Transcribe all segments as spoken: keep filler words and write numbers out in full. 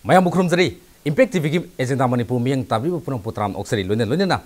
ꯃꯌꯥꯝꯕꯨ ꯈꯨꯔꯨꯝꯖꯔꯤ꯫ Impact ꯇꯤꯚꯤꯒꯤ agenda Manipur ꯃꯤꯠꯌꯦꯡ ꯇꯥꯕꯤꯕ ꯄꯨꯝꯅꯃꯛꯄꯨ ꯇꯔꯥꯝꯅ ꯑꯣꯛꯆꯔꯤ꯫ ꯂꯣꯏꯅ ꯂꯣꯏꯅꯅ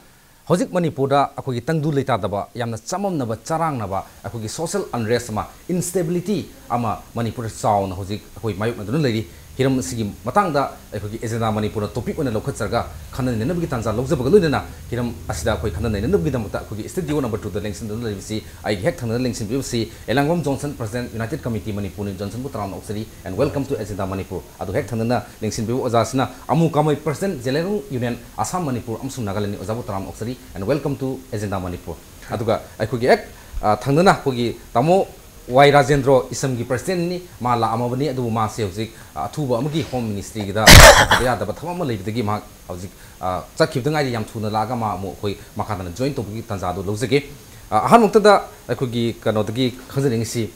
ꯍꯧꯖꯤꯛ ꯃꯅꯤꯄꯨꯔꯗ ꯑꯩꯈꯣꯏꯒꯤ ꯇꯪꯗꯨ ꯂꯩꯇꯥꯗꯕ, ꯌꯥꯝꯅ ꯆꯃꯝꯅꯕ, ꯆꯔꯥꯡꯅꯕ ꯑꯩꯈꯣꯏꯒꯤ social unrest ꯑꯃ, instability ꯑꯃ ꯃꯅꯤꯄꯨꯔꯗ ꯆꯥꯎꯅ ꯍꯧꯖꯤꯛ ꯑꯩꯈꯣꯏ ꯃꯥꯌꯣꯛꯅꯗꯨꯅ ꯂꯩꯔꯤ꯫ ꯍꯤꯔꯝ ꯑꯁꯤꯒꯤ ꯃꯇꯥꯡꯗ ꯑꯩꯈꯣꯏꯒꯤ ꯑꯦꯖꯦꯟꯗꯥ ꯃꯅꯤꯄꯨꯔꯅ topic ꯑꯣꯏꯅ ꯂꯧꯈꯠꯆꯔꯒ ꯈꯟꯅ ꯅꯩꯅꯅꯕꯒꯤ ꯇꯥꯟꯖꯥ ꯂꯧꯖꯕꯒ ꯂꯣꯏꯅꯅ ꯍꯤꯔꯝ ꯑꯁꯤꯗ ꯑꯩꯈꯣꯏ ꯈꯟꯅ ꯅꯩꯅꯅꯕꯒꯤꯗꯃꯛꯇ ꯑꯩꯈꯣꯏꯒꯤ studio number two ꯗ ꯂꯦꯡꯁꯤꯟꯗꯨꯅ ꯂꯩꯕꯁꯤ ꯑꯩꯒꯤ ꯍꯦꯛ ꯊꯪꯅꯅ ꯂꯦꯡꯁꯤꯟꯕꯤꯔꯤꯕꯁꯤ ꯑꯦꯂꯥꯡꯕꯝ ꯖꯣꯟꯁꯟ, President, United Committee ꯃꯅꯤꯄꯨꯔꯅꯤ꯫ ꯖꯣꯟꯁꯟꯕꯨ ꯇꯔꯥꯝꯅ ꯑꯣꯛꯆꯔꯤ and welcome to agenda Manipur. ꯑꯗꯨ ꯍꯦꯛ ꯊꯪꯅꯅ ꯂꯦꯡꯁꯤꯟꯕꯤꯕ ꯑꯣꯖꯥꯁꯤꯅ ꯑꯃꯨ ꯀꯥꯃꯩ, President, ꯖꯦꯂꯦꯔꯣꯡ Union ꯑꯁꯥꯝ, ꯃꯅꯤꯄꯨꯔ ꯑꯃꯁꯨꯡ ꯅꯥꯒꯥꯂꯦꯟꯗꯒꯤ꯫ ꯑꯣꯖꯥꯕꯨ ꯇꯔꯥꯝꯅ ꯑꯣꯛꯆꯔꯤ and welcome to agenda Manipur. ꯑꯗꯨꯒ ꯑꯩꯈꯣꯏꯒꯤ ꯍꯦꯛ, ꯑ, ꯊꯪꯅꯅ ꯑꯩꯈꯣꯏꯒꯤ ꯇꯥꯃꯣ ꯋꯥꯏ ꯔꯥꯖꯦꯟꯗ꯭ꯔꯣ, ꯏꯁꯝꯒꯤ President ꯅꯤ꯫ ꯃꯥ ꯂꯥꯛꯑꯝꯃꯕꯅꯤ, ꯑꯗꯨꯕꯨ ꯃꯥꯁꯦ ꯍꯧꯖꯤꯛ, ꯑ, ꯑꯊꯨꯕ ꯑꯃꯒꯤ Home Ministry ꯒꯤꯗ ꯆꯠꯇꯕ ꯌꯥꯗꯕ ꯊꯕꯛ ꯑꯃ ꯂꯩꯕꯗꯒꯤ ꯃꯍꯥꯛ ꯍꯧꯖꯤꯛ, ꯑ, ꯆꯠꯈꯤꯕꯗ ꯉꯥꯏꯔꯤ꯫ ꯌꯥꯝ ꯊꯨꯅ ꯂꯥꯛꯑꯒ ꯃꯥ ꯑꯃꯨꯛ ꯑꯩꯈꯣꯏ ꯃꯈꯥ ꯇꯥꯅ join ꯇꯧꯕꯒꯤ ꯇꯥꯟꯖꯥꯗꯨ ꯂꯧꯖꯒꯦ꯫ ꯑ, ꯑꯍꯥꯟꯕꯃꯛꯇꯗ ꯑꯩꯈꯣꯏꯒꯤ ꯀꯩꯅꯣꯗꯒꯤ ꯈꯪꯖꯅꯤꯡꯉꯤꯁꯤ,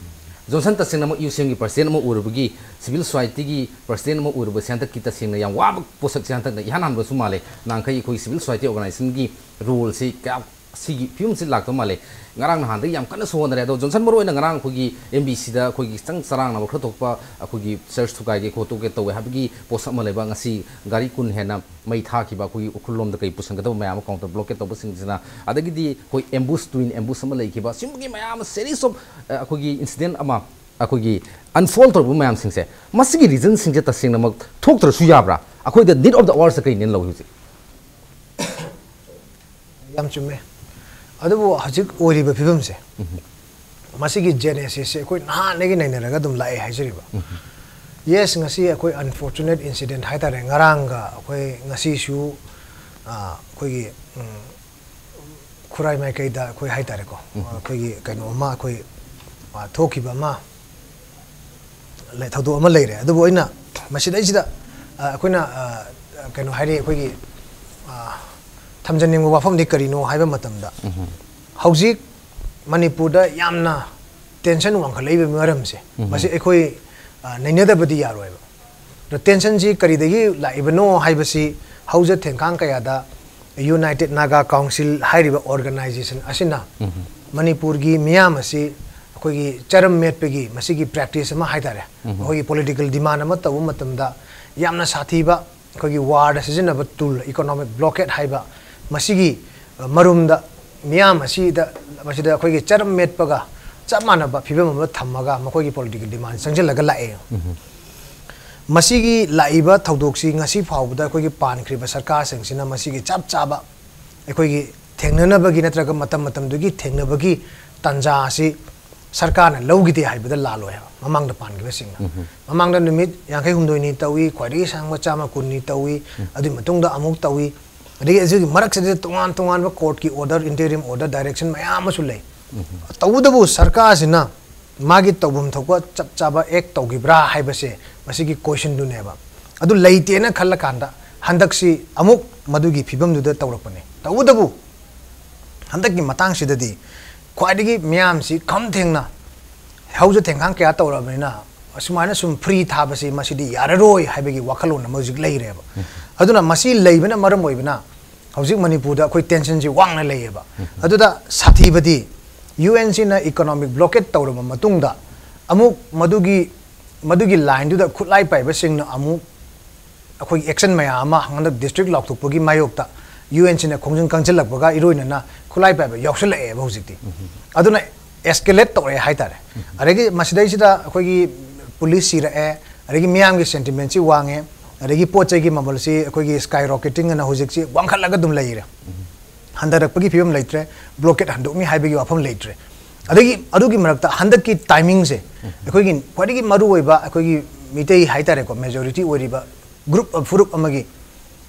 ꯖꯣꯟꯁꯟ ꯇꯁꯦꯡꯅꯃꯛ ꯌꯨ ꯁꯤ ꯑꯦꯝꯒꯤ President ꯑꯃ ꯑꯣꯏꯔꯨꯕꯒꯤ, civil society ꯒꯤ President ꯑꯃ ꯑꯣꯏꯔꯨꯕꯁꯦ ꯍꯟꯗꯛꯀꯤ ꯇꯁꯦꯡꯅ ꯌꯥꯝ ꯋꯥꯕ ꯄꯣꯠꯁꯛꯁꯦ ꯍꯟꯗꯛꯅ ꯏꯍꯥꯟ ꯍꯥꯟꯕꯁꯨ ꯃꯥꯜꯂꯦ꯫ ꯅꯍꯥꯟꯈꯩ ꯑꯩꯈꯣꯏ civil society organization ꯒꯤ role ꯁꯤ ꯀꯌꯥ ꯁꯤꯒꯤ ꯐꯤꯕꯝꯁꯤ ꯂꯥꯛꯇꯧ ꯃꯥꯜꯂꯦ꯫ ꯉꯔꯥꯡ ꯅꯍꯥꯟꯗꯒꯤ ꯌꯥꯝ ꯀꯟꯅꯁꯨ ꯍꯣꯠꯅꯔꯦ꯫ ꯑꯗꯣ ꯖꯣꯟꯁꯟ, ꯃꯔꯨꯑꯣꯏꯅ ꯉꯔꯥꯡ ꯑꯩꯈꯣꯏꯒꯤ ꯑꯦꯝ ꯕꯤ ꯁꯤꯗ ꯑꯩꯈꯣꯏꯒꯤ ꯈꯤꯇꯪ ꯆꯔꯥꯡꯅꯕ ꯈꯔ ꯊꯣꯛꯄ, ꯑꯩꯈꯣꯏꯒꯤ church ꯊꯨꯒꯥꯏꯒꯦ ꯈꯣꯠꯇꯣꯛꯀꯦ ꯇꯧꯋꯦ ꯍꯥꯏꯕꯒꯤ post ꯑꯃ ꯂꯩꯕ, ꯉꯁꯤ ꯒꯥꯔꯤ ꯀꯨꯟ ꯍꯦꯟꯅ ꯃꯩ ꯊꯥꯈꯤꯕ, ꯑꯩꯈꯣꯏꯒꯤ ꯎꯈ꯭ꯔꯨꯜ ꯂꯣꯝꯗ ꯀꯩ ꯄꯨꯁꯟꯒꯗꯕ ꯃꯌꯥꯝ ꯑꯃ counter blockade ꯇꯧꯕꯁꯤꯡꯁꯤꯅ, ꯑꯗꯒꯤꯗꯤ ꯑꯩꯈꯣꯏ ambush, twin ambush ꯑꯃ ꯂꯩꯈꯤꯕ, ꯁꯤꯒꯨꯝꯕꯒꯤ ꯃꯌꯥꯝ ꯑꯃ series of, ꯑ, ꯑꯩꯈꯣꯏꯒꯤ incident ꯑꯃ ꯑꯩꯈꯣꯏꯒꯤ unfold ꯇꯧꯔꯛꯄ ꯃꯌꯥꯝꯁꯤꯡꯁꯦ, ꯃꯁꯤꯒꯤ reason ꯁꯤꯡꯁꯦ ꯇꯁꯦꯡꯅꯃꯛ ꯊꯣꯛꯇ꯭ꯔꯁꯨ ꯌꯥꯕ꯭ꯔꯥ? ꯑꯩꯈꯣꯏꯗ need of the hour ꯁꯦ ꯀꯩꯅꯦꯅ ꯂꯧꯏ ꯍꯧꯖꯤꯛ? ꯌꯥꯝ ꯆꯨꯝꯃꯦ꯫ ꯑꯗꯨꯕꯨ ꯍꯧꯖꯤꯛ ꯑꯣꯏꯔꯤꯕ ꯐꯤꯕꯝꯁꯦ, ꯃꯁꯤꯒꯤ genesis ꯁꯦ ꯑꯩꯈꯣꯏ ꯅꯍꯥꯟꯗꯒꯤ ꯅꯩꯅꯔꯒ ꯑꯗꯨꯝ ꯂꯥꯛꯑꯦ ꯍꯥꯏꯖꯔꯤꯕ꯫ Yes, ꯉꯁꯤ ꯑꯩꯈꯣꯏ unfortunate incident ꯍꯥꯏꯇꯥꯔꯦ, ꯉꯔꯥꯡꯒ ꯑꯩꯈꯣꯏ ꯉꯁꯤꯁꯨ, ꯑ, ꯑꯩꯈꯣꯏꯒꯤ, ꯎꯝ, ꯈꯨꯔꯥꯏ ꯃꯥꯏꯀꯩꯗ ꯑꯩꯈꯣꯏ ꯍꯥꯏꯇꯥꯔꯦꯀꯣ, ꯑꯩꯈꯣꯏꯒꯤ ꯀꯩꯅꯣ ꯑꯃ, ꯑꯩꯈꯣꯏ, ꯑ, ꯊꯣꯛꯈꯤꯕ ꯑꯃ ꯂꯩ-, ꯊꯧꯗꯣꯛ ꯑꯃ ꯂꯩꯔꯦ꯫ ꯑꯗꯨꯕꯨ ꯑꯩꯅ ꯃꯁꯤꯗꯩꯁꯤꯗ, ꯑ, ꯑꯩꯈꯣꯏꯅ, ꯑ, ꯀꯩꯅꯣ ꯍꯥꯏꯔꯤ, ꯑꯩꯈꯣꯏꯒꯤ, ꯑ, ꯊꯝꯖꯅꯤꯡꯕ ꯋꯥꯐꯝꯗꯤ ꯀꯔꯤꯅꯣ ꯍꯥꯏꯕ ꯃꯇꯝꯗ, ꯍꯧꯖꯤꯛ ꯃꯅꯤꯄꯨꯔꯗ ꯌꯥꯝꯅ tension ꯋꯥꯡꯈꯠꯂꯛꯏꯕ ꯃꯔꯝꯁꯦ, ꯃꯁꯤ ꯑꯩꯈꯣꯏ, ꯑ, ꯅꯩꯅꯗꯕꯗꯤ ꯌꯥꯔꯣꯏꯕ꯫ ꯑꯗꯣ tension ꯁꯤ ꯀꯔꯤꯗꯒꯤ ꯂꯥꯛꯏꯕꯅꯣ ꯍꯥꯏꯕꯁꯤ ꯍꯧꯖ ꯊꯦꯡꯈꯥꯡ ꯀꯌꯥꯗ United Naga Council ꯍꯥꯏꯔꯤꯕ organization ꯑꯁꯤꯅ ꯃꯅꯤꯄꯨꯔꯒꯤ ꯃꯤꯌꯥꯝ ꯑꯁꯤ ꯑꯩꯈꯣꯏꯒꯤ ꯆꯔꯝ ꯃꯦꯠꯄꯒꯤ ꯃꯁꯤꯒꯤ practice ꯑꯃ ꯍꯥꯏꯇꯥꯔꯦ, ꯑꯩꯈꯣꯏꯒꯤ political demand ꯑꯃ ꯇꯧꯕ ꯃꯇꯝꯗ ꯌꯥꯝꯅ ꯁꯥꯊꯤꯕ ꯑꯩꯈꯣꯏꯒꯤ warꯗ ꯁꯤꯖꯤꯟꯅꯕ tool economic blockade ꯍꯥꯏꯕ, ꯃꯁꯤꯒꯤ ꯃꯔꯨꯝꯗ ꯃꯤꯌꯥꯝ ꯑꯁꯤꯗ, ꯃꯁꯤꯗ ꯑꯩꯈꯣꯏꯒꯤ ꯆꯔꯝ ꯃꯦꯠꯄꯒ ꯆꯞ ꯃꯥꯟꯅꯕ ꯐꯤꯕꯝ ꯑꯃ ꯊꯝꯃꯒ ꯃꯈꯣꯏꯒꯤ political demand ꯆꯪꯁꯤꯜꯂꯒ ꯂꯥꯛꯑꯦ꯫ ꯃꯁꯤꯒꯤ ꯂꯥꯛꯏꯕ ꯊꯧꯗꯣꯛꯁꯤ ꯉꯁꯤ ꯐꯥꯎꯕꯗ ꯑꯩꯈꯣꯏꯒꯤ ꯄꯥꯟꯈ꯭ꯔꯤꯕ ꯁꯔꯀꯥꯔꯁꯤꯡꯁꯤꯅ ꯃꯁꯤꯒꯤ ꯆꯞ ꯆꯥꯕ ꯑꯩꯈꯣꯏꯒꯤ ꯊꯦꯡꯅꯅꯕꯒꯤ ꯅꯠꯇ꯭ꯔꯒ ꯃꯇꯝ ꯃꯇꯝꯗꯨꯒꯤ ꯊꯦꯡꯅꯕꯒꯤ ꯇꯥꯟꯖꯥ ꯑꯁꯤ ꯁꯔꯀꯥꯔꯅ ꯂꯧꯈꯤꯗꯦ ꯍꯥꯏꯕꯗ ꯂꯥꯜꯂꯣꯏ ꯍꯥꯏꯕ꯫ ꯃꯃꯥꯡꯗ ꯄꯥꯟꯈꯤꯕꯁꯤꯡꯅ, ꯃꯃꯥꯡꯗ ꯅꯨꯃꯤꯠ ꯌꯥꯡꯈꯩ ꯍꯨꯝꯗꯣꯏꯅꯤ ꯇꯧꯏ, ꯈ꯭ꯋꯥꯏꯗꯒꯤ ꯁꯥꯡꯕ ꯆꯥꯝꯃ ꯀꯨꯟꯅꯤ ꯇꯧꯏ, ꯑꯗꯨꯒꯤ ꯃꯇꯨꯡꯗ ꯑꯃꯨꯛ ꯇꯧꯏ꯫ ꯑꯗꯒꯤ ꯑꯁꯤꯒꯤ ꯃꯔꯛꯁꯤꯗ ꯇꯣꯉꯥꯟ ꯇꯣꯉꯥꯟꯕ courtꯀꯤ order, interim order, direction ꯃꯌꯥꯝ ꯑꯃꯁꯨ ꯂꯩ꯫ ꯇꯧꯕꯇꯕꯨ ꯁꯔꯀꯥꯔꯁꯤꯅ ꯃꯥꯒꯤ ꯇꯧꯐꯝ ꯊꯣꯛꯄ ꯆꯞ ꯆꯥꯕ act ꯇꯧꯈꯤꯕ꯭ꯔꯥ ꯍꯥꯏꯕꯁꯦ ꯃꯁꯤꯒꯤ questionꯗꯨꯅꯦꯕ꯫ ꯑꯗꯨ ꯂꯩꯇꯦꯅ ꯈꯜꯂꯀꯥꯟꯗ ꯍꯟꯗꯛꯁꯤ ꯑꯃꯨꯛ ꯃꯗꯨꯒꯤ ꯐꯤꯕꯝꯗꯨꯗ ꯇꯧꯔꯛꯄꯅꯦ꯫ ꯇꯧꯕꯇꯕꯨ ꯍꯟꯗꯛꯀꯤ ꯃꯇꯥꯡꯁꯤꯗꯗꯤ ꯈ꯭ꯋꯥꯏꯗꯒꯤ ꯃꯤꯌꯥꯝꯁꯤ ꯈꯝ ꯊꯦꯡꯅ ꯍꯧꯖ ꯊꯦꯡꯈꯥꯡ ꯀꯌꯥ ꯇꯧꯔꯕꯅꯤꯅ ꯑꯁꯨꯃꯥꯏꯅ ꯁꯨꯝ free ꯊꯥꯕꯁꯤ ꯃꯁꯤꯗꯤ ꯌꯥꯔꯔꯣꯏ ꯍꯥꯏꯕꯒꯤ ꯋꯥꯈꯜꯂꯣꯟ ꯑꯃ ꯍꯧꯖꯤꯛ ꯂꯩꯔꯦꯕ꯫ ꯑꯗꯨꯅ ꯃꯁꯤ ꯂꯩꯕꯅ ꯃꯔꯝ ꯑꯣꯏꯕꯅ ꯍꯧꯖꯤꯛ ꯃꯅꯤꯄꯨꯔꯗ ꯑꯩꯈꯣꯏ tensionꯁꯤ ꯋꯥꯡꯅ ꯂꯩꯌꯦꯕ꯫ ꯑꯗꯨꯗ ꯁꯥꯊꯤꯕꯗꯤ UNCꯅ economic blockade ꯇꯧꯔꯕ ꯃꯇꯨꯡꯗ ꯑꯃꯨꯛ ꯃꯗꯨꯒꯤ, ꯃꯗꯨꯒꯤ lineꯗꯨꯗ ꯈꯨꯠꯂꯥꯏ ꯄꯥꯏꯕꯁꯤꯡꯅ ꯑꯃꯨꯛ ꯑꯩꯈꯣꯏꯒꯤ action ꯃꯌꯥꯝ ꯑꯃ ꯍꯟꯗꯛ district ꯂꯥꯎꯊꯣꯛꯄꯒꯤ ꯃꯥꯌꯣꯛꯇ UNCꯅ ꯈꯣꯡꯖꯪ ꯀꯪꯁꯤꯜꯂꯛꯄꯒ ꯏꯔꯣꯏꯅꯅ ꯈꯨꯠꯂꯥꯏ ꯄꯥꯏꯕ ꯌꯥꯎꯁꯜꯂꯛꯑꯦꯕ ꯍꯧꯖꯤꯛꯇꯤ꯫ ꯑꯗꯨꯅ escalate ꯇꯧꯔꯛꯑꯦ ꯍꯥꯏꯇꯥꯔꯦ꯫ ꯑꯗꯒꯤ ꯃꯁꯤꯗꯩꯁꯤꯗ ꯑꯩꯈꯣꯏꯒꯤ police ꯁꯤꯔꯛꯑꯦ, ꯑꯗꯒꯤ ꯃꯤꯌꯥꯝꯒꯤ sentimentꯁꯤ ꯋꯥꯡꯉꯦ, ꯑꯗꯒꯤ ꯄꯣꯠ ꯆꯩꯒꯤ ꯃꯃꯜꯁꯤ ꯑꯩꯈꯣꯏꯒꯤ skyrocketing ꯑꯅ ꯍꯧꯖꯤꯛꯁꯤ ꯋꯥꯡꯈꯠꯂꯒ ꯑꯗꯨꯝ ꯂꯩꯔꯦ꯫ ꯍꯟꯊꯔꯛꯄꯒꯤ ꯐꯤꯕꯝ ꯂꯩꯇ꯭ꯔꯦ, blockade ꯍꯟꯗꯣꯛꯅꯤ ꯍꯥꯏꯕꯒꯤ ꯋꯥꯐꯝ ꯂꯩꯇ꯭ꯔꯦ꯫ ꯑꯗꯒꯤ ꯑꯗꯨꯒꯤ ꯃꯔꯛꯇ ꯍꯟꯗꯛꯀꯤ timingꯁꯦ ꯑꯩꯈꯣꯏꯒꯤ ꯈ꯭ꯋꯥꯏꯗꯒꯤ ꯃꯔꯨꯑꯣꯏꯕ ꯑꯩꯈꯣꯏꯒꯤ ꯃꯤꯇꯩ ꯍꯥꯏꯇꯥꯔꯦꯀꯣ, majority ꯑꯣꯏꯔꯤꯕ group, ꯐꯨꯔꯨꯞ ꯑꯃꯒꯤ,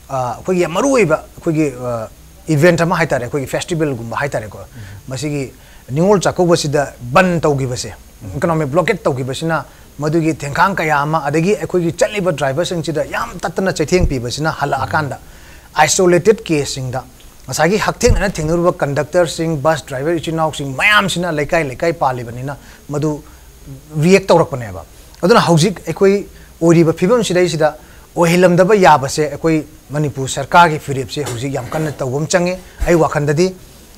ꯑ, ꯑꯩꯈꯣꯏꯒꯤ ꯌꯥꯝ ꯃꯔꯨꯑꯣꯏꯕ ꯑꯩꯈꯣꯏꯒꯤ, ꯑ, event ꯑꯃ ꯍꯥꯏꯇꯥꯔꯦ, ꯑꯩꯈꯣꯏꯒꯤ festivalꯒꯨꯝꯕ ꯍꯥꯏꯇꯥꯔꯦꯀꯣ, ꯃꯁꯤꯒꯤ ꯅꯤꯉꯣꯜ ꯆꯥꯛꯀꯧꯕꯁꯤꯗ ꯕꯟ ꯇꯧꯈꯤꯕꯁꯦ, economic blockade ꯇꯧꯈꯤꯕꯁꯤꯅ ꯃꯗꯨꯒꯤ ꯊꯦꯡꯈꯥꯡ ꯀꯌꯥ ꯑꯃ, ꯑꯗꯒꯤ ꯑꯩꯈꯣꯏꯒꯤ ꯆꯠꯂꯤꯕ driverꯁꯤꯡꯁꯤꯗ ꯌꯥꯝ ꯇꯠꯇꯅ ꯆꯩꯊꯦꯡ ꯄꯤꯕꯁꯤꯅ ꯍꯜꯂꯛꯑꯀꯥꯟꯗ isolated caseꯁꯤꯡꯗ ꯉꯁꯥꯏꯒꯤ ꯍꯛꯊꯦꯡꯅꯅ ꯊꯦꯡꯅꯔꯨꯕ conductorꯁꯤꯡ, bus driver ꯏꯆꯤꯟ ꯏꯅꯥꯎꯁꯤꯡ ꯃꯌꯥꯝꯁꯤꯅ ꯂꯩꯀꯥꯏ ꯂꯩꯀꯥꯏ ꯄꯥꯜꯂꯤꯕꯅꯤꯅ ꯃꯗꯨ react ꯇꯧꯔꯛꯄꯅꯦꯕ꯫ ꯑꯗꯨꯅ ꯍꯧꯖꯤꯛ ꯑꯩꯈꯣꯏ ꯑꯣꯏꯔꯤꯕ ꯐꯤꯕꯝꯁꯤꯗꯩꯁꯤꯗ ꯑꯣꯏꯍꯜꯂꯝꯗꯕ ꯌꯥꯕꯁꯦ ꯑꯩꯈꯣꯏ ꯃꯅꯤꯄꯨꯔ ꯁꯔꯀꯥꯔꯒꯤ ꯐꯤꯔꯦꯞꯁꯦ ꯍꯧꯖꯤꯛ ꯌꯥꯝ ꯀꯟꯅ ꯇꯧꯕ ꯑꯃ ꯆꯪꯉꯤ꯫ ꯑꯩ ꯋꯥꯈꯜꯗꯗꯤ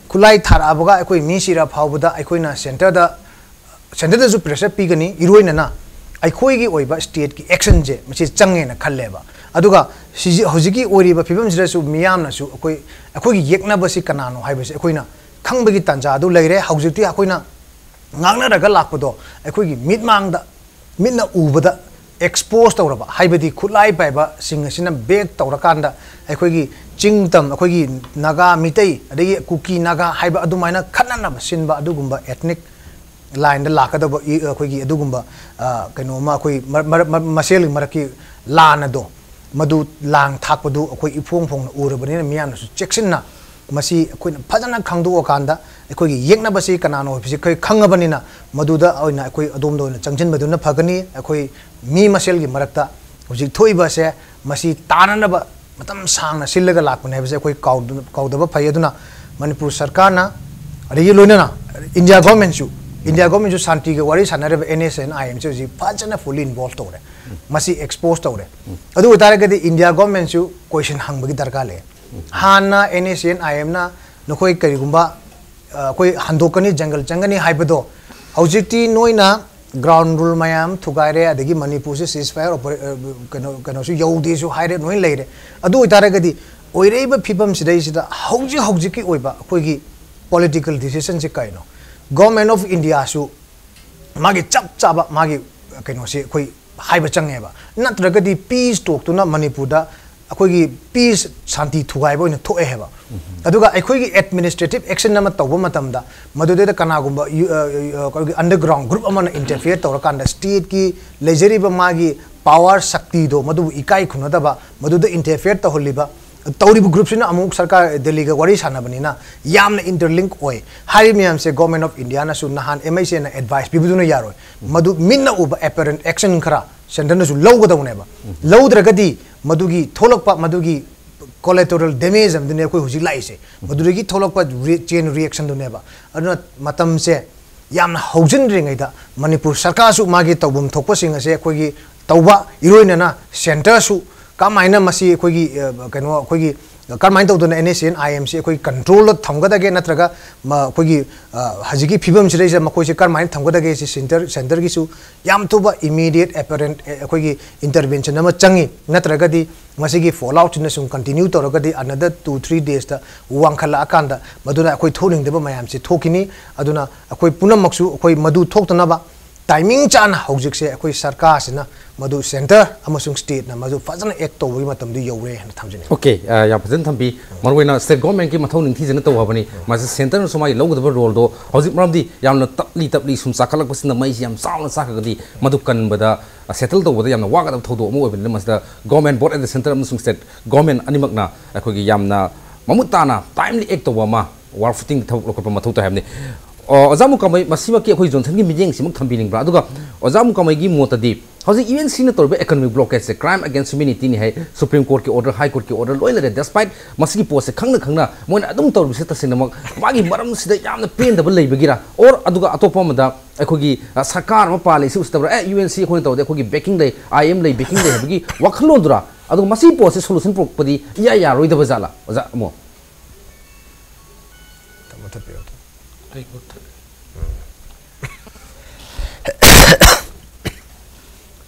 ꯈꯨꯠꯂꯥꯏ ꯊꯥꯔꯛꯑꯕꯒ ꯑꯩꯈꯣꯏ ꯃꯤ ꯁꯤꯔ ꯐꯥꯎꯕꯗ ꯑꯩꯈꯣꯏꯅ centreꯗ ꯁꯦꯟꯇꯔꯗꯁꯨ ꯄ꯭ꯔꯦꯁꯔ ꯄꯤꯒꯅꯤ, ꯏꯔꯣꯏꯅꯅ ꯑꯩꯈꯣꯏꯒꯤ ꯑꯣꯏꯕ ꯁ꯭ꯇꯦꯠꯀꯤ ꯑꯦꯛꯁꯟꯁꯦ ꯃꯁꯤ ꯆꯪꯉꯦꯅ ꯈꯜꯂꯦꯕ꯫ ꯑꯗꯨꯒ ꯁꯤꯁꯤ ꯍꯧꯖꯤꯛꯀꯤ ꯑꯣꯏꯔꯤꯕ ꯐꯤꯕꯝꯁꯤꯗꯁꯨ ꯃꯤꯌꯥꯝꯅꯁꯨ ꯑꯩꯈꯣꯏ ꯑꯩꯈꯣꯏꯒꯤ ꯌꯦꯛꯅꯕꯁꯤ ꯀꯅꯥꯅꯣ ꯍꯥꯏꯕꯁꯤ ꯑꯩꯈꯣꯏꯅ ꯈꯪꯕꯒꯤ ꯇꯥꯟꯖꯥ ꯑꯗꯨ ꯂꯩꯔꯦ꯫ ꯍꯧꯖꯤꯛꯇꯤ ꯑꯩꯈꯣꯏꯅ ꯉꯥꯡꯅꯔꯒ ꯂꯥꯛꯄꯗꯣ ꯑꯩꯈꯣꯏꯒꯤ ꯃꯤꯠꯃꯥꯡꯗ, ꯃꯤꯠꯅ ꯎꯕꯗ ꯑꯦꯛꯁꯄꯣꯖ ꯇꯧꯔꯕ, ꯍꯥꯏꯕꯗꯤ ꯈꯨꯠꯂꯥꯏ ꯄꯥꯏꯕꯁꯤꯡ ꯑꯁꯤꯅ ꯕꯦꯛ ꯇꯧꯔꯀꯥꯟꯗ ꯑꯩꯈꯣꯏꯒꯤ ꯆꯤꯡ ꯇꯝ, ꯑꯩꯈꯣꯏꯒꯤ ꯅꯥꯒꯥ, ꯃꯤꯇꯩ, ꯑꯗꯒꯤ ꯀꯨꯀꯤ ꯅꯥꯒꯥ ꯍꯥꯏꯕ ꯑꯗꯨꯃꯥꯏꯅ ꯈꯠꯅꯅꯕ ꯁꯤꯟꯕ ꯑꯗꯨꯒꯨꯝꯕ ethnic line ꯗ ꯂꯥꯛꯀꯗꯕ ꯏ-, ꯑꯩꯈꯣꯏꯒꯤ ꯑꯗꯨꯒꯨꯝꯕ, ꯑ, ꯀꯩꯅꯣꯝꯃ ꯑꯩꯈꯣꯏ ꯃ-, ꯃꯔ-, ꯃ-, ꯃꯁꯦꯜꯒꯤ ꯃꯔꯛꯀꯤ ꯂꯥꯟ ꯑꯗꯣ, ꯃꯗꯨ ꯂꯥꯡ ꯊꯥꯛꯄꯗꯨ ꯑꯩꯈꯣꯏ ꯏꯐꯣꯡ ꯐꯣꯡꯅ ꯎꯔꯕꯅꯤꯅ ꯃꯤꯌꯥꯝꯅꯁꯨ ꯆꯦꯛꯁꯤꯟꯅ ꯃꯁꯤ ꯑꯩꯈꯣꯏꯅ ꯐꯖꯅ ꯈꯪꯗꯣꯛꯑꯀꯥꯟꯗ ꯑꯩꯈꯣꯏꯒꯤ ꯌꯦꯛꯅꯕꯁꯤ ꯀꯅꯥꯅꯣ ꯍꯥꯏꯕꯁꯤ ꯑꯩꯈꯣꯏ ꯈꯪꯉꯕꯅꯤꯅ ꯃꯗꯨꯗ ꯑꯣꯏꯅ ꯑꯩꯈꯣꯏ ꯑꯗꯣꯝꯗ ꯑꯣꯏꯅ ꯆꯪꯁꯤꯟꯕꯗꯨꯅ ꯐꯒꯅꯤ꯫ ꯑꯩꯈꯣꯏ ꯃꯤ ꯃꯁꯦꯜꯒꯤ ꯃꯔꯛꯇ ꯍꯧꯖꯤꯛ ꯊꯣꯛꯏꯕꯁꯦ ꯃꯁꯤ ꯇꯥꯅꯅꯕ ꯃꯇꯝ ꯁꯥꯡꯅ ꯁꯤꯜꯂꯒ ꯂꯥꯛꯄꯅꯦ ꯍꯥꯏꯕꯁꯦ ꯑꯩꯈꯣꯏ ꯀꯥꯎꯗ-, ꯀꯥꯎꯗꯕ ꯐꯩ꯫ ꯑꯗꯨꯅ ꯃꯅꯤꯄꯨꯔ ꯁꯔꯀꯥꯔꯅ, ꯑꯗꯒꯤ ꯂꯣꯏꯅꯅ ꯏꯟꯗꯤꯌꯥ ꯒꯣꯔꯃꯦꯟꯁꯨ, ꯏꯟꯗꯤꯌꯥ ꯒꯣꯔꯃꯦꯟꯁꯨ ꯁꯥꯟꯇꯤꯒꯤ ꯋꯥꯔꯤ ꯁꯥꯟꯅꯔꯤꯕ NSCN IM ꯁꯦ ꯍꯧꯖꯤꯛ ꯐꯖꯅ fully involve ꯇꯧꯔꯦ, ꯃꯁꯤ ꯑꯦꯛꯁꯄꯣꯖ ꯇꯧꯔꯦ꯫ ꯑꯗꯨ ꯑꯣꯏꯇꯥꯔꯒꯗꯤ ꯏꯟꯗꯤꯌꯥ ꯒꯣꯔꯃꯦꯟꯁꯨ ꯀꯣꯏꯁꯟ ꯍꯪꯕꯒꯤ ꯗꯔꯀꯥꯔ ꯂꯩ꯫ ꯍꯥꯟꯅ NSCN IM ꯅ ꯅꯈꯣꯏ ꯀꯔꯤꯒꯨꯝꯕ, ꯑ, ꯑꯩꯈꯣꯏ ꯍꯟꯗꯣꯛꯀꯅꯤ, ꯖꯪꯒꯜ ꯆꯪꯒꯅꯤ ꯍꯥꯏꯕꯗꯣ, ꯍꯧꯖꯤꯛꯇꯤ ꯅꯣꯏꯅ ground rule ꯃꯌꯥꯝ ꯊꯨꯒꯥꯏꯔꯦ, ꯑꯗꯒꯤ ꯃꯅꯤꯄꯨꯔꯁꯦ ceasefire ꯑꯣꯄꯔꯦ-, ꯑ, ꯀꯩꯅꯣ, ꯀꯩꯅꯣꯁꯨ ꯌꯧꯗꯦꯁꯨ ꯍꯥꯏꯔꯦ, ꯂꯣꯏ ꯂꯩꯔꯦ꯫ ꯑꯗꯨ ꯑꯣꯏꯇꯥꯔꯒꯗꯤ ꯑꯣꯏꯔꯛꯏꯕ ꯐꯤꯕꯝꯁꯤꯗꯩꯁꯤꯗ ꯍꯧꯖꯤꯛ ꯍꯧꯖꯤꯛꯀꯤ ꯑꯣꯏꯕ ꯑꯩꯈꯣꯏꯒꯤ political decision ꯁꯤ ꯀꯩꯅꯣ? Government of India ꯁꯨ ꯃꯥꯒꯤ ꯆꯞ ꯆꯥꯕ ꯃꯥꯒꯤ ꯀꯩꯅꯣꯁꯤ ꯑꯩꯈꯣꯏ ꯍꯥꯏꯕ ꯆꯪꯉꯦꯕ꯫ ꯅꯠꯇ꯭ꯔꯒꯗꯤ peace talk ꯇꯨꯅ ꯃꯅꯤꯄꯨꯔꯗ ꯑꯩꯈꯣꯏꯒꯤ peace, ꯁꯥꯟꯇꯤ ꯊꯨꯒꯥꯏꯕ ꯑꯣꯏꯅ ꯊꯣꯛꯑꯦ ꯍꯥꯏꯕ꯫ ꯑꯗꯨꯒ ꯑꯩꯈꯣꯏꯒꯤ administrative action ꯑꯃ ꯇꯧꯕ ꯃꯇꯝꯗ ꯃꯗꯨꯗꯩꯗ ꯀꯅꯥꯒꯨꯝꯕ ꯌꯨ-, ꯑ, ꯑ, ꯑꯩꯈꯣꯏꯒꯤ underground group ꯑꯃꯅ interfere ꯇꯧꯔꯀꯥꯟꯗ state ꯀꯤ ꯂꯩꯖꯔꯤꯕ ꯃꯥꯒꯤ power, ꯁꯛꯇꯤꯗꯣ ꯃꯗꯨꯕꯨ ꯏꯀꯥꯏ ꯈꯨꯝꯅꯗꯕ, ꯃꯗꯨꯗ interfere ꯇꯧꯍꯜꯂꯤꯕ, ꯇꯧꯔꯤꯕ group ꯁꯤꯅ ꯑꯃꯨꯛ ꯁꯔꯀꯥꯔ ꯗꯦꯜꯂꯤꯒ ꯋꯥꯔꯤ ꯁꯥꯟꯅꯕꯅꯤꯅ ꯌꯥꯝꯅ interlink ꯑꯣꯏ꯫ ꯍꯥꯏꯔꯤꯕ ꯃꯌꯥꯝꯁꯦ Government of India ꯅꯁꯨ ꯅꯍꯥꯟ MHA ꯅ advice ꯄꯤꯕꯗꯨꯅ ꯌꯥꯔꯣꯏ꯫ ꯃꯗꯨ ꯃꯤꯠꯅ ꯎꯕ apparent action ꯈꯔ centre ꯅꯁꯨ ꯂꯧꯒꯗꯧꯅꯦꯕ꯫ ꯂꯧꯗ꯭ꯔꯒꯗꯤ ꯃꯗꯨꯒꯤ ꯊꯣꯛꯂꯛꯄ ꯃꯗꯨꯒꯤ collateral damage ꯑꯃꯗꯨꯅꯦ ꯑꯩꯈꯣꯏ ꯍꯧꯖꯤꯛ ꯂꯥꯛꯏꯁꯦ꯫ ꯃꯗꯨꯗꯒꯤ ꯊꯣꯛꯂꯛꯄ re-, chain reaction ꯗꯨꯅꯦꯕ꯫ ꯑꯗꯨꯅ ꯃꯇꯝꯁꯦ ꯌꯥꯝꯅ ꯍꯧꯖꯤꯟꯗ꯭ꯔꯤꯉꯩꯗ ꯃꯅꯤꯄꯨꯔ ꯁꯔꯀꯥꯔꯁꯨ ꯃꯥꯒꯤ ꯇꯧꯐꯝ ꯊꯣꯛꯄꯁꯤꯡ ꯑꯁꯦ ꯑꯩꯈꯣꯏꯒꯤ ꯇꯧꯕ, ꯏꯔꯣꯏꯅꯅ centre ꯁꯨ ꯀꯃꯥꯏꯅ ꯃꯁꯤ ꯑꯩꯈꯣꯏꯒꯤ, ꯑ, ꯀꯩꯅꯣ, ꯑꯩꯈꯣꯏꯒꯤ ꯀꯔꯝꯍꯥꯏꯅ ꯇꯧꯗꯅ NSCN IM ꯁꯤ ꯑꯩꯈꯣꯏ control ꯗ ꯊꯝꯒꯗꯒꯦ, ꯅꯠꯇ꯭ꯔꯒ ꯃ-, ꯑꯩꯈꯣꯏꯒꯤ, ꯑ, ꯍꯧꯖꯤꯛꯀꯤ ꯐꯤꯕꯝꯁꯤꯗꯩꯁꯤꯗ ꯃꯈꯣꯏꯁꯦ ꯀꯔꯝꯍꯥꯏꯅ ꯊꯝꯒꯗꯒꯦ ꯁꯤ center, center ꯒꯤꯁꯨ ꯌꯥꯝ ꯊꯨꯕ immediate apparent, ꯑꯦ, ꯑꯩꯈꯣꯏꯒꯤ intervention ꯑꯃ ꯆꯪꯉꯤ꯫ ꯅꯠꯇ꯭ꯔꯒꯗꯤ ꯃꯁꯤꯒꯤ fallout ꯁꯤꯅ ꯁꯨꯝ continue ꯇꯧꯔꯒꯗꯤ another two three days ꯇ ꯋꯥꯡꯈꯠꯂꯛꯑꯀꯥꯟꯗ ꯃꯗꯨꯅ ꯑꯩꯈꯣꯏ ꯊꯣꯛꯅꯤꯡꯗꯕ ꯃꯌꯥꯝꯁꯦ ꯊꯣꯛꯈꯤꯅꯤ꯫ ꯑꯗꯨꯅ ꯑꯩꯈꯣꯏ ꯄꯨꯝꯅꯃꯛꯁꯨ ꯑꯩꯈꯣꯏ ꯃꯗꯨ ꯊꯣꯛꯇꯅꯕ timing ꯆꯥꯅ ꯍꯧꯖꯤꯛꯁꯦ ꯑꯩꯈꯣꯏ ꯁꯔꯀꯥꯔꯁꯤꯅ ꯃꯗꯨ center ꯑꯃꯁꯨꯡ state ꯅ ꯃꯗꯨ ꯐꯖꯅ act ꯇꯧꯕꯒꯤ ꯃꯇꯝꯗꯨ ꯌꯧꯔꯦ ꯍꯥꯏꯅ ꯊꯝꯖꯅꯤꯡꯏ꯫ Okay, ꯑ, ꯌꯥꯝ ꯐꯖꯅ ꯊꯝꯕꯤ꯫ ꯃꯔꯨꯑꯣꯏꯅ state government ꯀꯤ ꯃꯊꯧ ꯅꯤꯡꯊꯤꯖꯅ ꯇꯧ ꯍꯥꯏꯕꯅꯤ꯫ ꯃꯁꯤ center ꯅꯁꯨ ꯃꯥꯒꯤ ꯂꯧꯒꯗꯕ role ꯗꯣ ꯍꯧꯖꯤꯛ, ꯃꯔꯝꯗꯤ ꯌꯥꯝꯅ ꯇꯞꯂꯤ ꯇꯞꯂꯤ ꯁꯨꯝ ꯆꯥꯈꯠꯂꯛꯄꯁꯤꯅ ꯃꯩꯁꯤ ꯌꯥꯝ ꯆꯥꯎꯅ ꯆꯥꯈ꯭ꯔꯒꯗꯤ ꯃꯗꯨ ꯀꯟꯕꯗ, ꯑ, settle ꯇꯧꯕꯗ ꯌꯥꯝꯅ ꯋꯥꯒꯗꯕ ꯊꯧꯗꯣꯛ ꯑꯃ ꯑꯣꯏꯕꯅꯤꯅ ꯃꯁꯤꯗ government, board at the center ꯑꯃꯁꯨꯡ state government ꯑꯅꯤꯃꯛꯅ ꯑꯩꯈꯣꯏꯒꯤ ꯌꯥꯝꯅ ꯃꯃꯨꯠ ꯇꯥꯅ timely act ꯇꯧꯕ ꯑꯃ, war footing ꯊꯕꯛ ꯂꯧꯈꯠꯄ ꯃꯊꯧ ꯇꯥꯏ ꯍꯥꯏꯕꯅꯤ꯫ ꯑ, ꯑꯣꯖꯥ ꯃꯨꯀꯥꯃꯩ, ꯃꯁꯤꯃꯛꯀꯤ ꯑꯩꯈꯣꯏ ꯖꯣꯟꯁꯟꯒꯤ ꯃꯤꯠꯌꯦꯡꯁꯤꯃꯛ ꯊꯝꯕꯤꯅꯤꯡꯕ꯭ꯔꯥ? ꯑꯗꯨꯒ ꯑꯣꯖꯥ ꯃꯨꯀꯥꯃꯩꯒꯤ ꯃꯣꯠꯇꯗꯤ ꯍꯧꯖꯤꯛ UNC ꯅ ꯇꯧꯔꯤꯕ economic blockade ꯁꯦ crime against humanity ꯅꯤ ꯍꯥꯏ, Supreme Court ꯀꯤ order, High Court ꯀꯤ order ꯂꯣꯏ ꯂꯩꯔꯦ, despite ꯃꯁꯤꯒꯤ ꯄꯣꯠꯁꯦ ꯈꯪꯅ ꯈꯪꯅ ꯃꯣꯏꯅ ꯑꯗꯨꯝ ꯇꯧꯔꯤꯕꯁꯦ ꯇꯁꯦꯡꯅꯃꯛ ꯃꯥꯒꯤ ꯃꯔꯝꯁꯤꯗ ꯌꯥꯝꯅ ꯄꯦꯟꯗꯕ ꯂꯩꯕꯒꯤꯔꯥ? Or ꯑꯗꯨꯒ ꯑꯇꯣꯞꯄ ꯑꯃꯗ ꯑꯩꯈꯣꯏꯒꯤ, ꯑ, ꯁꯔꯀꯥꯔ ꯑꯃ ꯄꯥꯜꯂꯤ, ꯁꯤ ꯎꯁꯤꯠꯇꯕ꯭ꯔꯥ? ꯑꯦ, UNC ꯑꯩꯈꯣꯏꯅ ꯇꯧꯔꯗꯤ ꯑꯩꯈꯣꯏꯒꯤ backing ꯂꯩ, IM ꯂꯩ, backing ꯂꯩ ꯍꯥꯏꯕꯒꯤ ꯋꯥꯈꯜꯂꯣꯟꯗꯨꯔꯥ? ꯑꯗꯨꯒ ꯃꯁꯤꯒꯤ ꯄꯣꯠꯁꯦ solution ꯄꯨꯔꯛꯄꯗꯤ ꯏꯌꯥ ꯌꯥꯔꯣꯏꯗꯕ ꯖꯥꯠꯂꯥ, ꯑꯣꯖꯥ ꯑꯃꯣ? ꯃꯨꯊꯠꯄꯤꯔꯣ꯫ ꯑꯩ ꯃꯨꯠꯊꯠꯂꯦ꯫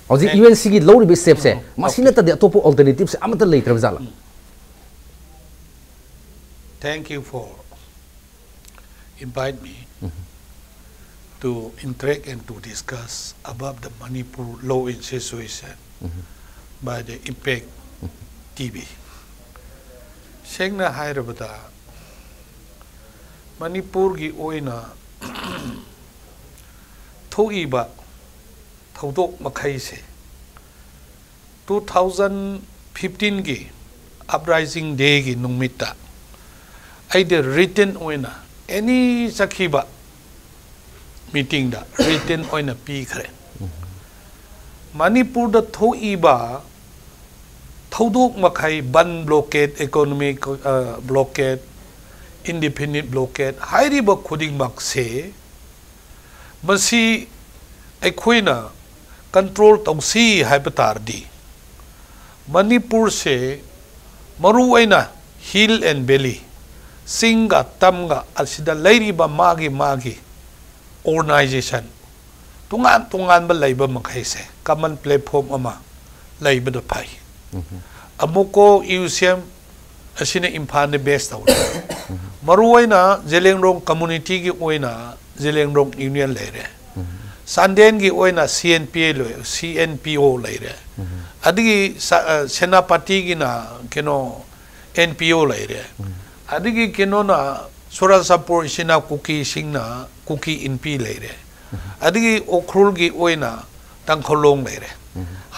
ꯍꯧꯖꯤꯛ UNC ꯒꯤ ꯂꯧꯔꯤꯕ step ꯁꯦ ꯃꯁꯤ ꯅꯠꯇꯗꯤ ꯑꯇꯣꯞꯄ alternative ꯁꯦ ꯑꯃꯠꯇ ꯂꯩꯇ꯭ꯔꯕ ꯖꯥꯠꯂꯥ? Thank you for invite me to interact and to discuss about the Manipur law and situation by the Impact TV. ꯁꯦꯡꯅ ꯍꯥꯏꯔꯕꯗ, ꯃꯅꯤꯄꯨꯔꯒꯤ ꯑꯣꯏꯅ ꯊꯣꯛꯏꯕ ꯊꯧꯗꯣꯛ ꯃꯈꯩꯁꯦ two thousand fifteen ꯒꯤ uprising day ꯒꯤ ꯅꯨꯃꯤꯠꯇ ꯑꯩꯗꯤ written ꯑꯣꯏꯅ any ꯆꯠꯈꯤꯕ meeting ꯗ written ꯑꯣꯏꯅ ꯄꯤꯈ꯭ꯔꯦ꯫ ꯃꯅꯤꯄꯨꯔꯗ ꯊꯣꯛꯏꯕ ꯊꯧꯗꯣꯛ ꯃꯈꯩ, ꯕꯟ ꯕ꯭ꯂꯣꯀꯦꯠ, ꯏꯀꯣꯅꯣꯃꯤꯛ, ꯑ, ꯕ꯭ꯂꯣꯀꯦꯠ, ꯏꯟꯗꯤꯐꯤꯅꯤꯠ ꯕ꯭ꯂꯣꯀꯦꯠ ꯍꯥꯏꯔꯤꯕ ꯈꯨꯗꯤꯡꯃꯛꯁꯦ ꯃꯁꯤ ꯑꯩꯈꯣꯏꯅ ꯀꯟꯇ꯭ꯔꯣꯜ ꯇꯧꯁꯤ ꯍꯥꯏꯕ ꯇꯥꯔꯗꯤ, ꯃꯅꯤꯄꯨꯔꯁꯦ ꯃꯔꯨ ꯑꯣꯏꯅ Hill and Valley, ꯆꯤꯡꯒ ꯇꯝꯒ ꯑꯁꯤꯗ ꯂꯩꯔꯤꯕ ꯃꯥꯒꯤ ꯃꯥꯒꯤ organization ꯇꯣꯉꯥꯟ ꯇꯣꯉꯥꯟꯕ ꯂꯩꯕ ꯃꯈꯩꯁꯦ common platform ꯑꯃ ꯂꯩꯕꯗ ꯐꯩ꯫ ꯑꯃꯨꯛꯀꯣ ꯏ ꯌꯨ ꯁꯤ ꯑꯦꯝ ꯑꯁꯤꯅ ꯏꯝꯐꯥꯜꯗ base ꯇꯧꯔꯦ꯫ ꯃꯔꯨꯑꯣꯏꯅ ꯖꯦꯂꯦꯡꯔꯣꯡ community ꯒꯤ ꯑꯣꯏꯅ ꯖꯦꯂꯦꯡꯔꯣꯡ union ꯂꯩꯔꯦ꯫ ꯆꯥꯟꯗꯦꯜꯒꯤ ꯑꯣꯏꯅ C N P A ꯂꯩ, C N P O ꯂꯩꯔꯦ꯫ ꯑꯗꯒꯤ ꯁ-, ꯑ, ꯁꯦꯅꯥꯄꯇꯤꯒꯤꯅ ꯀꯩꯅꯣ N P O ꯂꯩꯔꯦ꯫ ꯑꯗꯒꯤ ꯀꯩꯅꯣꯅ ꯆꯨꯔꯥꯆꯥꯟꯄꯨꯔꯁꯤꯅ ꯀꯨꯀꯤꯁꯤꯡꯅ ꯀꯨꯀꯤ ꯏꯟꯄꯤ ꯂꯩꯔꯦ꯫ ꯑꯗꯒꯤ ꯎꯈ꯭ꯔꯨꯜꯒꯤ ꯑꯣꯏꯅ ꯇꯥꯡꯈꯨꯂꯣꯡ ꯂꯩꯔꯦ꯫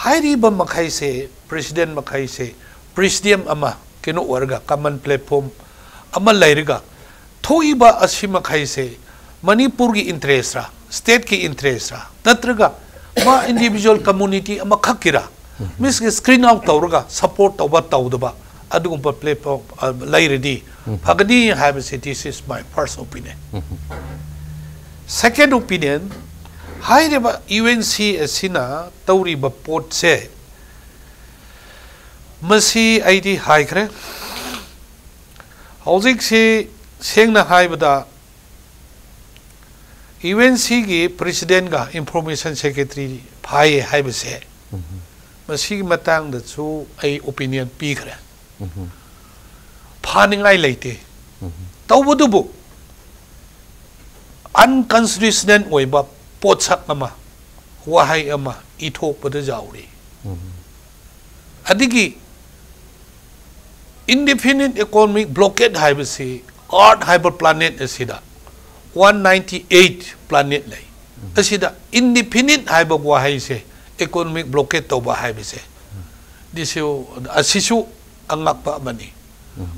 ꯍꯥꯏꯔꯤꯕ ꯃꯈꯩꯁꯦ, president ꯃꯈꯩꯁꯦ presidium ꯑꯃ ꯀꯩꯅꯣ ꯑꯣꯏꯔꯒ common platform ꯑꯃ ꯂꯩꯔꯒ ꯊꯣꯛꯏꯕ ꯑꯁꯤ ꯃꯈꯩꯁꯦ ꯃꯅꯤꯄꯨꯔꯒꯤ interest ꯔ, state ꯀꯤ interest ꯔ, ꯅꯠꯇ꯭ꯔꯒ ꯃꯥ individual community ꯑꯃꯈꯛꯀꯤꯔ, ꯃꯤꯁꯀꯤ screen out ꯇꯧꯔꯒ support ꯇꯧꯕ ꯇꯧꯗꯕ ꯑꯗꯨꯒꯨꯝꯕ platform, ꯑ, ꯂꯩꯔꯗꯤ ꯐꯒꯅꯤ ꯍꯥꯏꯕꯁꯦ, this is my first opinion꯫ Second opinion, ꯍꯥꯏꯔꯤꯕ U N C ꯑꯁꯤꯅ ꯇꯧꯔꯤꯕ ꯄꯣꯠꯁꯦ, ꯃꯁꯤ ꯑꯩꯗꯤ ꯍꯥꯏꯈ꯭ꯔꯦ꯫ ꯍꯧꯖꯤꯛꯁꯤ ꯁꯦꯡꯅ ꯍꯥꯏꯕꯗ U N C ꯒꯤ president ꯒ information secretary ꯐꯥꯏꯌꯦ ꯍꯥꯏꯕꯁꯦ, ꯃꯁꯤꯒꯤ ꯃꯇꯥꯡꯗꯁꯨ ꯑꯩ opinion ꯄꯤꯈ꯭ꯔꯦ꯫ ꯐꯥꯅꯤꯡꯉꯥꯏ ꯂꯩꯇꯦ꯫ ꯇꯧꯕꯗꯨꯕꯨ unconstitutional ꯑꯣꯏꯕ ꯄꯣꯠꯁꯛ ꯑꯃ, ꯋꯥꯍꯩ ꯑꯃ ꯏꯊꯣꯛꯄꯗ ꯌꯥꯎꯔꯤ꯫ ꯑꯗꯒꯤ indefinite economic blockade ꯍꯥꯏꯕꯁꯤ Earth ꯍꯥꯏꯕ planet ꯑꯁꯤꯗ one ninety eight planet ꯂꯩ꯫ ꯑꯁꯤꯗ indefinite ꯍꯥꯏꯕ ꯋꯥꯍꯩꯁꯦ, economic blockade ꯇꯧꯕ ꯍꯥꯏꯕꯁꯦ, ꯗꯤꯁꯨ, ꯑꯁꯤꯁꯨ ꯑꯉꯛꯄ ꯑꯃꯅꯤ꯫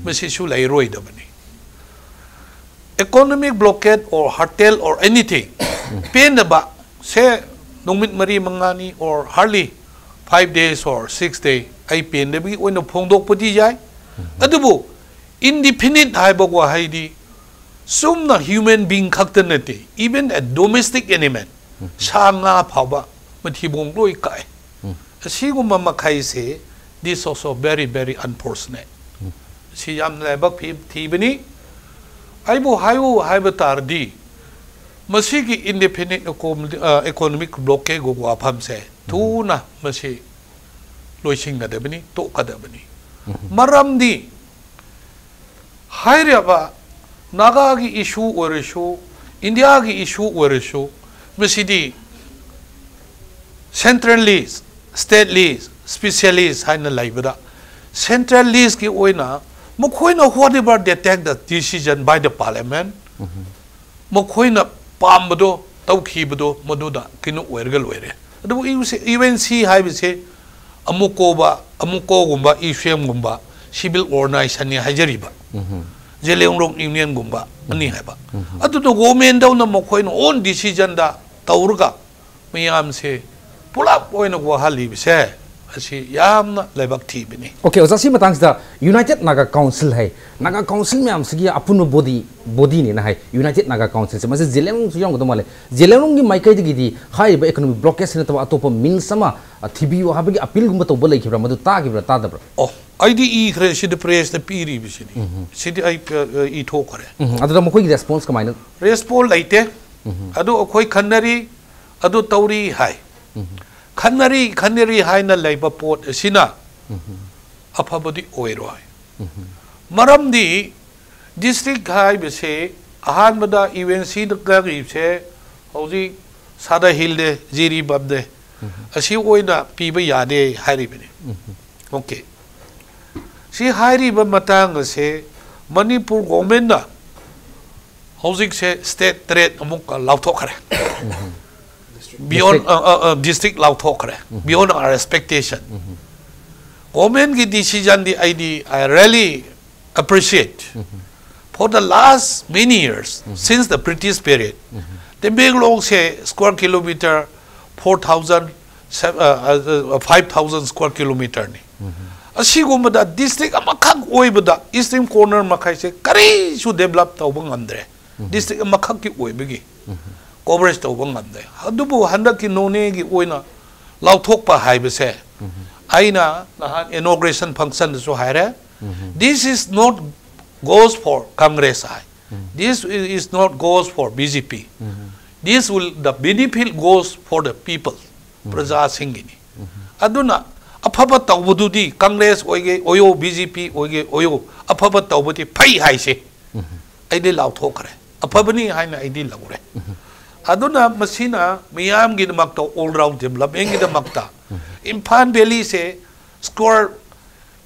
ꯃꯁꯤꯁꯨ ꯂꯩꯔꯣꯏꯗꯕꯅꯤ꯫ Economic blockade or hurtal or anything, ꯄꯦꯟꯗꯕ ꯁꯦ, ꯅꯨꯃꯤꯠ ꯃꯔꯤ ꯃꯉꯥꯅꯤ or hardly five days or six day, ꯑꯩ ꯄꯦꯟꯗꯕꯒꯤ ꯑꯣꯏꯅ ꯐꯣꯡꯗꯣꯛꯄꯗꯤ ꯌꯥꯏ꯫ ꯑꯗꯨꯕꯨ indefinite ꯍꯥꯏꯕ ꯋꯥꯍꯩꯗꯤ ꯆꯨꯝꯅ human being ꯈꯛꯇ ꯅꯠꯇꯦ, even a domestic animal, ꯁꯥ ꯉꯥ ꯐꯥꯎꯕ ꯃꯊꯤꯕꯣꯡ ꯂꯣꯏ ꯀꯛꯑꯦ꯫ ꯑꯁꯤꯒꯨꯝꯕ ꯃꯈꯩꯁꯦ, this also very, very unfortunate꯫ ꯁꯤ ꯌꯥꯝꯅ ꯂꯥꯏꯕꯛ ꯐꯤ- ꯊꯤꯕꯅꯤ꯫ ꯑꯩꯕꯨ ꯍꯥꯏꯌꯨ ꯍꯥꯏꯕ ꯇꯥꯔꯗꯤ, ꯃꯁꯤꯒꯤ ꯏꯟꯗꯤꯐꯤꯅꯤꯠ ꯏꯀꯣꯅꯣꯃꯤꯛ ꯕ꯭ꯂꯣꯀꯦꯠ ꯋꯥꯐꯝꯁꯦ ꯊꯨꯅ ꯃꯁꯤ ꯂꯣꯏꯁꯤꯟꯒꯗꯕꯅꯤ, ꯇꯣꯛꯀꯗꯕꯅꯤ꯫ ꯃꯔꯝꯗꯤ ꯍꯥꯏꯔꯤꯕ ꯅꯥꯒꯥꯒꯤ ꯏꯁꯨ ꯑꯣꯏꯔꯁꯨ, ꯏꯟꯗꯤꯌꯥꯒꯤ ꯏꯁꯨ ꯑꯣꯏꯔꯁꯨ, ꯃꯁꯤꯗꯤ ꯁꯦꯟꯇ꯭ꯔꯦꯜ ꯂꯤꯁ, ꯁ꯭ꯇꯦꯠ ꯂꯤꯁ, ꯁ꯭ꯄꯤꯁꯦꯜ ꯂꯤꯁ ꯍꯥꯏꯅ ꯂꯩꯕꯗ, ꯁꯦꯟꯇ꯭ꯔꯦꯜ ꯂꯤꯁꯀꯤ ꯑꯣꯏꯅ ꯃꯈꯣꯏꯅ whatever they take the decision by the parliament, ꯃꯈꯣꯏꯅ ꯄꯥꯝꯕꯗꯣ ꯇꯧꯈꯤꯕꯗꯣ ꯃꯗꯨꯗ ꯀꯩꯅꯣ ꯑꯣꯏꯔꯒ ꯂꯣꯏꯔꯦ꯫ ꯑꯗꯨꯕꯨ ꯌꯨ ꯑꯦꯟ ꯁꯤ ꯍꯥꯏꯕꯁꯦ ꯑꯃꯨꯀꯣꯕ, ꯑꯃꯨꯀꯣꯒꯨꯝꯕ, ꯏ ꯁꯤ ꯑꯦꯝꯒꯨꯝꯕ ꯁꯤꯚꯤꯜ ꯑꯣꯔꯒꯅꯥꯏꯖꯦꯁꯟꯅꯤ ꯍꯥꯏꯖꯔꯤꯕ, ꯖꯦꯂꯤꯌꯥꯡꯔꯣꯡ ꯌꯨꯅꯤꯌꯟꯒꯨꯝꯕ ꯑꯅꯤ ꯍꯥꯏꯕ꯫ ꯑꯗꯨꯅ ꯒꯣꯔꯃꯦꯟꯗꯧꯅ ꯃꯈꯣꯏꯅ ꯑꯣꯟ ꯗꯤꯁꯤꯖꯟꯗ ꯇꯧꯔꯒ ꯃꯌꯥꯝꯁꯦ ꯄꯨꯂꯞ ꯑꯣꯏꯅ ꯋꯥꯍꯜꯂꯤꯕꯁꯦ, ꯑꯁꯤ ꯌꯥꯝꯅ ꯂꯥꯏꯕꯛ ꯊꯤꯕꯅꯤ꯫ ꯑꯣꯀꯦ, ꯑꯣꯖꯥ, ꯁꯤ ꯃꯇꯥꯡꯁꯤꯗ ꯌꯨꯅꯥꯏꯇꯦꯠ ꯅꯥꯒꯥ ꯀꯥꯎꯟꯁꯤꯜ ꯍꯥꯏ, ꯅꯥꯒꯥ ꯀꯥꯎꯟꯁꯤꯜ ꯃꯌꯥꯝꯁꯤꯒꯤ ꯑꯄꯨꯟꯕ ꯕꯣꯗꯤ, ꯕꯣꯗꯤꯅꯦꯅ ꯍꯥꯏ꯫ ꯌꯨꯅꯥꯏꯇꯦꯠ ꯅꯥꯒꯥ ꯀꯥꯎꯟꯁꯤꯜꯁꯦ, ꯃꯁꯤ ꯖꯦꯂꯤꯌꯥꯡꯔꯣꯡꯁꯨ ꯌꯥꯎꯔꯝꯒꯗꯧ ꯃꯥꯜꯂꯦ꯫ ꯖꯦꯂꯤꯌꯥꯡꯔꯣꯡꯒꯤ ꯃꯥꯏꯀꯩꯗꯒꯤꯗꯤ ꯍꯥꯏꯔꯤꯕ ꯏꯀꯣꯅꯣꯃꯤꯛ ꯕ꯭ꯂꯣꯀꯦꯠꯁꯤ ꯅꯠꯇꯕ ꯑꯇꯣꯞꯄ ꯃꯤꯟꯁ ꯑꯃ, ꯑ, ꯊꯤꯕꯤꯌꯨ ꯍꯥꯏꯕꯒꯤ ꯑꯄꯤꯜꯒꯨꯝꯕ ꯇꯧꯕ ꯂꯩꯈꯤꯕ꯭ꯔꯥ? ꯃꯗꯨ ꯇꯥꯈꯤꯕ꯭ꯔꯥ, ꯇꯥꯗꯕ꯭ꯔꯥ? ꯑꯣ, ꯑꯩꯗꯤ ꯏꯈ꯭ꯔꯦ, ꯁꯤꯗ ꯄ꯭ꯔꯦꯁꯇ ꯄꯤꯔꯤꯕꯁꯤꯗꯤ꯫ ꯁꯤꯗꯤ ꯑꯩ, ꯑ, ꯑ, ꯏꯊꯣꯛꯈ꯭ꯔꯦ꯫ ꯎꯝ, ꯑꯗꯨꯗ ꯃꯈꯣꯏꯒꯤ ꯔꯦꯁꯄꯣꯟꯁ ꯀꯃꯥꯏꯅ? ꯔꯦꯁꯄꯣꯟ ꯂꯩꯇꯦ꯫ ꯑꯗꯨ ꯑꯩꯈꯣꯏ ꯈꯟꯅꯔꯤ, ꯑꯗꯨ ꯇꯧꯔꯤ ꯍꯥꯏ꯫ ꯈꯟꯅꯔꯤ, ꯈꯟꯅꯔꯤ ꯍꯥꯏꯅ ꯂꯩꯕ ꯄꯣꯠ ꯑꯁꯤꯅ ꯑꯐꯕꯗꯤ ꯑꯣꯏꯔꯣꯏ꯫ ꯃꯔꯝꯗꯤ ꯗꯤꯁꯇ꯭ꯔꯤꯛ ꯍꯥꯏꯕꯁꯦ ꯑꯍꯥꯟꯕꯗ ꯌꯨ ꯑꯦꯟ ꯁꯤꯗ ꯀꯔꯤꯁꯦ ꯍꯧꯖꯤꯛ ꯁꯥꯗꯥ ꯍꯤꯜꯗꯦ, ꯖꯤꯔꯤꯕꯥꯝꯗꯦ, ꯑꯁꯤ ꯑꯣꯏꯅ ꯄꯤꯕ ꯌꯥꯗꯦ ꯍꯥꯏꯔꯤꯕꯅꯤ꯫ ꯑꯣꯀꯦ꯫ ꯁꯤ ꯍꯥꯏꯔꯤꯕ ꯃꯇꯥꯡ ꯑꯁꯦ ꯃꯅꯤꯄꯨꯔ ꯒꯣꯔꯃꯦꯟꯅ ꯍꯧꯖꯤꯛꯁꯦ ꯁ꯭ꯇꯦꯠ ꯇꯔꯦꯠ ꯑꯃꯨꯛꯀ ꯂꯥꯎꯊꯣꯛꯈ꯭ꯔꯦ꯫ Beyond, District. ꯑ, ꯑ, ꯑ, district ꯂꯥꯎꯊꯣꯛꯈ꯭ꯔꯦ꯫ Beyond our expectation꯫ ꯒꯣꯔꯃꯦꯟꯒꯤ ꯗꯤꯁꯤꯖꯟꯗꯤ ꯑꯩꯗꯤ I really appreciate. For the last many years, since the British period, ꯇꯃꯦꯡꯂꯣꯡꯁꯦ square kilometer four thousand, five thousand square kilometerꯅꯤ꯫ ꯑꯁꯤꯒꯨꯝꯕꯗ ꯗꯤꯁꯇ꯭ꯔꯤꯛ ꯑꯃꯈꯛ ꯑꯣꯏꯕꯗ ꯏꯁꯇꯔꯟ ꯀꯣꯔꯅꯔ ꯃꯈꯩꯁꯦ ꯀꯔꯤꯁꯨ ꯗꯦꯕꯂꯞ ꯇꯧꯕ ꯉꯝꯗ꯭ꯔꯦ꯫ ꯗꯤꯁꯇ꯭ꯔꯤꯛ ꯑꯃꯈꯛꯀꯤ ꯑꯣꯏꯕꯒꯤ ꯀꯣꯚꯔꯦꯖ ꯇꯧꯕ ꯉꯝꯗꯦ꯫ ꯑꯗꯨꯕꯨ ꯍꯟꯗꯛꯀꯤ ꯅꯣꯅꯦꯒꯤ ꯑꯣꯏꯅ ꯂꯥꯎꯊꯣꯛꯄ ꯍꯥꯏꯕꯁꯦ ꯑꯩꯅ ꯅꯍꯥꯟ ꯏꯅꯣꯒ꯭ꯔꯦꯁꯟ ꯐꯪꯁꯟꯗꯁꯨ ꯍꯥꯏꯔꯦ, This is not goes for Congress, I. This is not goes for B J P. This will, the benefit goes for the people, ꯄ꯭ꯔꯖꯥꯁꯤꯡꯒꯤꯅꯤ꯫ ꯑꯗꯨꯅ ꯑꯐꯕ ꯇꯧꯕꯗꯨꯗꯤ ꯀꯪꯒ꯭ꯔꯦꯁ ꯑꯣꯏꯒꯦ ꯑꯣꯏꯌꯣ, B J P ꯑꯣꯏꯒꯦ ꯑꯣꯏꯌꯣ, ꯑꯐꯕ ꯇꯧꯕꯗꯤ ꯐꯩ ꯍꯥꯏꯁꯦ ꯑꯩꯗꯤ ꯂꯥꯎꯊꯣꯛꯈ꯭ꯔꯦ꯫ ꯑꯐꯕꯅꯤ ꯍꯥꯏꯅ ꯑꯩꯗꯤ ꯂꯧꯔꯦ꯫ ꯑꯗꯨꯅ ꯃꯁꯤꯅ ꯃꯤꯌꯥꯝꯒꯤꯗꯃꯛꯇ, all round developmentꯒꯤꯗꯃꯛꯇ, Imphal ꯚꯦꯂꯤꯁꯦ square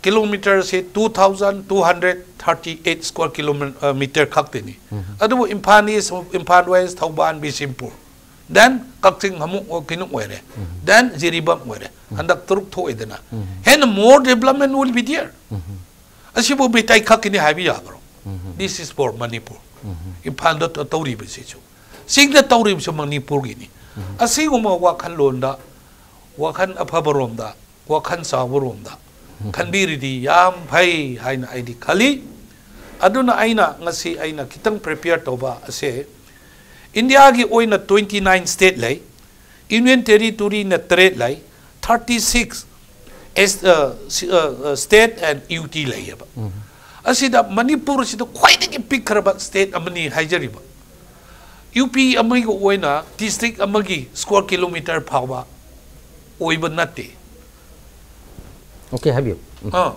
kilometreꯁꯦ two thousand two hundred thirty eight square kilometer ꯈꯛꯇꯅꯤ꯫ ꯑꯗꯨꯕꯨ ꯏꯝꯐꯥꯜ ꯏꯁ, ꯏꯝꯐꯥꯜ ꯋꯦꯁ, ꯊꯧꯕꯥꯜ, ꯕꯤꯁꯦꯝꯄꯨꯔ, then ꯀꯛꯆꯤꯡ ꯑꯃꯨꯛ ꯑꯣ-, ꯀꯩꯅꯣ ꯑꯣꯏꯔꯦ, then ꯖꯤꯔꯤꯕꯥꯝ ꯑꯣꯏꯔꯦ꯫ ꯍꯟꯗꯛ ꯇꯔꯨꯛ ꯊꯣꯛꯑꯦꯗꯅ, ꯍꯦꯟꯅ more development will be there꯫ ꯑꯁꯤꯕꯨ ꯃꯩꯇꯩ ꯈꯛꯀꯤꯅꯤ ꯍꯥꯏꯕ ꯌꯥꯕ꯭ꯔꯣ? This is for Manipur꯫ ꯏꯝꯐꯥꯜꯗ ꯇ-, ꯇꯧꯔꯤꯕꯁꯤꯁꯨ, ꯆꯤꯡꯗ ꯇꯧꯔꯤꯕꯁꯨ ꯃꯅꯤꯄꯨꯔꯒꯤꯅꯤ꯫ ꯑꯁꯤꯒꯨꯝꯕ ꯋꯥꯈꯜꯂꯣꯟꯗ, ꯋꯥꯈꯜ ꯑꯐꯕꯔꯣꯝꯗ, ꯋꯥꯈꯜ ꯆꯥꯎꯕꯔꯣꯝꯗ ꯈꯟꯕꯤꯔꯗꯤ ꯌꯥꯝ ꯐꯩ ꯍꯥꯏꯅ ꯑꯩꯗꯤ ꯈꯜꯂꯤ꯫ ꯑꯗꯨꯅ ꯑꯩꯅ ꯉꯁꯤ ꯑꯩꯅ ꯈꯤꯇꯪ prepare ꯇꯧꯕ ꯑꯁꯦ, ꯏꯟꯗꯤꯌꯥꯒꯤ ꯑꯣꯏꯅ twenty nine state ꯂꯩ, Union Territoryꯅ ꯇꯔꯦꯠ ꯂꯩ, thirty six ꯑꯦꯁ-, ꯑ, ꯁꯤ-, ꯑ, ꯑ, state and UT ꯂꯩꯌꯦꯕ꯫ ꯑꯁꯤꯗ ꯃꯅꯤꯄꯨꯔꯁꯤꯗ ꯈ꯭ꯋꯥꯏꯗꯒꯤ ꯄꯤꯛꯈ꯭ꯔꯕ state ꯑꯃꯅꯤ ꯍꯥꯏꯖꯔꯤꯕ꯫ UP ꯑꯃꯒꯤ ꯑꯣꯏꯅ district ꯑꯃꯒꯤ square kilometer ꯐꯥꯎꯕ ꯑꯣꯏꯕ ꯅꯠꯇꯦ꯫ ꯑꯣꯀꯦ, ꯍꯥꯏꯕꯤꯌꯨ꯫ ꯎꯝ꯫ ꯑꯥ,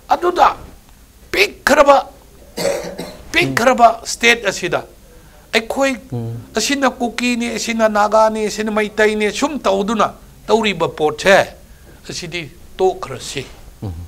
ꯑꯗꯨꯗ ꯄꯤꯛꯈ꯭ꯔꯕ, ꯄꯤꯛꯈ꯭ꯔꯕ state ꯑꯁꯤꯗ ꯑꯩꯈꯣꯏ, ꯑꯁꯤꯅ ꯀꯨꯀꯤꯅꯤ, ꯑꯁꯤꯅ ꯅꯥꯒꯥꯅꯤ, ꯑꯁꯤꯅ ꯃꯩꯇꯩꯅꯤ, ꯁꯨꯝ ꯇꯧꯗꯨꯅ ꯇꯧꯔꯤꯕ ꯄꯣꯠꯁꯦ, ꯑꯁꯤꯗꯤ ꯇꯣꯛꯈ꯭ꯔꯁꯤ꯫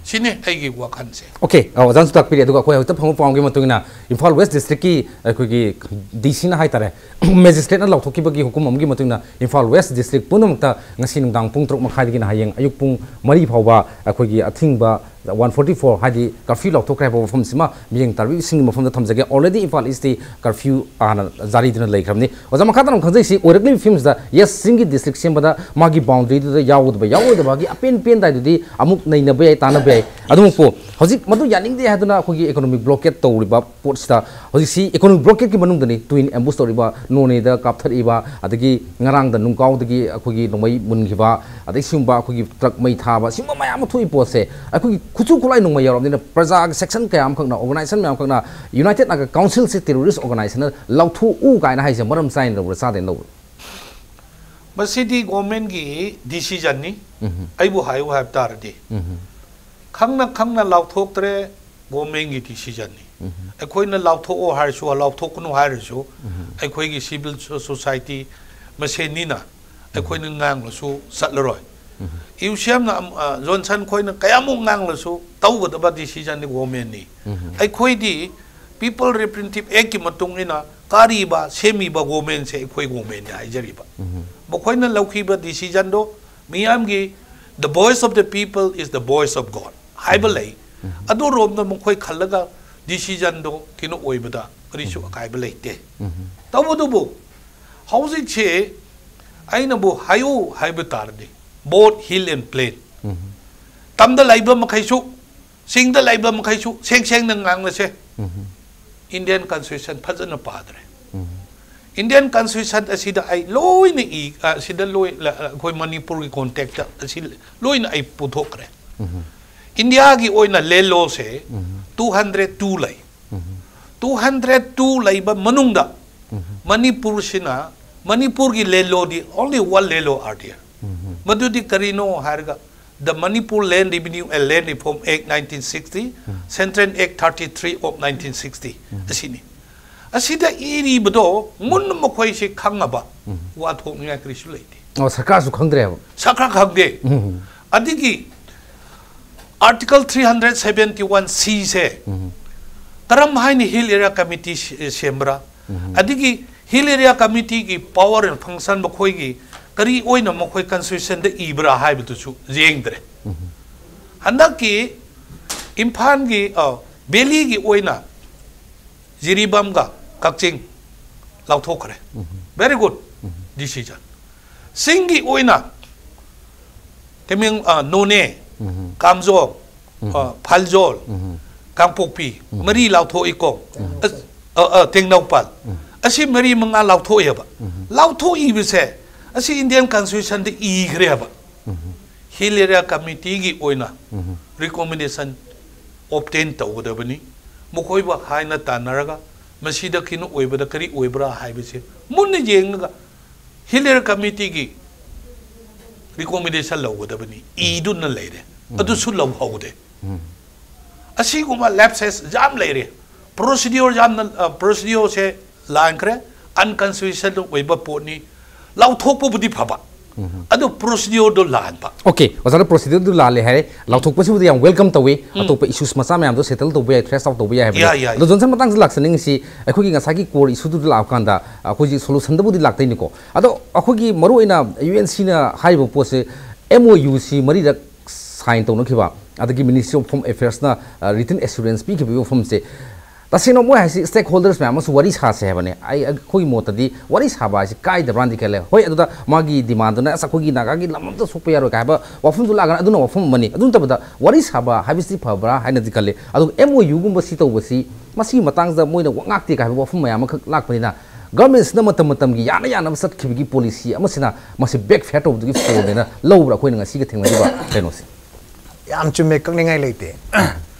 ꯁꯤꯅꯤ ꯑꯩꯒꯤ ꯋꯥꯈꯜꯁꯦ꯫ ꯑꯣꯀꯦ, ꯑ, ꯑꯣꯖꯥꯅꯁꯨ ꯇꯥꯛꯄꯤꯔꯦ꯫ ꯑꯗꯨꯒ ꯑꯩꯈꯣꯏ ꯍꯧꯖꯤꯛꯇ ꯐꯪꯕ ꯄꯥꯎꯒꯤ ꯃꯇꯨꯡ ꯏꯟꯅ, ꯏꯝꯐꯥꯜ ꯋꯦꯁ ꯗꯤꯁꯇ꯭ꯔꯤꯛꯀꯤ ꯑꯩꯈꯣꯏꯒꯤ ꯗꯤ ꯁꯤꯅ ꯍꯥꯏꯇꯥꯔꯦ, ꯃꯦꯖꯤꯁꯇ꯭ꯔꯦꯠꯅ ꯂꯥꯎꯊꯣꯛꯈꯤꯕꯒꯤ ꯍꯨꯀꯨꯝ ꯑꯃꯒꯤ ꯃꯇꯨꯡ ꯏꯟꯅ, ꯏꯝꯐꯥꯜ ꯋꯦꯁ ꯗꯤꯁꯇ꯭ꯔꯤꯛ ꯄꯨꯝꯅꯃꯛꯇ ꯉꯁꯤ ꯅꯨꯡꯗꯥꯡ ꯄꯨꯡ ꯇꯔꯨꯛ ꯃꯈꯥꯏꯗꯒꯤꯅ ꯍꯌꯦꯡ ꯑꯌꯨꯛ ꯄꯨꯡ ꯃꯔꯤ ꯐꯥꯎꯕ ꯑꯩꯈꯣꯏꯒꯤ ꯑꯊꯤꯡꯕ one forty four, ꯍꯥꯏꯗꯤ ꯀꯔꯐ꯭ꯌꯨ ꯂꯥꯎꯊꯣꯛꯈ꯭ꯔꯦ ꯍꯥꯏꯕ ꯋꯥꯐꯝꯁꯤꯃ ꯃꯤꯠꯌꯦꯡ ꯇꯥꯕꯤꯕꯁꯤꯡꯒꯤ ꯃꯐꯝꯗ ꯊꯝꯖꯒꯦ꯫ Already ꯏꯝꯐꯥꯜ ꯏꯁꯇꯤ ꯀꯔꯐ꯭ꯌꯨ ꯍꯥꯟꯅ ꯖꯥꯔꯤꯗꯨꯅ ꯂꯩꯈ꯭ꯔꯕꯅꯤ꯫ ꯑꯣꯖꯥ, ꯃꯈꯥ ꯇꯥꯅ ꯈꯪꯖꯩꯁꯤ, ꯑꯣꯏꯔꯛꯂꯤꯕ ꯐꯤꯕꯝꯁꯤꯗ, ꯌꯦꯁ, ꯆꯤꯡꯒꯤ ꯗꯤꯁꯇ꯭ꯔꯤꯛ ꯁꯦꯝꯕꯗ ꯃꯥꯒꯤ ꯕꯥꯎꯟꯗꯔꯤꯗꯨꯗ ꯌꯥꯎꯒꯗꯕ ꯌꯥꯎꯔꯣꯏꯗꯕꯒꯤ ꯑꯄꯦꯟ ꯄꯦꯟꯗꯥꯏꯗꯨꯗꯤ ꯑꯃꯨꯛ ꯅꯩꯅꯕ ꯌꯥꯏ, ꯇꯥꯟꯅꯕ ꯌꯥꯏ꯫ ꯑꯗꯨꯃꯛꯄꯨ ꯍꯧꯖꯤꯛ ꯃꯗꯨ ꯌꯥꯅꯤꯡꯗꯦ ꯍꯥꯏꯗꯨꯅ ꯑꯩꯈꯣꯏꯒꯤ ꯏꯀꯣꯅꯣꯃꯤꯛ ꯕ꯭ꯂꯣꯀꯦꯠ ꯇꯧꯔꯤꯕ ꯄꯣꯠꯁꯤꯗ, ꯍꯧꯖꯤꯛꯁꯤ ꯏꯀꯣꯅꯣꯃꯤꯛ ꯕ꯭ꯂꯣꯀꯦꯠꯀꯤ ꯃꯅꯨꯡꯗꯅꯤ ꯇ꯭ꯋꯤꯟ ꯑꯦꯝꯕꯨꯁ ꯇꯧꯔꯤꯕ, ꯅꯣꯅꯦꯗ ꯀꯥꯞꯊꯔꯛꯏꯕ, ꯑꯗꯒꯤ ꯉꯔꯥꯡꯗ ꯅꯨꯡꯀꯥꯎꯗꯒꯤ ꯑꯩꯈꯣꯏꯒꯤ ꯅꯣꯡꯃꯩ ꯃꯨꯟꯈꯤꯕ, ꯑꯗꯩ ꯁꯤꯒꯨꯝꯕ ꯑꯩꯈꯣꯏꯒꯤ ꯇ꯭ꯔꯛ ꯃꯩ ꯊꯥꯕ, ꯁꯤꯒꯨꯝꯕ ꯃꯌꯥꯝ ꯑꯃ ꯊꯣꯛꯏ ꯄꯣꯠꯁꯦ ꯑꯩꯈꯣꯏꯒꯤ ꯈꯨꯠꯁꯨ ꯈꯨꯠꯂꯥꯏ ꯅꯨꯡꯃꯩ ꯌꯥꯎꯔꯕꯅꯤꯅ ꯄ꯭ꯔꯖꯥꯒꯤ ꯁꯦꯛꯁꯟ ꯀꯌꯥ ꯑꯃꯈꯛꯅ, ꯑꯣꯔꯒꯅꯥꯏꯖꯦꯁꯟ ꯃꯌꯥꯝ ꯈꯛꯅ United Naga Council ꯁꯦ ꯇꯦꯔꯣꯔꯤꯁ ꯑꯣꯔꯒꯅꯥꯏꯖꯦꯁꯟ ꯂꯥꯎꯊꯣꯛꯎ ꯀꯥꯏꯅ ꯍꯥꯏꯁꯦ ꯃꯔꯝ ꯆꯥꯏꯅ ꯂꯧꯕ꯭ꯔꯥ, ꯆꯥꯗꯦꯅ ꯂꯧꯕ꯭ꯔꯥ? ꯃꯁꯤꯗꯤ ꯒꯣꯔꯃꯦꯟꯒꯤ ꯗꯤꯁꯤꯖꯟꯅꯤ꯫ ꯑꯩꯕꯨ ꯍꯥꯏꯌꯨ ꯍꯥꯏꯕ ꯇꯥꯔꯗꯤ, ꯈꯪꯅ ꯈꯪꯅ ꯂꯥꯎꯊꯣꯛꯇ꯭ꯔꯦ, ꯒꯣꯔꯃꯦꯟꯒꯤ ꯗꯤꯁꯤꯖꯟꯅꯤ꯫ ꯑꯩꯈꯣꯏꯅ ꯂꯥꯎꯊꯣꯛꯑꯣ ꯍꯥꯏꯔꯁꯨ, ꯂꯥꯎꯊꯣꯛꯀꯅꯨ ꯍꯥꯏꯔꯁꯨ, ꯑꯩꯈꯣꯏꯒꯤ ꯁꯤꯚꯤꯜ ꯁꯣ-, ꯁꯣꯁꯥꯏꯇꯤ ꯃꯁꯦꯟꯅꯤꯅ ꯑꯩꯈꯣꯏꯅ ꯉꯥꯡꯂꯁꯨ ꯆꯠꯂꯔꯣꯏ꯫ ꯏꯎꯁꯤꯌꯥꯝꯅ ꯑꯝ-, ꯑ, ꯖꯣꯟꯁꯟ ꯈꯣꯏꯅ ꯀꯌꯥꯃꯨꯛ ꯉꯥꯡꯂꯁꯨ ꯇꯧꯒꯗꯕ ꯗꯤꯁꯤꯖꯟꯗꯤ ꯒꯣꯔꯃꯦꯟꯅꯤ꯫ ꯑꯩꯈꯣꯏꯗꯤ ꯄꯤꯄꯜ ꯔꯤꯄ꯭ꯔꯦꯖꯦꯟꯇꯦꯇꯤꯚ ꯑꯦꯛꯀꯤ ꯃꯇꯨꯡ ꯏꯟꯅ ꯀꯥꯔꯤꯕ, ꯁꯦꯝꯃꯤꯕ ꯒꯣꯔꯃꯦꯟꯁꯦ ꯑꯩꯈꯣꯏ ꯒꯣꯔꯃꯦꯟꯅꯤ ꯍꯥꯏꯖꯔꯤꯕ꯫ ꯃꯈꯣꯏꯅ ꯂꯧꯈꯤꯕ ꯗꯤꯁꯤꯖꯟꯗꯣ ꯃꯤꯌꯥꯝꯒꯤ, "The voice of the people is the voice of God" ꯍꯥꯏꯕ ꯂꯩ꯫ ꯑꯗꯨꯔꯣꯝꯗ ꯃꯈꯣꯏ ꯈꯜꯂꯒ ꯗꯤꯁꯤꯖꯟꯗꯣ ꯀꯩꯅꯣ ꯑꯣꯏꯕꯗ ꯀꯔꯤꯁꯨ ꯑꯀꯥꯏꯕ ꯂꯩꯇꯦ꯫ ꯇꯧꯕꯇꯕꯨ ꯍꯧꯖꯤꯛꯁꯦ ꯑꯩꯅꯕꯨ ꯍꯥꯏꯌꯨ ꯍꯥꯏꯕ ꯇꯥꯔꯗꯤ, both hill and plain, ꯇꯝꯗ ꯂꯩꯕ ꯃꯈꯩꯁꯨ, ꯆꯤꯡꯗ ꯂꯩꯕ ꯃꯈꯩꯁꯨ ꯁꯦꯡ ꯁꯦꯡꯅ ꯉꯥꯡꯂꯁꯦ꯫ ꯏꯟꯗꯤꯌꯟ ꯀꯟꯁꯇꯤꯇ꯭ꯌꯨꯁꯟ ꯐꯖꯅ ꯄꯥꯗ꯭ꯔꯦ꯫ ꯏꯟꯗꯤꯌꯟ ꯀꯟꯁꯇꯤꯇ꯭ꯌꯨꯁꯟ ꯑꯁꯤꯗ ꯑꯩ ꯂꯣꯏꯅ ꯏ-, ꯑ, ꯑꯁꯤꯗ ꯂꯣꯏ-, ꯂ-, ꯑꯩꯈꯣꯏ ꯃꯅꯤꯄꯨꯔꯒꯤ ꯀꯣꯟꯇꯦꯛꯁꯇ ꯑꯁꯤ ꯂꯣꯏꯅ ꯑꯩ ꯄꯨꯊꯣꯛꯈ꯭ꯔꯦ꯫ ꯏꯟꯗꯤꯌꯥꯒꯤ ꯑꯣꯏꯅ ꯂꯦ ꯂꯣꯁꯦ two hundred two ꯂꯩ꯫ Two hundred two ꯂꯩꯕ ꯃꯅꯨꯡꯗ ꯃꯅꯤꯄꯨꯔꯁꯤꯅ, ꯃꯅꯤꯄꯨꯔꯒꯤ ꯂꯦ Lodi only one law are there꯫ ꯃꯗꯨꯗꯤ ꯀꯔꯤꯅꯣ ꯍꯥꯏꯔꯒ, the Manipur Land Revenue and Land Reform Act nineteen sixty, Central Act thirty three of nineteen sixty ꯑꯁꯤꯅꯤ꯫ ꯑꯁꯤꯗ ꯏꯔꯤꯕꯗꯣ ꯃꯨꯟꯅ ꯃꯈꯣꯏꯁꯤ ꯈꯪꯉꯕ ꯋꯥ ꯊꯣꯛꯅꯤꯡꯉꯥꯏ ꯀꯔꯤꯁꯨ ꯂꯩꯇꯦ꯫ ꯑꯣ, ꯁꯔꯀꯥꯔꯁꯨ ꯈꯪꯗ꯭ꯔꯦꯕ꯫ ꯁꯔꯀꯥꯔ ꯈꯪꯗꯦ꯫ ꯑꯗꯒꯤ Article three hundred seventy one C ꯁꯦ ꯀꯔꯝ ꯍꯥꯏꯅ Hill Area Committee ꯁꯦ-, ꯁꯦꯝꯕ꯭ꯔꯥ? ꯑꯗꯒꯤ Hill Area Committee ꯒꯤ power and function ꯃꯈꯣꯏꯒꯤ ꯀꯔꯤ ꯑꯣꯏꯅ ꯃꯈꯣꯏ constitution ꯗ ꯏꯕ꯭ꯔꯥ ꯍꯥꯏꯕꯗꯨꯁꯨ ꯌꯦꯡꯗ꯭ꯔꯦ꯫ ꯍꯟꯗꯛꯀꯤ ꯏꯝꯐꯥꯜꯒꯤ, ꯑ, valley ꯒꯤ ꯑꯣꯏꯅ ꯖꯤꯔꯤꯕꯥꯝꯒ ꯀꯛꯆꯤꯡ ꯂꯥꯎꯊꯣꯛꯈ꯭ꯔꯦ꯫ Very good decision꯫ ꯆꯤꯡꯒꯤ ꯑꯣꯏꯅ ꯇꯃꯦꯡ-, ꯑ, ꯅꯣꯅꯦ, ꯀꯥꯝꯖꯣꯡ, ꯑ, ꯐꯥꯜꯖꯣꯜ, ꯀꯥꯡꯄꯣꯛꯄꯤ, ꯃꯔꯤ ꯂꯥꯎꯊꯣꯛꯏꯀꯣ꯫ ꯑꯁ, ꯑ, ꯑ, ꯇꯦꯡꯅꯧꯄꯜ꯫ ꯑꯁꯤ ꯃꯔꯤ ꯃꯉꯥ ꯂꯥꯎꯊꯣꯛꯑꯦꯕ꯫ ꯂꯥꯎꯊꯣꯛꯏꯕꯁꯦ ꯑꯁꯤ Indian Constitution ꯗ ꯏꯈ꯭ꯔꯦꯕ꯫ ꯍꯤꯜ ꯑꯦꯔꯤꯌꯥ ꯀꯃꯤꯇꯤꯒꯤ ꯑꯣꯏꯅ ꯔꯤꯀꯣꯃꯦꯟꯗꯦꯁꯟ ꯑꯣꯞꯇꯦꯟ ꯇꯧꯒꯗꯕꯅꯤ꯫ ꯃꯈꯣꯏꯕꯨ ꯍꯥꯏꯅ ꯇꯥꯟꯅꯔꯒ ꯃꯁꯤꯗ ꯀꯩꯅꯣ ꯑꯣꯏꯕꯗ ꯀꯔꯤ ꯑꯣꯏꯕ꯭ꯔꯥ ꯍꯥꯏꯕꯁꯦ ꯃꯨꯟꯅ ꯌꯦꯡꯂꯒ ꯍꯤꯜ ꯑꯦꯔꯤꯌꯥ ꯀꯃꯤꯇꯤꯒꯤ ꯔꯤꯀꯣꯃꯦꯟꯗꯦꯁꯟ ꯂꯧꯒꯗꯕꯅꯤ꯫ ꯏꯗꯨꯅ ꯂꯩꯔꯦ, ꯑꯗꯨꯁꯨ ꯂꯧꯍꯧꯗꯦ꯫ ꯑꯁꯤꯒꯨꯝꯕ ꯂꯦꯞꯁꯦꯁ ꯌꯥꯝ ꯂꯩꯔꯦ꯫ ꯄ꯭ꯔꯣꯁꯤꯗ꯭ꯌꯣꯔ ꯌꯥꯝꯅ, ꯑ, ꯄ꯭ꯔꯣꯁꯤꯗ꯭ꯌꯣꯔꯁꯦ ꯂꯥꯟꯈ꯭ꯔꯦ, ꯑꯟꯀꯟꯁꯇꯤꯇ꯭ꯌꯨꯁꯅꯦꯜ ꯑꯣꯏꯕ ꯄꯣꯠꯅꯤ꯫ ꯂꯥꯎꯊꯣꯛꯄꯕꯨꯗꯤ ꯐꯕ, ꯑꯗꯨ ꯄ꯭ꯔꯣꯁꯤꯗ꯭ꯌꯣꯔꯗꯣ ꯂꯥꯟꯕ꯫ ꯑꯣꯀꯦ, ꯑꯣꯖꯥꯅ ꯄ꯭ꯔꯣꯁꯤꯗ꯭ꯌꯣꯔꯗꯨ ꯂꯥꯜꯂꯦ ꯍꯥꯏꯔꯦ, ꯂꯥꯎꯊꯣꯛꯄꯁꯤꯕꯨꯗꯤ ꯌꯥꯝ ꯋꯦꯜꯀꯝ ꯇꯧꯋꯤ꯫ ꯑꯇꯣꯞꯄ ꯏꯁꯨꯁ ꯃꯆꯥ ꯃꯌꯥꯝꯗꯣ ꯁꯦꯇꯜ ꯇꯧꯕ ꯌꯥꯏ, ꯊ꯭ꯔꯦꯁ ꯑꯥꯎꯠ ꯇꯧꯕ ꯌꯥꯏ ꯍꯥꯏꯕꯅꯤ꯫ ꯌꯥꯏ, ꯌꯥꯏ꯫ ꯑꯗꯣ ꯖꯣꯟꯁꯟ, ꯃꯇꯥꯡꯁꯤꯗ ꯂꯥꯛꯆꯅꯤꯡꯉꯤꯁꯤ, ꯑꯩꯈꯣꯏꯒꯤ ꯉꯁꯥꯏꯒꯤ ꯀꯣꯔ ꯏꯁꯨꯗꯨꯗ ꯂꯥꯛꯑꯀꯥꯟꯗ ꯑꯩꯈꯣꯏꯒꯤ ꯁꯣꯂꯨꯁꯟꯗꯕꯨꯗꯤ ꯂꯥꯛꯇꯣꯏꯅꯤꯀꯣ꯫ ꯑꯗꯣ ꯑꯩꯈꯣꯏꯒꯤ ꯃꯔꯨꯑꯣꯏꯅ ꯌꯨ ꯑꯦꯟ ꯁꯤꯅ ꯍꯥꯏꯔꯤꯕ ꯄꯣꯠꯁꯦ, ꯑꯦꯝ ꯑꯣ ꯌꯨ ꯁꯤ ꯃꯔꯤꯔꯛ ꯁꯥꯏꯟ ꯇꯧꯅꯈꯤꯕ, ꯑꯗꯒꯤ ꯃꯤꯅꯤꯁꯇ꯭ꯔꯤ ꯑꯣꯐ ꯍꯣꯝ ꯑꯦꯐꯤꯌꯔꯁꯅ, ꯑ, ꯔꯤꯇꯟ ꯑꯦꯁꯨꯔꯦꯟꯁ ꯄꯤꯈꯤꯕꯒꯤ ꯋꯥꯐꯝꯁꯦ, ꯇꯁꯦꯡꯅ ꯃꯣꯏ ꯍꯥꯏꯁꯤ ꯁ꯭ꯇꯦꯛ ꯍꯣꯜꯗꯔꯁ ꯃꯌꯥꯝ ꯑꯃꯁꯨ ꯋꯥꯔꯤ ꯁꯥꯁꯦ ꯍꯥꯏꯕꯅꯦ꯫ ꯑꯩ, ꯑꯩꯈꯣꯏꯒꯤ ꯃꯣꯠꯇꯗꯤ ꯋꯥꯔꯤ ꯁꯥꯕ ꯍꯥꯏꯁꯤ ꯀꯥꯏꯗꯕ꯭ꯔꯥꯅꯗꯤ ꯈꯜꯂꯦ꯫ ꯍꯣꯏ, ꯑꯗꯨꯗ ꯃꯥꯒꯤ ꯗꯤꯃꯥꯟꯗꯨꯅ "ꯑꯁ, ꯑꯩꯈꯣꯏꯒꯤ ꯅꯥꯒꯥꯒꯤ ꯂꯝ ꯑꯝꯇ ꯁꯣꯛꯄ ꯌꯥꯔꯣꯏ" ꯀꯥꯏ ꯍꯥꯏꯕ ꯋꯥꯐꯝꯗꯨ ꯂꯥꯛꯑꯒꯅ ꯑꯗꯨꯅ ꯋꯥꯐꯝ ꯑꯃꯅꯤ꯫ ꯑꯗꯨ ꯅꯠꯇꯕꯗ ꯋꯥꯔꯤ ꯁꯥꯕ ꯍꯥꯏꯕꯁꯤ ꯐꯕ꯭ꯔꯥ ꯍꯥꯏꯅꯗꯤ ꯈꯜꯂꯦ꯫ ꯑꯗꯨꯒ ꯑꯦꯝ ꯑꯣ ꯌꯨꯒꯨꯝꯕ ꯁꯤ ꯇꯧꯕꯁꯤ, ꯃꯁꯤꯒꯤ ꯃꯇꯥꯡꯗ ꯃꯣꯏꯅ ꯋꯥ ꯉꯥꯛꯇꯦ ꯀꯥꯏ ꯍꯥꯏꯕ ꯋꯥꯐꯝ ꯃꯌꯥꯝ ꯑꯃꯈꯛ ꯂꯥꯛꯄꯅꯤꯅ, ꯒꯚꯔꯟꯃꯦꯟꯠꯁꯤꯅ ꯃꯇꯝ ꯃꯇꯝꯒꯤ ꯌꯥꯅ ꯌꯥꯅꯕ ꯆꯠꯈꯤꯕꯒꯤ ꯄꯣꯂꯤꯁꯤ ꯑꯃꯁꯤꯅ ꯃꯁꯤ ꯕꯦꯛꯐꯥꯌꯔ ꯇꯧꯕꯗꯨꯒꯤ ꯐꯣꯜꯅꯦꯅ ꯂꯧꯕ꯭ꯔꯥ, ꯑꯩꯈꯣꯏꯅ ꯉꯁꯤꯒ ꯊꯦꯡꯅꯔꯤꯕ ꯀꯩꯅꯣꯁꯦ? ꯌꯥꯝ ꯆꯨꯝꯃꯦ, ꯀꯛꯅꯤꯡꯉꯥꯏ ꯂꯩꯇꯦ꯫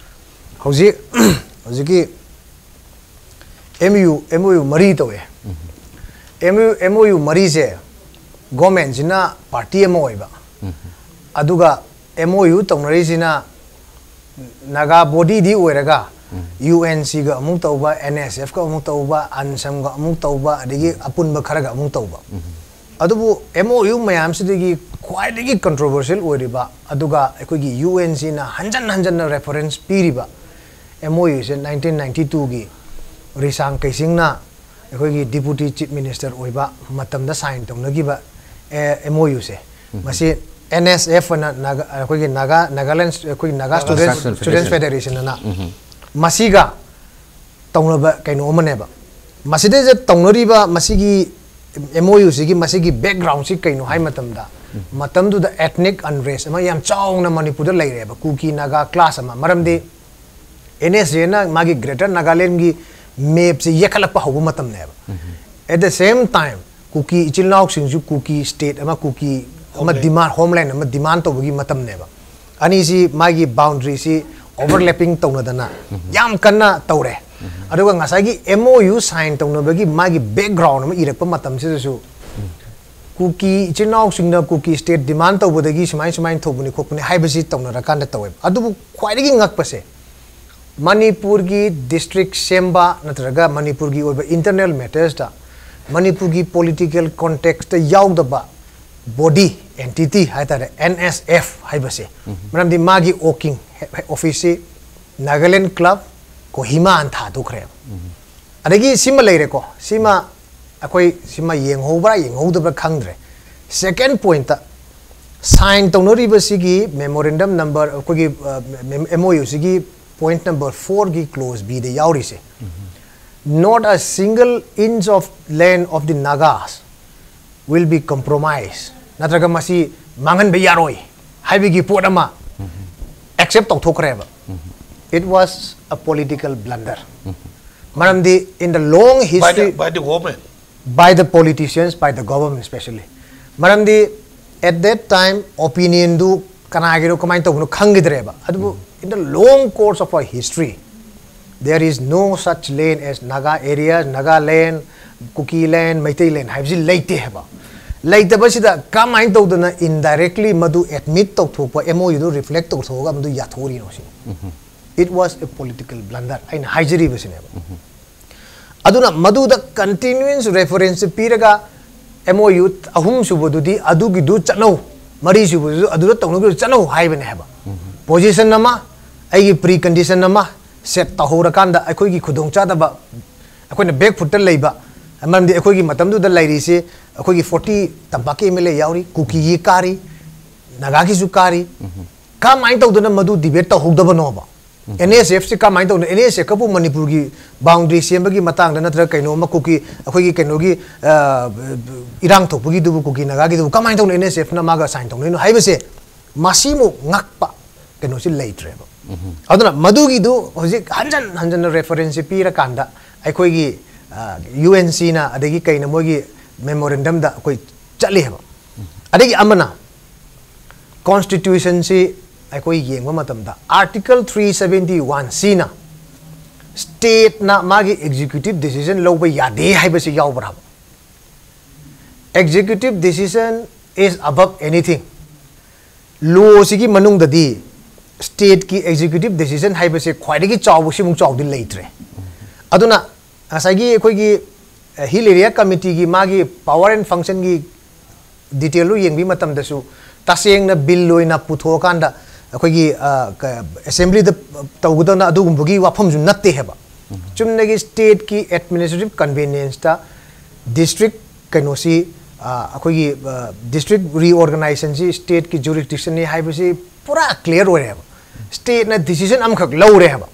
ꯍꯧꯖꯤꯛ, ꯍꯧꯖꯤꯛꯀꯤ M U, M O U ꯃꯔꯤ ꯇꯧꯋꯦ꯫ M U, M O U ꯃꯔꯤꯁꯦ ꯒꯣꯔꯃꯦꯟꯁꯤꯅ party ꯑꯃ ꯑꯣꯏꯕ, ꯑꯗꯨꯒ ꯑꯦꯝ ꯑꯣ ꯌꯨ ꯇꯧꯅꯔꯤꯁꯤꯅ ꯅꯥꯒꯥ ꯕꯣꯗꯤꯗꯤ ꯑꯣꯏꯔꯒ, ꯌꯨ ꯑꯦꯟ ꯁꯤꯒ ꯑꯃꯨꯛ ꯇꯧꯕ, ꯑꯦꯟ ꯑꯦꯁ ꯑꯦꯐꯀ ꯑꯃꯨꯛ ꯇꯧꯕ, ꯑꯟꯁꯝꯒ ꯑꯃꯨꯛ ꯇꯧꯕ, ꯑꯗꯒꯤ ꯑꯄꯨꯟꯕ ꯈꯔꯒ ꯑꯃꯨꯛ ꯇꯧꯕ꯫ ꯑꯗꯨꯕꯨ ꯑꯦꯝ ꯑꯣ ꯌꯨ ꯃꯌꯥꯝꯁꯤꯗꯒꯤ ꯈ꯭ꯋꯥꯏꯗꯒꯤ ꯀꯟꯇ꯭ꯔꯣꯚꯔꯁꯤꯌꯦꯜ ꯑꯣꯏꯔꯤꯕ, ꯑꯗꯨꯒ ꯑꯩꯈꯣꯏꯒꯤ ꯌꯨ ꯑꯦꯟ ꯁꯤꯅ ꯍꯟꯖꯟ ꯍꯟꯖꯟꯅ ꯔꯦꯐꯔꯦꯟꯁ ꯄꯤꯔꯤꯕ ꯑꯦꯝ ꯑꯣ ꯌꯨꯁꯦ, ꯅꯥꯏꯟꯇꯤꯟ ꯅꯥꯏꯟꯇꯤ ꯇꯨꯒꯤ ꯔꯤꯁꯥꯡ ꯀꯩꯁꯤꯡꯅ ꯑꯩꯈꯣꯏꯒꯤ ꯗꯤꯄꯨꯇꯤ ꯆꯤꯐ ꯃꯤꯅꯤꯁꯇꯔ ꯑꯣꯏꯕ ꯃꯇꯝꯗ ꯁꯥꯏꯟ ꯇꯧꯅꯈꯤꯕ ꯑꯦꯝ ꯑꯣ ꯌꯨꯁꯦ, ꯃꯁꯤ ꯑꯦꯟ ꯑꯦꯁ ꯑꯦꯐ ꯑꯅ ꯅꯥꯒꯥ, ꯑꯩꯈꯣꯏꯒꯤ ꯅꯥꯒꯥ, ꯅꯥꯒꯥꯂꯦꯟ, ꯑꯩꯈꯣꯏꯒꯤ Naga student, student student federation. Federation ꯑꯅ ꯃꯁꯤꯒ ꯇꯧꯅꯕ ꯀꯩꯅꯣ ꯑꯃꯅꯦꯕ꯫ ꯃꯁꯤꯗꯩꯁꯤꯗ ꯇꯧꯅꯔꯤꯕ ꯃꯁꯤꯒꯤ ꯑꯦꯝ ꯑꯣ ꯌꯨꯁꯤꯒꯤ ꯃꯁꯤꯒꯤ ꯕꯦꯛꯒ꯭ꯔꯥꯎꯟꯁꯤ ꯀꯩꯅꯣ ꯍꯥꯏ ꯃꯇꯝꯗ, ꯃꯇꯝꯗꯨꯗ ꯑꯦꯊꯅꯤꯛ ꯑꯟꯔꯦꯁ ꯑꯃ ꯌꯥꯝ ꯆꯥꯎꯅ ꯃꯅꯤꯄꯨꯔꯗ ꯂꯩꯔꯦꯕ, ꯀꯨꯀꯤ ꯅꯥꯒꯥ ꯀ꯭ꯂꯥꯁ ꯑꯃ꯫ ꯃꯔꯝꯗꯤ ꯑꯦꯟ ꯑꯦꯁ ꯑꯦꯅ ꯃꯥꯒꯤ ꯒ꯭ꯔꯦꯇꯔ ꯅꯥꯒꯥꯂꯦꯟꯒꯤ ꯃꯦꯞꯁꯦ ꯌꯦꯛꯈꯠꯂꯛꯄ ꯍꯧꯕ ꯃꯇꯝꯅꯦꯕ꯫ At the same time, ꯀꯨꯀꯤ ꯏꯆꯤꯜ ꯏꯅꯥꯎꯁꯤꯡꯁꯨ ꯀꯨꯀꯤ ꯁ꯭ꯇꯦꯠ ꯑꯃ, ꯀꯨꯀꯤ ꯑꯃ ꯗꯤꯃꯥꯟ, ꯍꯣꯝꯂꯦꯟ ꯑꯃ ꯗꯤꯃꯥꯟ ꯇꯧꯕꯒꯤ ꯃꯇꯝꯅꯦꯕ꯫ ꯑꯅꯤꯁꯤ ꯃꯥꯒꯤ ꯕꯥꯎꯟꯗꯔꯤꯁꯤ ꯑꯣꯚꯔꯂꯦꯄꯤꯡ ꯇꯧꯅꯗꯅ ꯌꯥꯝ ꯀꯟꯅ ꯇꯧꯔꯦ꯫ ꯑꯗꯨꯒ ꯉꯁꯥꯏꯒꯤ M O U sign ꯇꯧꯅꯕꯒꯤ ꯃꯥꯒꯤ ꯕꯦꯛꯒ꯭ꯔꯥꯎꯟ ꯑꯃ ꯏꯔꯛꯄ ꯃꯇꯝꯁꯤꯗꯁꯨ ꯀꯨꯀꯤ ꯏꯆꯤꯟ ꯏꯅꯥꯎꯁꯤꯡꯅ ꯀꯨꯀꯤ ꯁ꯭ꯇꯦꯠ ꯗꯤꯃꯥꯟ ꯇꯧꯕꯗꯒꯤ ꯁꯨꯃꯥꯏ ꯁꯨꯃꯥꯏꯅ ꯊꯣꯛꯄꯅꯤ ꯈꯣꯠꯄꯅꯤ ꯍꯥꯏꯕꯁꯤ ꯇꯧꯅꯔꯀꯥꯟꯗ ꯇꯧꯋꯦꯕ꯫ ꯑꯗꯨꯕꯨ ꯈ꯭ꯋꯥꯏꯗꯒꯤ ꯉꯛꯄꯁꯦ, ꯃꯅꯤꯄꯨꯔꯒꯤ ꯗꯤꯁꯇ꯭ꯔꯤꯛ ꯁꯦꯝꯕ ꯅꯠꯇ꯭ꯔꯒ ꯃꯅꯤꯄꯨꯔꯒꯤ ꯑꯣꯏꯕ ꯏꯟꯇꯔꯅꯦꯜ ꯃꯦꯇꯔꯁꯇ ꯃꯅꯤꯄꯨꯔꯒꯤ ꯄꯣꯂꯤꯇꯤꯀꯦꯜ ꯀꯣꯟꯇꯦꯛꯁꯇ ꯌꯥꯎꯗꯕ ꯕꯣꯗꯤ, ꯑꯦꯟꯇꯤꯇꯤ ꯍꯥꯏꯇꯥꯔꯦ, N S F ꯍꯥꯏꯕꯁꯦ꯫ ꯃꯔꯝꯗꯤ ꯃꯥꯒꯤ ꯋꯣꯀꯤꯡ ꯑꯣꯐꯤꯁꯁꯤ ꯅꯥꯒꯥꯂꯦꯟ ꯀ꯭ꯂꯕ ꯀꯣꯍꯤꯃꯥ ꯑꯅ ꯊꯥꯗꯣꯛꯈ꯭ꯔꯦꯕ꯫ ꯑꯗꯒꯤ ꯁꯤꯃ ꯂꯩꯔꯦꯀꯣ, ꯁꯤꯃ ꯑꯩꯈꯣꯏ ꯁꯤꯃ ꯌꯦꯡꯍꯧꯕ꯭ꯔꯥ ꯌꯦꯡꯍꯧꯗꯕ꯭ꯔꯥ ꯈꯪꯗ꯭ꯔꯦ꯫ ꯁꯦꯀꯦꯟ ꯄꯣꯏꯟꯠꯇ, ꯁꯥꯏꯟ ꯇꯧꯅꯔꯤꯕꯁꯤꯒꯤ ꯃꯦꯃꯣꯔꯦꯟꯗꯝ ꯅꯝꯕꯔ, ꯑꯩꯈꯣꯏꯒꯤ M O U ꯁꯤꯒꯤ ꯄꯣꯏꯟꯠ ꯅꯝꯕꯔ ꯐꯣꯔꯒꯤ ꯀ꯭ꯂꯣꯖ ꯕꯤꯗ ꯌꯥꯎꯔꯤꯁꯦ, "Not a single inch of land of the Nagas will be compromised", ꯅꯠꯇ꯭ꯔꯒ ꯃꯁꯤ ꯃꯥꯡꯍꯟꯕ ꯌꯥꯔꯣꯏ ꯍꯥꯏꯕꯒꯤ ꯄꯣꯠ ꯑꯃ accept ꯇꯧꯊꯣꯛꯈ꯭ꯔꯦꯕ꯫ It was a political blunder. ꯃꯔꯝꯗꯤ in the long By the, history, by the government. by the politicians, by the government specially. ꯃꯔꯝꯗꯤ at that time opinionꯗꯨ ꯀꯅꯥꯒꯤꯅꯣ ꯀꯃꯥꯏꯅ ꯇꯧꯕꯅꯣ ꯈꯪꯈꯤꯗ꯭ꯔꯦꯕ꯫ ꯑꯗꯨꯕꯨ in the long course of our history, there is no such land as Naga areas, Nagaland, Kukiland, Meiteiland ꯍꯥꯏꯕꯁꯤ ꯂꯩꯇꯦ ꯍꯥꯏꯕ꯫ ꯂꯩꯇꯕꯁꯤꯗ ꯀꯃꯥꯏꯅ ꯇꯧꯗꯅ indirectly ꯃꯗꯨ ꯑꯦꯗꯃꯤꯠ ꯇꯧꯊꯣꯛꯄ, M O U ꯗꯨ ꯔꯤꯐ꯭ꯂꯦꯛ ꯇꯧꯊꯣꯛꯑꯒ ꯃꯗꯨ ꯌꯥꯊꯣꯛꯎꯔꯤꯅꯣ ꯁꯤꯅꯤ꯫ It was a political blunder ꯍꯥꯏꯅ ꯍꯥꯏꯖꯔꯤꯕꯁꯤꯅꯦꯕ꯫ ꯑꯗꯨꯅ ꯃꯗꯨꯗ continuance reference ꯄꯤꯔꯒ M O U ꯑꯍꯨꯝ ꯁꯨꯕꯗꯨꯗꯤ ꯑꯗꯨꯒꯤꯗꯨ ꯆꯠꯅꯧ, ꯃꯔꯤ ꯁꯨꯕꯗꯨꯁꯨ ꯑꯗꯨꯗ ꯇꯧꯅꯕꯗꯨ ꯆꯠꯅꯧ ꯍꯥꯏꯕꯅꯦ ꯍꯥꯏꯕ꯫ ꯄꯣꯖꯤꯁꯟ ꯑꯃ, ꯑꯩꯒꯤ ꯄ꯭ꯔꯤ ꯀꯟꯗꯤꯁꯟ ꯑꯃ ꯁꯦꯠ ꯇꯧꯍꯧꯔꯀꯥꯟꯗ ꯑꯩꯈꯣꯏꯒꯤ ꯈꯨꯗꯣꯡꯆꯥꯗꯕ, ꯑꯩꯈꯣꯏꯅ ꯕꯦꯛ ꯐꯨꯠꯇ ꯂꯩꯕ, ꯃꯔꯝꯗꯤ ꯑꯩꯈꯣꯏꯒꯤ ꯃꯇꯝꯗꯨꯗ ꯂꯩꯔꯤꯁꯤ ꯑꯩꯈꯣꯏꯒꯤ ꯐꯣꯔꯇꯤ ꯇꯝꯄꯥꯛꯀꯤ M L A ꯌꯥꯎꯔꯤ, ꯀꯨꯀꯤꯒꯤ ꯀꯥꯔꯤ, ꯅꯥꯒꯥꯒꯤꯁꯨ ꯀꯥꯔꯤ꯫ ꯀꯃꯥꯏꯅ ꯇꯧꯗꯅ ꯃꯗꯨ ꯗꯤꯕꯦꯠ ꯇꯧꯍꯧꯗꯕꯅꯣꯕ? N S F ꯁꯤ ꯀꯃꯥꯏꯅ ꯇꯧꯗꯅ, N S F ꯀꯕꯨ ꯃꯅꯤꯄꯨꯔꯒꯤ ꯕꯥꯎꯟꯗꯔꯤ ꯁꯦꯝꯕꯒꯤ ꯃꯇꯥꯡꯗ ꯅꯠꯇ꯭ꯔꯒ ꯀꯩꯅꯣ ꯑꯃ ꯀꯨꯀꯤ, ꯑꯩꯈꯣꯏꯒꯤ ꯀꯩꯅꯣꯒꯤ, ꯑ, ꯏꯔꯥꯡ ꯊꯣꯛꯄꯒꯤꯗꯨꯕꯨ, ꯀꯨꯀꯤ ꯅꯥꯒꯥꯒꯤꯗꯨꯕꯨ ꯀꯃꯥꯏꯅ ꯇꯧꯅ N S F ꯅ ꯃꯥꯒ ꯁꯥꯏꯟ ꯇꯧꯅꯩꯅꯣ ꯍꯥꯏꯕꯁꯦ, ꯃꯁꯤꯃꯨꯛ ꯉꯛꯄ ꯀꯩꯅꯣꯁꯤ ꯂꯩꯇ꯭ꯔꯦꯕ꯫ ꯑꯗꯨꯅ ꯃꯗꯨꯒꯤꯗꯨ ꯍꯧꯖꯤꯛ ꯍꯟꯖꯟ ꯍꯟꯖꯟꯅ ꯔꯦꯐꯔꯦꯟꯁꯁꯤ ꯄꯤꯔꯀꯥꯟꯗ ꯑꯩꯈꯣꯏꯒꯤ, ꯑ, U N C ꯅ ꯑꯗꯒꯤ ꯀꯩꯅ ꯃꯣꯏꯒꯤ ꯃꯦꯃꯣꯔꯦꯟꯗꯝꯗ ꯑꯩꯈꯣꯏ ꯆꯠꯂꯤ ꯍꯥꯏꯕ꯫ ꯑꯗꯒꯤ ꯑꯃꯅ, ꯀꯣꯟꯁꯇꯤꯇ꯭ꯌꯨꯁꯟꯁꯤ ꯑꯩꯈꯣꯏ ꯌꯦꯡꯕ ꯃꯇꯝꯗ, ꯑꯥꯔꯇꯤꯀꯜ ꯊ꯭ꯔꯤ ꯁꯕꯦꯟꯇꯤ ꯋꯥꯟ ꯁꯤꯅ ꯁ꯭ꯇꯦꯠꯅ ꯃꯥꯒꯤ ꯑꯦꯛꯖꯤꯀ꯭ꯌꯨꯇꯤꯞ ꯗꯤꯁꯤꯖꯟ ꯂꯧꯕ ꯌꯥꯗꯦ ꯍꯥꯏꯕꯁꯤ ꯌꯥꯎꯕ꯭ꯔꯥꯕ? Executive decision is above anything. ꯂꯣꯁꯤꯒꯤ ꯃꯅꯨꯡꯗꯗꯤ ꯁ꯭ꯇꯦꯠꯀꯤ ꯑꯦꯛꯖꯤꯀ꯭ꯌꯨꯇꯤꯞ ꯗꯤꯁꯤꯖꯟ ꯍꯥꯏꯕꯁꯦ ꯈ꯭ꯋꯥꯏꯗꯒꯤ ꯆꯥꯎꯕ ꯁꯤꯃꯨꯛ ꯆꯥꯎꯗꯤ ꯂꯩꯇ꯭ꯔꯦ꯫ ꯑꯗꯨꯅ ꯉꯁꯥꯏꯒꯤ ꯑꯩꯈꯣꯏꯒꯤ ꯍꯤꯜ ꯑꯦꯔꯤꯌꯥ ꯀꯃꯤꯇꯤꯒꯤ ꯃꯥꯒꯤ ꯄꯋꯥꯔ ꯑꯦꯟ ꯐꯪꯁꯟꯒꯤ ꯗꯤꯇꯦꯜꯗꯨ ꯌꯦꯡꯕꯤ ꯃꯇꯝꯗꯁꯨ, ꯇꯁꯦꯡꯅ ꯕꯤꯜ ꯑꯣꯏꯅ ꯄꯨꯊꯣꯛꯑꯀꯥꯟꯗ ꯑꯩꯈꯣꯏꯒꯤ ꯑꯦꯁꯦꯝꯕ꯭ꯂꯤꯗ ꯇꯧꯒꯗꯧꯅ ꯑꯗꯨꯒꯨꯝꯕꯒꯤ ꯋꯥꯐꯝꯁꯨ ꯅꯠꯇꯦ ꯍꯥꯏꯕ꯫ ꯆꯨꯝꯅꯒꯤ ꯁ꯭ꯇꯦꯠꯀꯤ ꯑꯦꯗꯃꯤꯅꯤꯁꯇ꯭ꯔꯦꯇꯤꯞ ꯀꯟꯚꯤꯅꯤꯌꯟꯁꯇ ꯗꯤꯁꯇ꯭ꯔꯤꯛ ꯀꯩꯅꯣꯁꯤ, ꯑꯩꯈꯣꯏꯒꯤ ꯗꯤꯁꯇ꯭ꯔꯤꯛ ꯔꯤꯑꯣꯔꯒꯅꯥꯏꯖꯦꯁꯟꯁꯤ ꯁ꯭ꯇꯦꯠꯀꯤ ꯖꯨꯔꯤꯁꯗꯤꯛꯁꯟꯅꯤ ꯍꯥꯏꯕꯁꯤ ꯄꯨꯔꯥ ꯀ꯭ꯂꯤꯌꯥꯔ ꯑꯣꯏꯔꯦꯕ꯫ ꯁ꯭ꯇꯦꯠꯅ ꯗꯤꯁꯤꯖꯟ ꯑꯃꯈꯛ ꯂꯧꯔꯦ ꯍꯥꯏꯕ꯫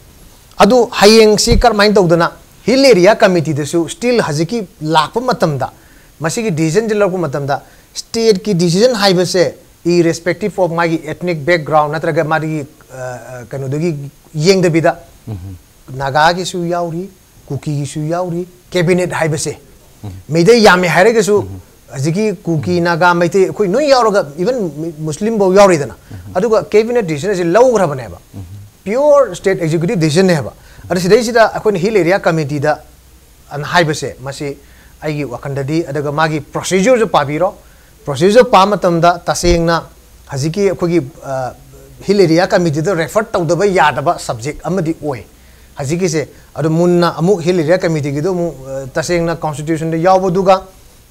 ꯑꯗꯨ ꯍꯌꯦꯡꯁꯤ ꯀꯔꯝꯍꯥꯏꯅ ꯇꯧꯗꯅ ꯍꯤꯜ ꯑꯦꯔꯤꯌꯥ ꯀꯃꯤꯇꯤꯗꯁꯨ ꯁ꯭ꯇꯤꯜ ꯍꯧꯖꯤꯛꯀꯤ ꯂꯥꯛꯄ ꯃꯇꯝꯗ, ꯃꯁꯤꯒꯤ ꯗꯤꯁꯤꯖꯟꯁꯤ ꯂꯧꯔꯛꯄ ꯃꯇꯝꯗ, ꯁ꯭ꯇꯦꯠꯀꯤ ꯗꯤꯁꯤꯖꯟ ꯍꯥꯏꯕꯁꯦ, ꯏꯔꯦꯁꯄꯦꯛꯇꯤꯞ ꯑꯣꯐ ꯃꯥꯒꯤ ꯑꯦꯊꯅꯤꯛ ꯕꯦꯛꯒ꯭ꯔꯥꯎꯟ ꯅꯠꯇ꯭ꯔꯒ ꯃꯥꯒꯤ ꯀꯩꯅꯣꯗꯨꯒꯤ ꯌꯦꯡꯗꯕꯤꯗ, ꯅꯥꯒꯥꯒꯤꯁꯨ ꯌꯥꯎꯔꯤ, ꯀꯨꯀꯤꯒꯤꯁꯨ ꯌꯥꯎꯔꯤ꯫ ꯀꯦꯕꯤꯅꯦꯠ ꯍꯥꯏꯕꯁꯦ ꯃꯩꯇꯩ ꯌꯥꯝꯃꯦ ꯍꯥꯏꯔꯒꯁꯨ, ꯍꯧꯖꯤꯛꯀꯤ ꯀꯨꯀꯤ, ꯅꯥꯒꯥ, ꯃꯩꯇꯩ, ꯑꯩꯈꯣꯏ ꯂꯣꯏ ꯌꯥꯎꯔꯒ, ꯏꯚꯟ ꯃꯨꯁꯂꯤꯝꯐꯧ ꯌꯥꯎꯔꯤꯗꯅ꯫ ꯑꯗꯨꯒ ꯀꯦꯕꯤꯅꯦꯠ ꯗꯤꯁꯤꯖꯟ ꯑꯁꯤ ꯂꯧꯈ꯭ꯔꯕꯅꯦꯕ꯫ ꯄꯤꯌꯣꯔ ꯁ꯭ꯇꯦꯠ ꯑꯦꯛꯖꯤꯀ꯭ꯌꯨꯇꯤꯞ ꯗꯤꯁꯤꯖꯟꯅꯦꯕ꯫ ꯑꯗ ꯁꯤꯗꯩꯁꯤꯗ ꯑꯩꯈꯣꯏꯅ ꯍꯤꯜ ꯑꯦꯔꯤꯌꯥ ꯀꯃꯤꯇꯤꯗ ꯑꯅ ꯍꯥꯏꯕꯁꯦ, ꯃꯁꯤ ꯑꯩꯒꯤ ꯋꯥꯈꯜꯗꯗꯤ, ꯑꯗꯨꯒ ꯃꯥꯒꯤ ꯄ꯭ꯔꯣꯁꯤꯖꯔꯁꯨ ꯄꯥꯕꯤꯔꯣ꯫ ꯄ꯭ꯔꯣꯁꯤꯖꯔ ꯄꯥꯕ ꯃꯇꯝꯗ ꯇꯁꯦꯡꯅ ꯍꯧꯖꯤꯛꯀꯤ ꯑꯩꯈꯣꯏꯒꯤ ꯍꯤꯜ ꯑꯦꯔꯤꯌꯥ ꯀꯃꯤꯇꯤꯗ ꯔꯦꯐꯔ ꯇꯧꯗꯕ ꯌꯥꯗꯕ ꯁꯕꯖꯦꯛ ꯑꯃꯗꯤ ꯑꯣꯏ ꯍꯧꯖꯤꯛꯀꯤꯁꯦ꯫ ꯑꯗꯣ ꯃꯨꯟꯅ ꯑꯃꯨꯛ ꯍꯤꯜ ꯑꯦꯔꯤꯌꯥ ꯀꯃꯤꯇꯤꯒꯤꯗꯣ ꯑꯃꯨꯛ ꯇꯁꯦꯡꯅ ꯀꯣꯟꯁꯇꯤꯇ꯭ꯌꯨꯁꯟꯗ ꯌꯥꯎꯕꯗꯨꯒ,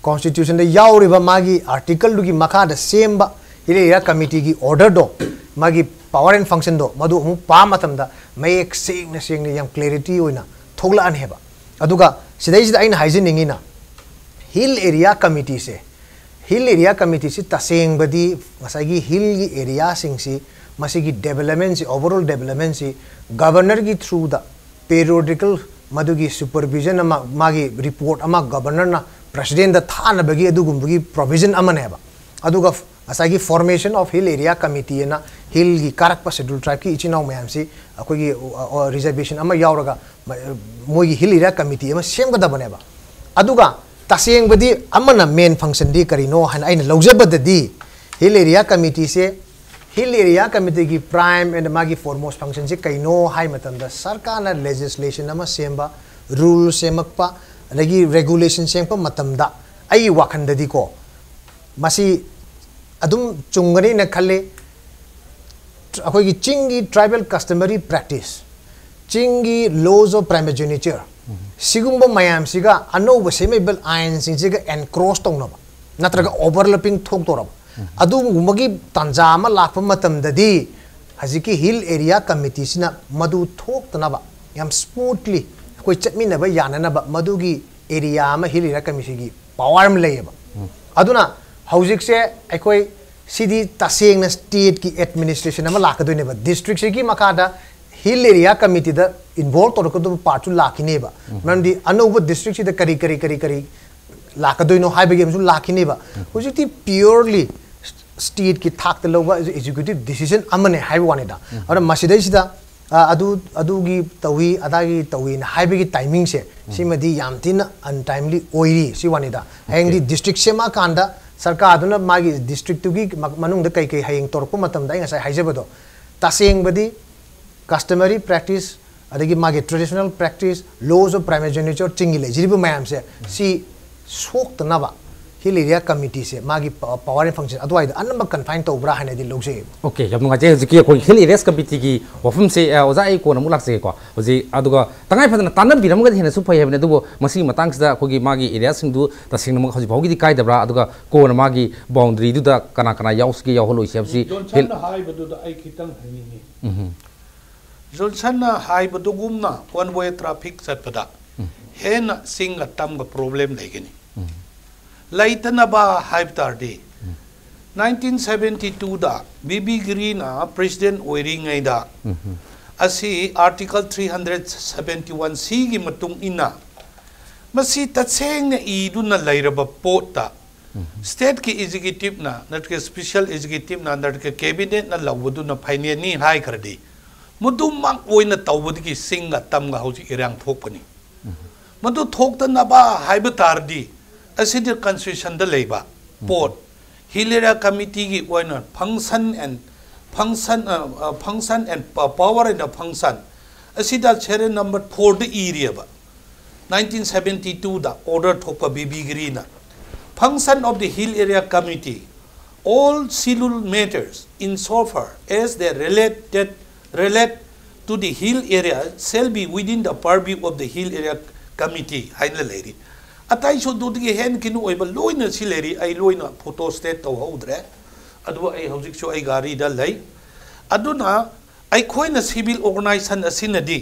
ꯀꯣꯟꯁꯇꯤꯇ꯭ꯌꯨꯁꯟꯗ ꯌꯥꯎꯔꯤꯕ ꯃꯥꯒꯤ ꯑꯥꯔꯇꯤꯀꯜꯗꯨꯒꯤ ꯃꯈꯥꯗ ꯁꯦꯝꯕ ꯍꯤꯜ ꯑꯦꯔꯤꯌꯥ ꯀꯃꯤꯇꯤꯒꯤ ꯑꯣꯔꯗꯔꯗꯣ, ꯃꯥꯒꯤ ꯄꯋꯥꯔ ꯑꯦꯟ ꯐꯪꯁꯟꯗꯣ, ꯃꯗꯨ ꯑꯃꯨꯛ ꯄꯥꯕ ꯃꯇꯝꯗ ꯃꯌꯦꯛ ꯁꯦꯡꯅ ꯁꯦꯡꯅ ꯌꯥꯝ ꯀ꯭ꯂꯦꯔꯤꯇꯤ ꯑꯣꯏꯅ ꯊꯣꯛꯂꯛꯑꯅꯦꯕ꯫ ꯑꯗꯨꯒ ꯁꯤꯗꯩꯁꯤꯗ ꯑꯩꯅ ꯍꯥꯏꯖꯅꯤꯡꯉꯤꯅ, ꯍꯤꯜ ꯑꯦꯔꯤꯌꯥ ꯀꯃꯤꯇꯤꯁꯦ, ꯍꯤꯜ ꯑꯦꯔꯤꯌꯥ ꯀꯃꯤꯇꯤꯁꯤ ꯇꯁꯦꯡꯕꯗꯤ ꯉꯁꯥꯏꯒꯤ ꯍꯤꯜꯒꯤ ꯑꯦꯔꯤꯌꯥꯁꯤꯡꯁꯤ, ꯃꯁꯤꯒꯤ ꯗꯦꯕꯂꯞꯃꯦꯟꯁꯤ, ꯑꯣꯚꯔꯑꯣꯜ ꯗꯦꯕꯂꯞꯃꯦꯟꯁꯤ ꯒꯕꯔꯅꯔꯒꯤ ꯊ꯭ꯔꯨꯗ ꯄꯦꯔꯤꯌꯣꯗꯤꯀꯦꯜ, ꯃꯗꯨꯒꯤ ꯁꯨꯄꯔꯚꯤꯖꯟ ꯑꯃ, ꯃꯥꯒꯤ ꯔꯤꯄꯣꯔꯠ ꯑꯃ ꯒꯕꯔꯅꯔꯅ ꯄ꯭ꯔꯁꯤꯗꯦꯟꯗ ꯊꯥꯅꯕꯒꯤ ꯑꯗꯨꯒꯨꯝꯕꯒꯤ ꯄ꯭ꯔꯣꯚꯤꯖꯟ ꯑꯃꯅꯦꯕ꯫ ꯑꯗꯨꯒ ꯉꯁꯥꯏꯒꯤ formation of hill area committee ꯑꯅ ꯍꯤꯜꯒꯤ ꯀꯥꯔꯛꯄ ꯁꯦꯗ꯭ꯌꯨꯜ ꯇ꯭ꯔꯥꯏꯕꯀꯤ ꯏꯆꯤꯟ ꯏꯅꯥꯎ ꯃꯌꯥꯝꯁꯤ ꯑꯩꯈꯣꯏꯒꯤ ꯔꯤꯖꯔꯕꯦꯁꯟ ꯑꯃ ꯌꯥꯎꯔꯒ ꯃ-, ꯃꯣꯏꯒꯤ ꯍꯤꯜ ꯑꯦꯔꯤꯌꯥ ꯀꯃꯤꯇꯤ ꯑꯃ ꯁꯦꯝꯒꯗꯕꯅꯦꯕ꯫ ꯑꯗꯨꯒ ꯇꯁꯦꯡꯕꯗꯤ ꯑꯃꯅ main functionꯗꯤ ꯀꯔꯤꯅꯣ ꯍꯥꯏꯅ ꯑꯩꯅ ꯂꯧꯖꯕꯗꯗꯤ, Hill Area Committeeꯁꯦ, Hill Area Committeeꯒꯤ prime and ꯃꯥꯒꯤ foremost functionꯁꯦ ꯀꯩꯅꯣ ꯍꯥꯏ ꯃꯇꯝꯗ, ꯁꯔꯀꯥꯔꯅ legislation ꯑꯃ ꯁꯦꯝꯕ, rule ꯁꯦꯝꯃꯛꯄ, ꯑꯗꯒꯤ regulation ꯁꯦꯝꯃꯛꯄ ꯃꯇꯝꯗ, ꯑꯩꯒꯤ ꯋꯥꯈꯜꯗꯗꯤꯀꯣ, ꯃꯁꯤ ꯑꯗꯨꯝ ꯆꯨꯝꯒꯅꯤꯅ ꯈꯜꯂꯤ꯫ ꯑꯩꯈꯣꯏꯒꯤ ꯆꯤꯡꯒꯤ tribal customary practice, ꯆꯤꯡꯒꯤ laws of primogeniture, ꯁꯤꯒꯨꯝꯕ ꯃꯌꯥꯝꯁꯤꯒ ꯑꯅꯧꯕ ꯁꯦꯝꯃꯛꯏꯕ ꯑꯥꯏꯟꯁꯤꯡꯁꯤꯒ encroach ꯇꯧꯅꯕ ꯅꯠꯇ꯭ꯔꯒ overlapping ꯊꯣꯛꯇꯧꯔꯕ ꯑꯗꯨꯒꯨꯝꯕꯒꯤ ꯇꯥꯟꯖꯥ ꯑꯃ ꯂꯥꯛꯄ ꯃꯇꯝꯗꯗꯤ, ꯍꯧꯖꯤꯛꯀꯤ Hill Area Committeeꯁꯤꯅ ꯃꯗꯨ ꯊꯣꯛꯇꯅꯕ, ꯌꯥꯝ smoothly ꯑꯩꯈꯣꯏ ꯆꯠꯃꯤꯟꯅꯕ ꯌꯥꯅꯅꯕ, ꯃꯗꯨꯒꯤ area ꯑꯃ Hill Area Committeeꯒꯤ power ꯑꯃ ꯂꯩꯌꯦꯕ꯫ ꯑꯗꯨꯅ ꯍꯧꯖꯤꯛꯁꯦ ꯑꯩꯈꯣꯏ ꯁꯤꯗꯤ ꯇꯁꯦꯡꯅ stateꯀꯤ administration ꯑꯃ ꯂꯥꯛꯀꯗꯣꯏꯅꯦꯕ꯫ Districtꯁꯤꯒꯤ ꯃꯈꯥꯗ Hill Area Committeeꯗ involve ꯇꯧꯔꯛꯀꯗꯕ partꯁꯨ ꯂꯥꯛꯈꯤꯅꯦꯕ꯫ ꯃꯔꯝꯗꯤ ꯑꯅꯧꯕ districtꯁꯤꯗ ꯀꯔꯤ ꯀꯔꯤ ꯀꯔꯤ ꯀꯔꯤ ꯂꯥꯛꯀꯗꯣꯏꯅꯣ ꯍꯥꯏꯕꯒꯤ ꯑꯃꯁꯨ ꯂꯥꯛꯈꯤꯅꯦꯕ꯫ ꯍꯧꯖꯤꯛꯇꯤ purely stateꯀꯤ ꯊꯥꯛꯇ ꯂꯧꯕ executive decision ꯑꯃꯅꯦ ꯍꯥꯏꯕ ꯋꯥꯅꯤꯗ꯫ ꯑꯗꯨꯅ ꯃꯁꯤꯗꯩꯁꯤꯗ, ꯑ, ꯑꯗꯨ, ꯑꯗꯨꯒꯤ ꯇꯧꯏ, ꯑꯗꯥꯒꯤ ꯇꯧꯏꯅ ꯍꯥꯏꯕꯒꯤ timingꯁꯦ, ꯁꯤꯃꯗꯤ ꯌꯥꯝ ꯊꯤꯅ untimely ꯑꯣꯏꯔꯤ, ꯁꯤ ꯋꯥꯅꯤꯗ꯫ ꯍꯌꯦꯡꯗꯤ district ꯁꯦꯝꯃꯛꯑꯀꯥꯟꯗ ꯁꯔꯀꯥꯔꯗꯨꯅ ꯃꯥꯒꯤ districtꯇꯨꯒꯤ ꯃ-, ꯃꯅꯨꯡꯗ ꯀꯩ ꯀꯩ ꯍꯌꯦꯡ ꯇꯧꯔꯛꯄ ꯃꯇꯝꯗ, ꯑꯩ ꯉꯁꯥꯏ ꯍꯥꯏꯖꯕꯗꯣ, ꯇꯁꯦꯡꯕꯗꯤ customary practice, ꯑꯗꯒꯤ ꯃꯥꯒꯤ traditional practice, laws of primogeniture, ꯆꯤꯡꯒꯤ ꯂꯩꯖꯔꯤꯕ ꯃꯌꯥꯝꯁꯦ, ꯁꯤ ꯁꯣꯛꯇꯅꯕ Hill Area Committeeꯁꯦ ꯃꯥꯒꯤ ꯄ-, power and function ꯑꯗꯨꯋꯥꯏꯗ ꯑꯅꯝꯕ confine ꯇꯧꯕ꯭ꯔꯥ ꯍꯥꯏꯅꯗꯤ ꯂꯧꯖꯩꯌꯦꯕ꯫ Okay, ꯌꯥꯝ ꯅꯨꯡꯉꯥꯏꯖꯩ꯫ ꯍꯧꯖꯤꯛꯀꯤ ꯑꯩꯈꯣꯏ Hill Areas Committeeꯒꯤ ꯋꯥꯐꯝꯁꯦ, ꯑ, ꯑꯣꯖꯥ, ꯑꯩ ꯀꯣꯟꯅ ꯑꯃꯨꯛ ꯂꯥꯛꯆꯒꯦꯀꯣ꯫ ꯍꯧꯖꯤꯛ, ꯑꯗꯨꯒ ꯇꯉꯥꯏ ꯐꯗꯅ ꯇꯥꯟꯅꯕꯤꯔꯝꯃꯒꯗꯤ ꯍꯦꯟꯅꯁꯨ ꯐꯩ ꯍꯥꯏꯕꯅꯤ, ꯑꯗꯨꯕꯨ ꯃꯁꯤꯒꯤ ꯃꯇꯥꯡꯁꯤꯗ ꯑꯩꯈꯣꯏꯒꯤ ꯃꯥꯒꯤ areaꯁꯤꯡꯗꯨ ꯇꯁꯦꯡꯅꯃꯛ ꯍꯧꯖꯤꯛ ꯐꯥꯎꯒꯤꯗꯤ ꯀꯥꯏꯗꯕ꯭ꯔꯥ, ꯑꯗꯨꯒ ꯀꯣꯟꯅ ꯃꯥꯒꯤ boundaryꯗꯨꯗ ꯀꯅꯥ ꯀꯅꯥ ꯌꯥꯎꯁꯤꯒꯦ, ꯌꯥꯎꯍꯜꯂꯣꯏꯁꯤ ꯍꯥꯏꯕꯁꯤ ꯖꯣꯟꯁꯟꯅ ꯍꯥꯏꯕꯗꯨꯗ ꯑꯩ ꯈꯤꯇꯪ ꯍꯥꯏꯅꯤꯡꯉꯤ꯫ ꯎꯝ꯫ ꯖꯣꯟꯁꯟꯅ ꯍꯥꯏꯕꯗꯨꯒꯨꯝꯅ one way traffic ꯆꯠꯄꯗ ꯍꯦꯟꯅ ꯆꯤꯡꯒ ꯇꯝꯒ problem ꯂꯩꯒꯅꯤ꯫ ꯂꯩꯇꯅꯕ ꯍꯥꯏꯕ ꯇꯥꯔꯗꯤ, nineteen seventy twoꯗ B B Giriꯅ president ꯑꯣꯏꯔꯤꯉꯩꯗ ꯑꯁꯤ Article three hundred seventy one Cꯒꯤ ꯃꯇꯨꯡ ꯏꯟꯅ ꯃꯁꯤ ꯇꯁꯦꯡꯅ ꯏꯗꯨꯅ ꯂꯩꯔꯕ ꯄꯣꯠꯇ stateꯀꯤ executiveꯅ ꯅꯠꯇ꯭ꯔꯒ special executiveꯅ ꯅꯠꯇ꯭ꯔꯒ cabinetꯅ ꯂꯧꯕꯗꯨꯅ finalꯅꯤ ꯍꯥꯏꯈ꯭ꯔꯗꯤ, ꯃꯗꯨꯃꯛ ꯑꯣꯏꯅ ꯇꯧꯕꯗꯒꯤ ꯆꯤꯡꯒ ꯇꯝꯒ ꯍꯧꯖꯤꯛ ꯏꯔꯥꯡ ꯊꯣꯛꯄꯅꯤ꯫ ꯃꯗꯨ ꯊꯣꯛꯇꯅꯕ ꯍꯥꯏꯕ ꯇꯥꯔꯗꯤ, ꯑꯁꯤꯗ ꯀꯟꯁꯇꯤꯇ꯭ꯌꯨꯁꯟꯗ ꯂꯩꯕ ꯄꯣꯠ, ꯍꯤꯜ ꯑꯦꯔꯤꯌꯥ ꯀꯃꯤꯇꯤꯒꯤ ꯑꯣꯏꯅ function and function, uh, uh, function and pa- power and function ꯑꯁꯤꯗ serial number fourꯗ ꯏꯔꯤꯑꯕ, nineteen seventy twoꯗ order ꯊꯣꯛꯄ ꯕꯤꯕꯤ ꯒꯤꯔꯤꯅ, function of the hill area committee, all schedule matters in so far as they related relate to the hill area shall be within the purview of the hill area committee ꯍꯥꯏꯅ ꯂꯩꯔꯤ꯫ ꯑꯇꯩꯁꯨ ꯑꯗꯨꯗꯒꯤ ꯍꯦꯟꯅ ꯀꯩꯅꯣ ꯑꯣꯏꯕ ꯂꯣꯏꯅ ꯁꯤ ꯂꯩꯔꯤ꯫ ꯑꯩ ꯂꯣꯏꯅ photo state ꯇꯧꯍꯧꯗ꯭ꯔꯦ, ꯑꯗꯨꯕꯨ ꯑꯩ ꯍꯧꯖꯤꯛꯁꯨ ꯑꯩ ꯒꯥꯔꯤꯗ ꯂꯩ꯫ ꯑꯗꯨꯅ ꯑꯩꯈꯣꯏꯅ civil organization ꯑꯁꯤꯅꯗꯤ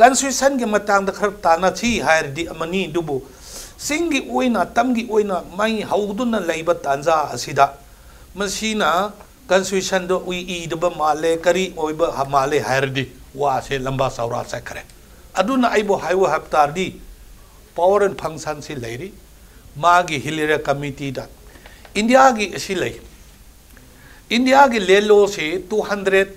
constitutionꯒꯤ ꯃꯇꯥꯡꯗ ꯈꯔ ꯇꯥꯟꯅꯁꯤ ꯍꯥꯏꯔꯗꯤ ꯑꯃꯅꯤ, ꯑꯗꯨꯕꯨ ꯆꯤꯡꯒꯤ ꯑꯣꯏꯅ, ꯇꯝꯒꯤ ꯑꯣꯏꯅ ꯃꯩ ꯍꯧꯗꯨꯅ ꯂꯩꯕ ꯇꯥꯟꯖꯥ ꯑꯁꯤꯗ ꯃꯁꯤꯅ constitutionꯗꯣ ꯏ- ꯏꯗꯕ ꯃꯥꯜꯂꯦ, ꯀꯔꯤ ꯑꯣꯏꯕ ꯍ- ꯃꯥꯜꯂꯦ ꯍꯥꯏꯔꯗꯤ ꯋꯥꯁꯦ ꯂꯝꯕꯥ ꯆꯧꯔꯥ ꯆꯠꯈ꯭ꯔꯦ꯫ ꯑꯗꯨꯅ ꯑꯩꯕꯨ ꯍꯥꯏꯌꯨ ꯍꯥꯏꯕ ꯇꯥꯔꯗꯤ power and functionꯁꯤ ꯂꯩꯔꯤ, ꯃꯥꯒꯤ ꯍꯤꯜ ꯑꯦꯔꯤꯌꯥ ꯀꯃꯤꯇꯤꯗ꯫ ꯏꯟꯗꯤꯌꯥꯒꯤ ꯑꯁꯤ ꯂꯩ, ꯏꯟꯗꯤꯌꯥꯒꯤ land lawꯁꯤ two hundred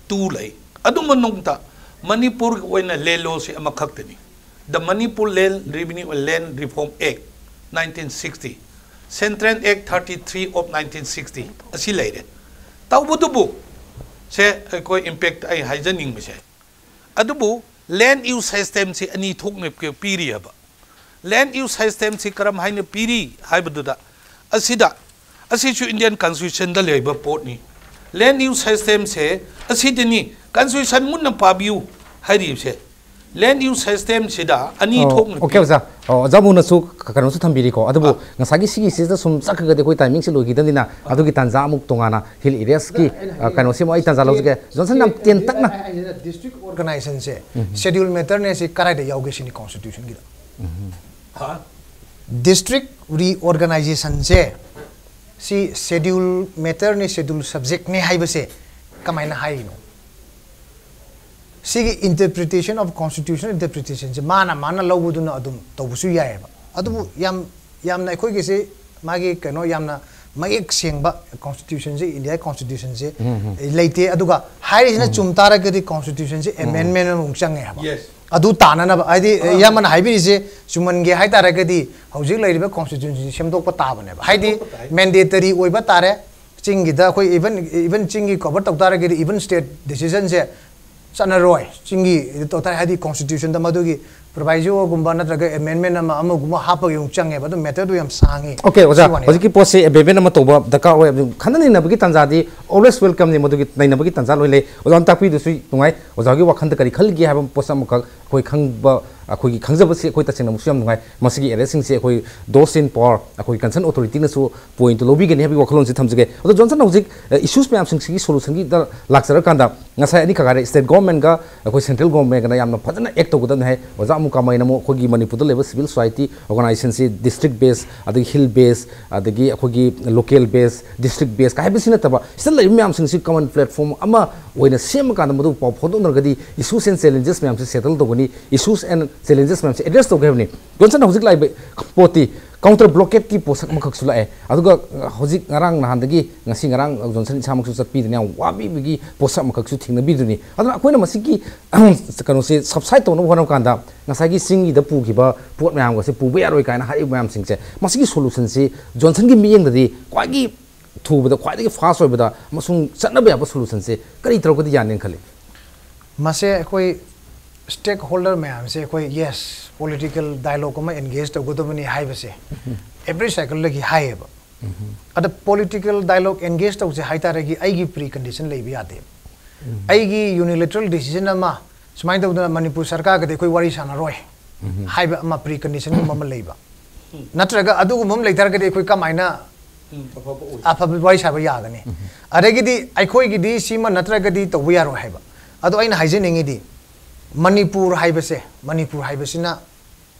two ꯂꯩ꯫ ꯑꯗꯨ ꯃꯅꯨꯡꯗ ꯃꯅꯤꯄꯨꯔꯒꯤ ꯑꯣꯏꯅ land lawꯁꯤ ꯑꯃꯈꯛꯇꯅꯤ, the Manipur Land Revenue and Land Reform Act, nineteen sixty, Central Act thirty three of nineteen sixty ꯑꯁꯤ ꯂꯩꯔꯦ꯫ ꯇꯧꯕꯇꯕꯨ ꯁꯦ ꯑꯩꯈꯣꯏ impact ꯑꯩ ꯍꯥꯏꯖꯅꯤꯡꯕꯁꯦ, ꯑꯗꯨꯕꯨ land use systemꯁꯤ ꯑꯅꯤ ꯊꯣꯛꯅ ꯄꯤ- ꯄꯤꯔꯤꯑꯕ꯫ Land use systemꯁꯤ ꯀꯔꯝ ꯍꯥꯏꯅ ꯄꯤꯔꯤ ꯍꯥꯏꯕꯗꯨꯗ, ꯑꯁꯤꯗ, ꯑꯁꯤꯁꯨ Indian constitutionꯗ ꯂꯩꯕ ꯄꯣꯠꯅꯤ꯫ Land use systemꯁꯦ ꯑꯁꯤꯗꯅꯤ, constitution ꯃꯨꯟꯅ ꯄꯥꯕꯤꯌꯨ ꯍꯥꯏꯔꯤꯕꯁꯦ꯫ Land use systemꯁꯤꯗ ꯑꯅꯤ ꯑꯣ, ꯊꯣꯛꯅ ꯑꯣꯀꯦ, ꯄꯤ- ꯑꯣꯖꯥ꯫ ꯑꯣ, ꯑꯣꯖꯥ ꯃꯨꯅꯁꯨ ꯀ- ꯀꯩꯅꯣꯁꯨ ꯊꯝꯕꯤꯔꯤꯀꯣ꯫ ꯑꯗꯨꯕꯨ ꯑꯥ꯫ ꯉꯁꯥꯏꯒꯤ ꯁꯤꯒꯤꯁꯤꯗ ꯁꯨꯝ ꯆꯠꯈ꯭ꯔꯒꯗꯤ ꯑꯩꯈꯣꯏ timingꯁꯦ ꯂꯣꯏꯈꯤꯗꯕꯅꯤꯅ, ꯑꯗꯨꯒꯤ ꯇꯥꯟꯖꯥ ꯑꯃꯨꯛ ꯇꯣꯉꯥꯟꯅ hill areaꯁꯀꯤ, ꯑ, ꯀꯩꯅꯣꯁꯤꯃ ꯑꯩ ꯇꯥꯟꯖꯥ ꯂꯧꯖꯒꯦ꯫ ꯖꯣꯟꯁꯟ, ꯌꯥꯝ ꯇꯦꯟꯇꯛꯅ꯫ ꯑꯩ ꯍꯥꯏꯁꯤꯅ district organizationꯁꯦ schedule matterꯅꯦ ꯁꯤ ꯀꯗꯥꯏꯗ ꯌꯥꯎꯒꯦ ꯁꯤꯅꯤ constitutionꯒꯤꯗ꯫ District reorganizationꯁꯦ ꯁꯤ schedule matterꯅꯦ, schedule subjectꯅꯦ ꯍꯥꯏꯕꯁꯦ ꯀꯃꯥꯏꯅ ꯍꯥꯏꯔꯤꯅꯣ? ꯁꯤꯒꯤ interpretation of constitutional interpretationꯁꯦ ꯃꯥꯅ ꯃꯥꯅ ꯂꯧꯕꯗꯨꯅ ꯑꯗꯨꯝ ꯇꯧꯕꯁꯨ ꯌꯥꯏꯑꯕ꯫ ꯑꯗꯨꯕꯨ ꯌꯥꯝ ꯌꯥꯝꯅ ꯑꯩꯈꯣꯏꯒꯤꯁꯤ ꯃꯥꯒꯤ ꯀꯩꯅꯣ ꯌꯥꯝꯅ ꯃꯌꯦꯛ ꯁꯦꯡꯕ constitutionꯁꯦ, India constitutionꯁꯦ ꯂꯩꯇꯦ꯫ ꯑꯗꯨꯒ ꯍꯥꯏꯔꯤꯁꯤꯅ ꯆꯨꯝ ꯇꯥꯔꯒꯗꯤ constitutionꯁꯦ amendment ꯑꯃꯃꯨꯛ ꯆꯪꯉꯦ ꯍꯥꯏꯕ꯫ Yes. ꯑꯗꯨ ꯇꯥꯅꯅꯕ, ꯍꯥꯏꯗꯤ ꯏꯌꯥꯝꯕꯅ ꯍꯥꯏꯕꯤꯔꯤꯁꯦ ꯆꯨꯝꯍꯟꯒꯦ ꯍꯥꯏꯇꯥꯔꯒꯗꯤ, ꯍꯧꯖꯤꯛ ꯂꯩꯔꯤꯕ constitution ꯁꯦꯝꯗꯣꯛꯄ ꯇꯥꯕꯅꯦꯕ, ꯍꯥꯏꯗꯤ ꯁꯦꯝꯗꯣꯛꯄ ꯇꯥꯏ꯫ Mandatory ꯑꯣꯏꯕ ꯇꯥꯔꯦ꯫ ꯆꯤꯡꯒꯤꯗ ꯑꯩꯈꯣꯏ even, even ꯆꯤꯡꯒꯤ cover ꯇꯧ ꯇꯥꯔꯒꯗꯤ even state decision ꯁꯦ ꯆꯠꯅꯔꯣꯏ꯫ ꯆꯤꯡꯒꯤ ꯇꯧ ꯇꯥꯔꯦ, ꯍꯥꯏꯗꯤ constitution ꯗ ꯃꯗꯨꯒꯤ proviso ꯒꯨꯝꯕ ꯅꯠꯇ꯭ꯔꯒ amendment ꯑꯃ ꯑꯃꯒꯨꯝꯕ ꯍꯥꯞꯄꯒꯤ ꯑꯃꯨꯛ ꯆꯪꯉꯦꯕ, ꯑꯗꯨꯝ matter ꯗꯨ ꯌꯥꯝ ꯁꯥꯡꯉꯤ꯫ Okay, ꯑꯣꯖꯥ, ꯁꯤ ꯋꯥꯅꯤ꯫ ꯍꯧꯖꯤꯛꯀꯤ ꯄꯣꯠꯁꯦ amendment ꯑꯃ ꯇꯧꯕ ꯗꯔꯀꯥꯔ ꯑꯣꯏ꯫ ꯑꯗꯨ ꯈꯟꯅ ꯅꯩꯅꯕꯒꯤ ꯇꯥꯟꯖꯥꯗꯤ always welcome ꯅꯤ, ꯃꯗꯨꯒꯤ ꯅꯩꯅꯕꯒꯤ ꯇꯥꯟꯖꯥ ꯂꯣꯏ ꯂꯩ꯫ ꯑꯣꯖꯥꯅ ꯇꯥꯛꯄꯤꯗꯨꯁꯨ ꯅꯨꯡꯉꯥꯏ꯫ ꯑꯣꯖꯥꯒꯤ ꯋꯥꯈꯜꯗ ꯀꯔꯤ ꯈꯜꯂꯤꯒꯦ ꯍꯥꯏꯕ ꯄꯣꯠꯁꯛ ꯑꯃꯈꯛ ꯑꯩꯈꯣꯏ ꯈꯪꯕ, ꯑꯩꯈꯣꯏꯒꯤ ꯈꯪꯖꯕꯁꯤ ꯑꯩꯈꯣꯏ ꯇꯁꯦꯡꯅ ꯑꯃꯨꯛꯁꯨ ꯌꯥꯝ ꯅꯨꯡꯉꯥꯏ꯫ ꯃꯁꯤꯒꯤ arrest ꯁꯤꯡꯁꯦ ꯑꯩꯈꯣꯏ those in power, ꯑꯩꯈꯣꯏ concern authority ꯅꯁꯨ point ꯇꯨ ꯂꯧꯕꯤꯒꯅꯤ ꯍꯥꯏꯕꯒꯤ ꯋꯥꯈꯜꯂꯣꯟꯁꯤ ꯊꯝꯖꯒꯦ꯫ ꯑꯗꯣ ꯖꯣꯟꯁꯟ, ꯍꯧꯖꯤꯛ, ꯑ, issues ꯃꯌꯥꯝꯁꯤꯡꯁꯤꯒꯤ solution ꯒꯤꯗ ꯂꯥꯛꯆꯔꯀꯥꯟꯗ, ꯉꯁꯥꯏ ꯑꯅꯤꯈꯛ ꯍꯥꯏꯔꯦ, state government ꯒ ꯑꯩꯈꯣꯏ central government ꯒꯅ ꯌꯥꯝꯅ ꯐꯖꯅ act ꯇꯧꯒꯗꯕꯅꯤ ꯍꯥꯏ꯫ ꯑꯣꯖꯥ ꯑꯃꯨꯛ ꯀꯥꯃꯩꯅ ꯑꯃꯨꯛ ꯑꯩꯈꯣꯏꯒꯤ ꯃꯅꯤꯄꯨꯔꯗ ꯂꯩꯕ civil society organization ꯁꯤ district base, ꯑꯗꯒꯤ hill base, ꯑꯗꯒꯤ ꯑꯩꯈꯣꯏꯒꯤ local base, district base ꯀ ꯍꯥꯏꯕꯁꯤ ꯅꯠꯇꯕ, ꯁꯤꯗ ꯂꯩꯔꯤꯕ ꯃꯌꯥꯝꯁꯤꯡꯁꯤ common platform ꯑꯃ ꯑꯣꯏꯅ ꯁꯦꯝꯃꯀꯥꯟꯗ ꯃꯗꯨ ꯄꯥꯎ ꯐꯥꯎꯗꯣꯛꯅꯔꯒꯗꯤ issues and challenges ꯃꯌꯥꯝꯁꯤ settle ꯇꯧꯒꯅꯤ, issues and challenges ꯃꯌꯥꯝꯁꯤ address ꯇꯧꯒꯦ ꯍꯥꯏꯕꯅꯤ꯫ ꯖꯣꯟꯁꯟ, ꯍꯧꯖꯤꯛ ꯂꯥꯛꯏꯕ ꯄꯣꯠꯇꯤ counter blockade ꯀꯤ ꯄꯣꯠꯁꯛ ꯑꯃꯈꯛꯁꯨ ꯂꯥꯛꯑꯦ꯫ ꯑꯗꯨꯒ, ꯑ, ꯍꯧꯖꯤꯛ ꯉꯔꯥꯡ ꯅꯍꯥꯟꯗꯒꯤ, ꯉꯁꯤ ꯉꯔꯥꯡ ꯖꯣꯟꯁꯟ ꯏꯁꯥꯃꯛꯁꯨ ꯆꯠꯄꯤꯗꯨꯅ ꯌꯥꯝ ꯋꯥꯕꯤꯕꯒꯤ ꯄꯣꯠꯁꯛ ꯑꯃꯈꯛꯁꯨ ꯊꯦꯡꯅꯕꯤꯗꯨꯅꯤ꯫ ꯑꯗꯨꯅ ꯑꯩꯈꯣꯏꯅ ꯃꯁꯤꯒꯤ ꯀꯩꯅꯣꯁꯦ subside ꯇꯧꯅꯕ ꯍꯣꯠꯅꯕ ꯀꯥꯟꯗ, ꯉꯁꯥꯏꯒꯤ ꯆꯤꯡꯒꯤꯗ ꯄꯨꯈꯤꯕ ꯄꯣꯠ ꯃꯌꯥꯝꯒꯁꯦ ꯄꯨꯕ ꯌꯥꯔꯣꯏ ꯀꯥꯏꯅ ꯍꯥꯏꯔꯤꯕ ꯃꯌꯥꯝꯁꯤꯡꯁꯦ, ꯃꯁꯤꯒꯤ solution ꯁꯤ ꯖꯣꯟꯁꯟꯒꯤ ꯃꯤꯠꯌꯦꯡꯗꯗꯤ ꯈ꯭ꯋꯥꯏꯒꯤ ꯊꯨꯕꯗ, ꯈ꯭ꯋꯥꯏꯗꯒꯤ fast ꯑꯣꯏꯕꯗ ꯑꯃꯁꯨꯡ ꯆꯠꯅꯕ ꯌꯥꯕ solution ꯁꯦ ꯀꯔꯤ ꯇꯧꯔꯒꯗꯤ ꯌꯥꯅꯤꯅ ꯈꯜꯂꯤ? ꯃꯁꯦ ꯑꯩꯈꯣꯏ stakeholder ꯃꯌꯥꯝꯁꯦ ꯑꯩꯈꯣꯏ, yes, political dialogue ꯑꯃ engage ꯇꯧꯒꯗꯕꯅꯤ ꯍꯥꯏꯕꯁꯦ every cycle ꯗꯒꯤ ꯍꯥꯏꯌꯦꯕ꯫ ꯑꯗ political dialogue engage ꯇꯧꯁꯦ ꯍꯥꯏꯇꯥꯔꯒꯗꯤ ꯑꯩꯒꯤ precondition ꯂꯩꯕ ꯌꯥꯗꯦ꯫ ꯑꯩꯒꯤ unilateral decision ꯑꯃ ꯁꯨꯃꯥꯏꯅ ꯇꯧꯗꯅ ꯃꯅꯤꯄꯨꯔ ꯁꯔꯀꯥꯔꯒꯗꯤ ꯑꯩꯈꯣꯏ ꯋꯥꯔꯤ ꯁꯥꯟꯅꯔꯣꯏ ꯍꯥꯏꯕ ꯑꯃ precondition ꯒꯨꯝꯕ ꯑꯃ ꯂꯩꯕ꯫ ꯅꯠꯇ꯭ꯔꯒ ꯑꯗꯨꯒꯨꯝꯕ ꯑꯃ ꯂꯩ ꯇꯥꯔꯒꯗꯤ ꯑꯩꯈꯣꯏ ꯀꯃꯥꯏꯅ ꯑꯐꯕ ꯋꯥꯔꯤ ꯁꯥꯕ ꯌꯥꯒꯅꯤ? ꯑꯗꯒꯤꯗꯤ ꯑꯩꯈꯣꯏꯒꯤꯗꯤ ꯁꯤꯃ ꯅꯠꯇ꯭ꯔꯒꯗꯤ ꯇꯧꯕ ꯌꯥꯔꯣꯏ ꯍꯥꯏꯕ꯫ ꯑꯗꯣ ꯑꯩꯅ ꯍꯥꯏꯖꯅꯤꯡꯉꯤꯗꯤ, ꯃꯅꯤꯄꯨꯔ ꯍꯥꯏꯕꯁꯦ, ꯃꯅꯤꯄꯨꯔ ꯍꯥꯏꯕꯁꯤꯅ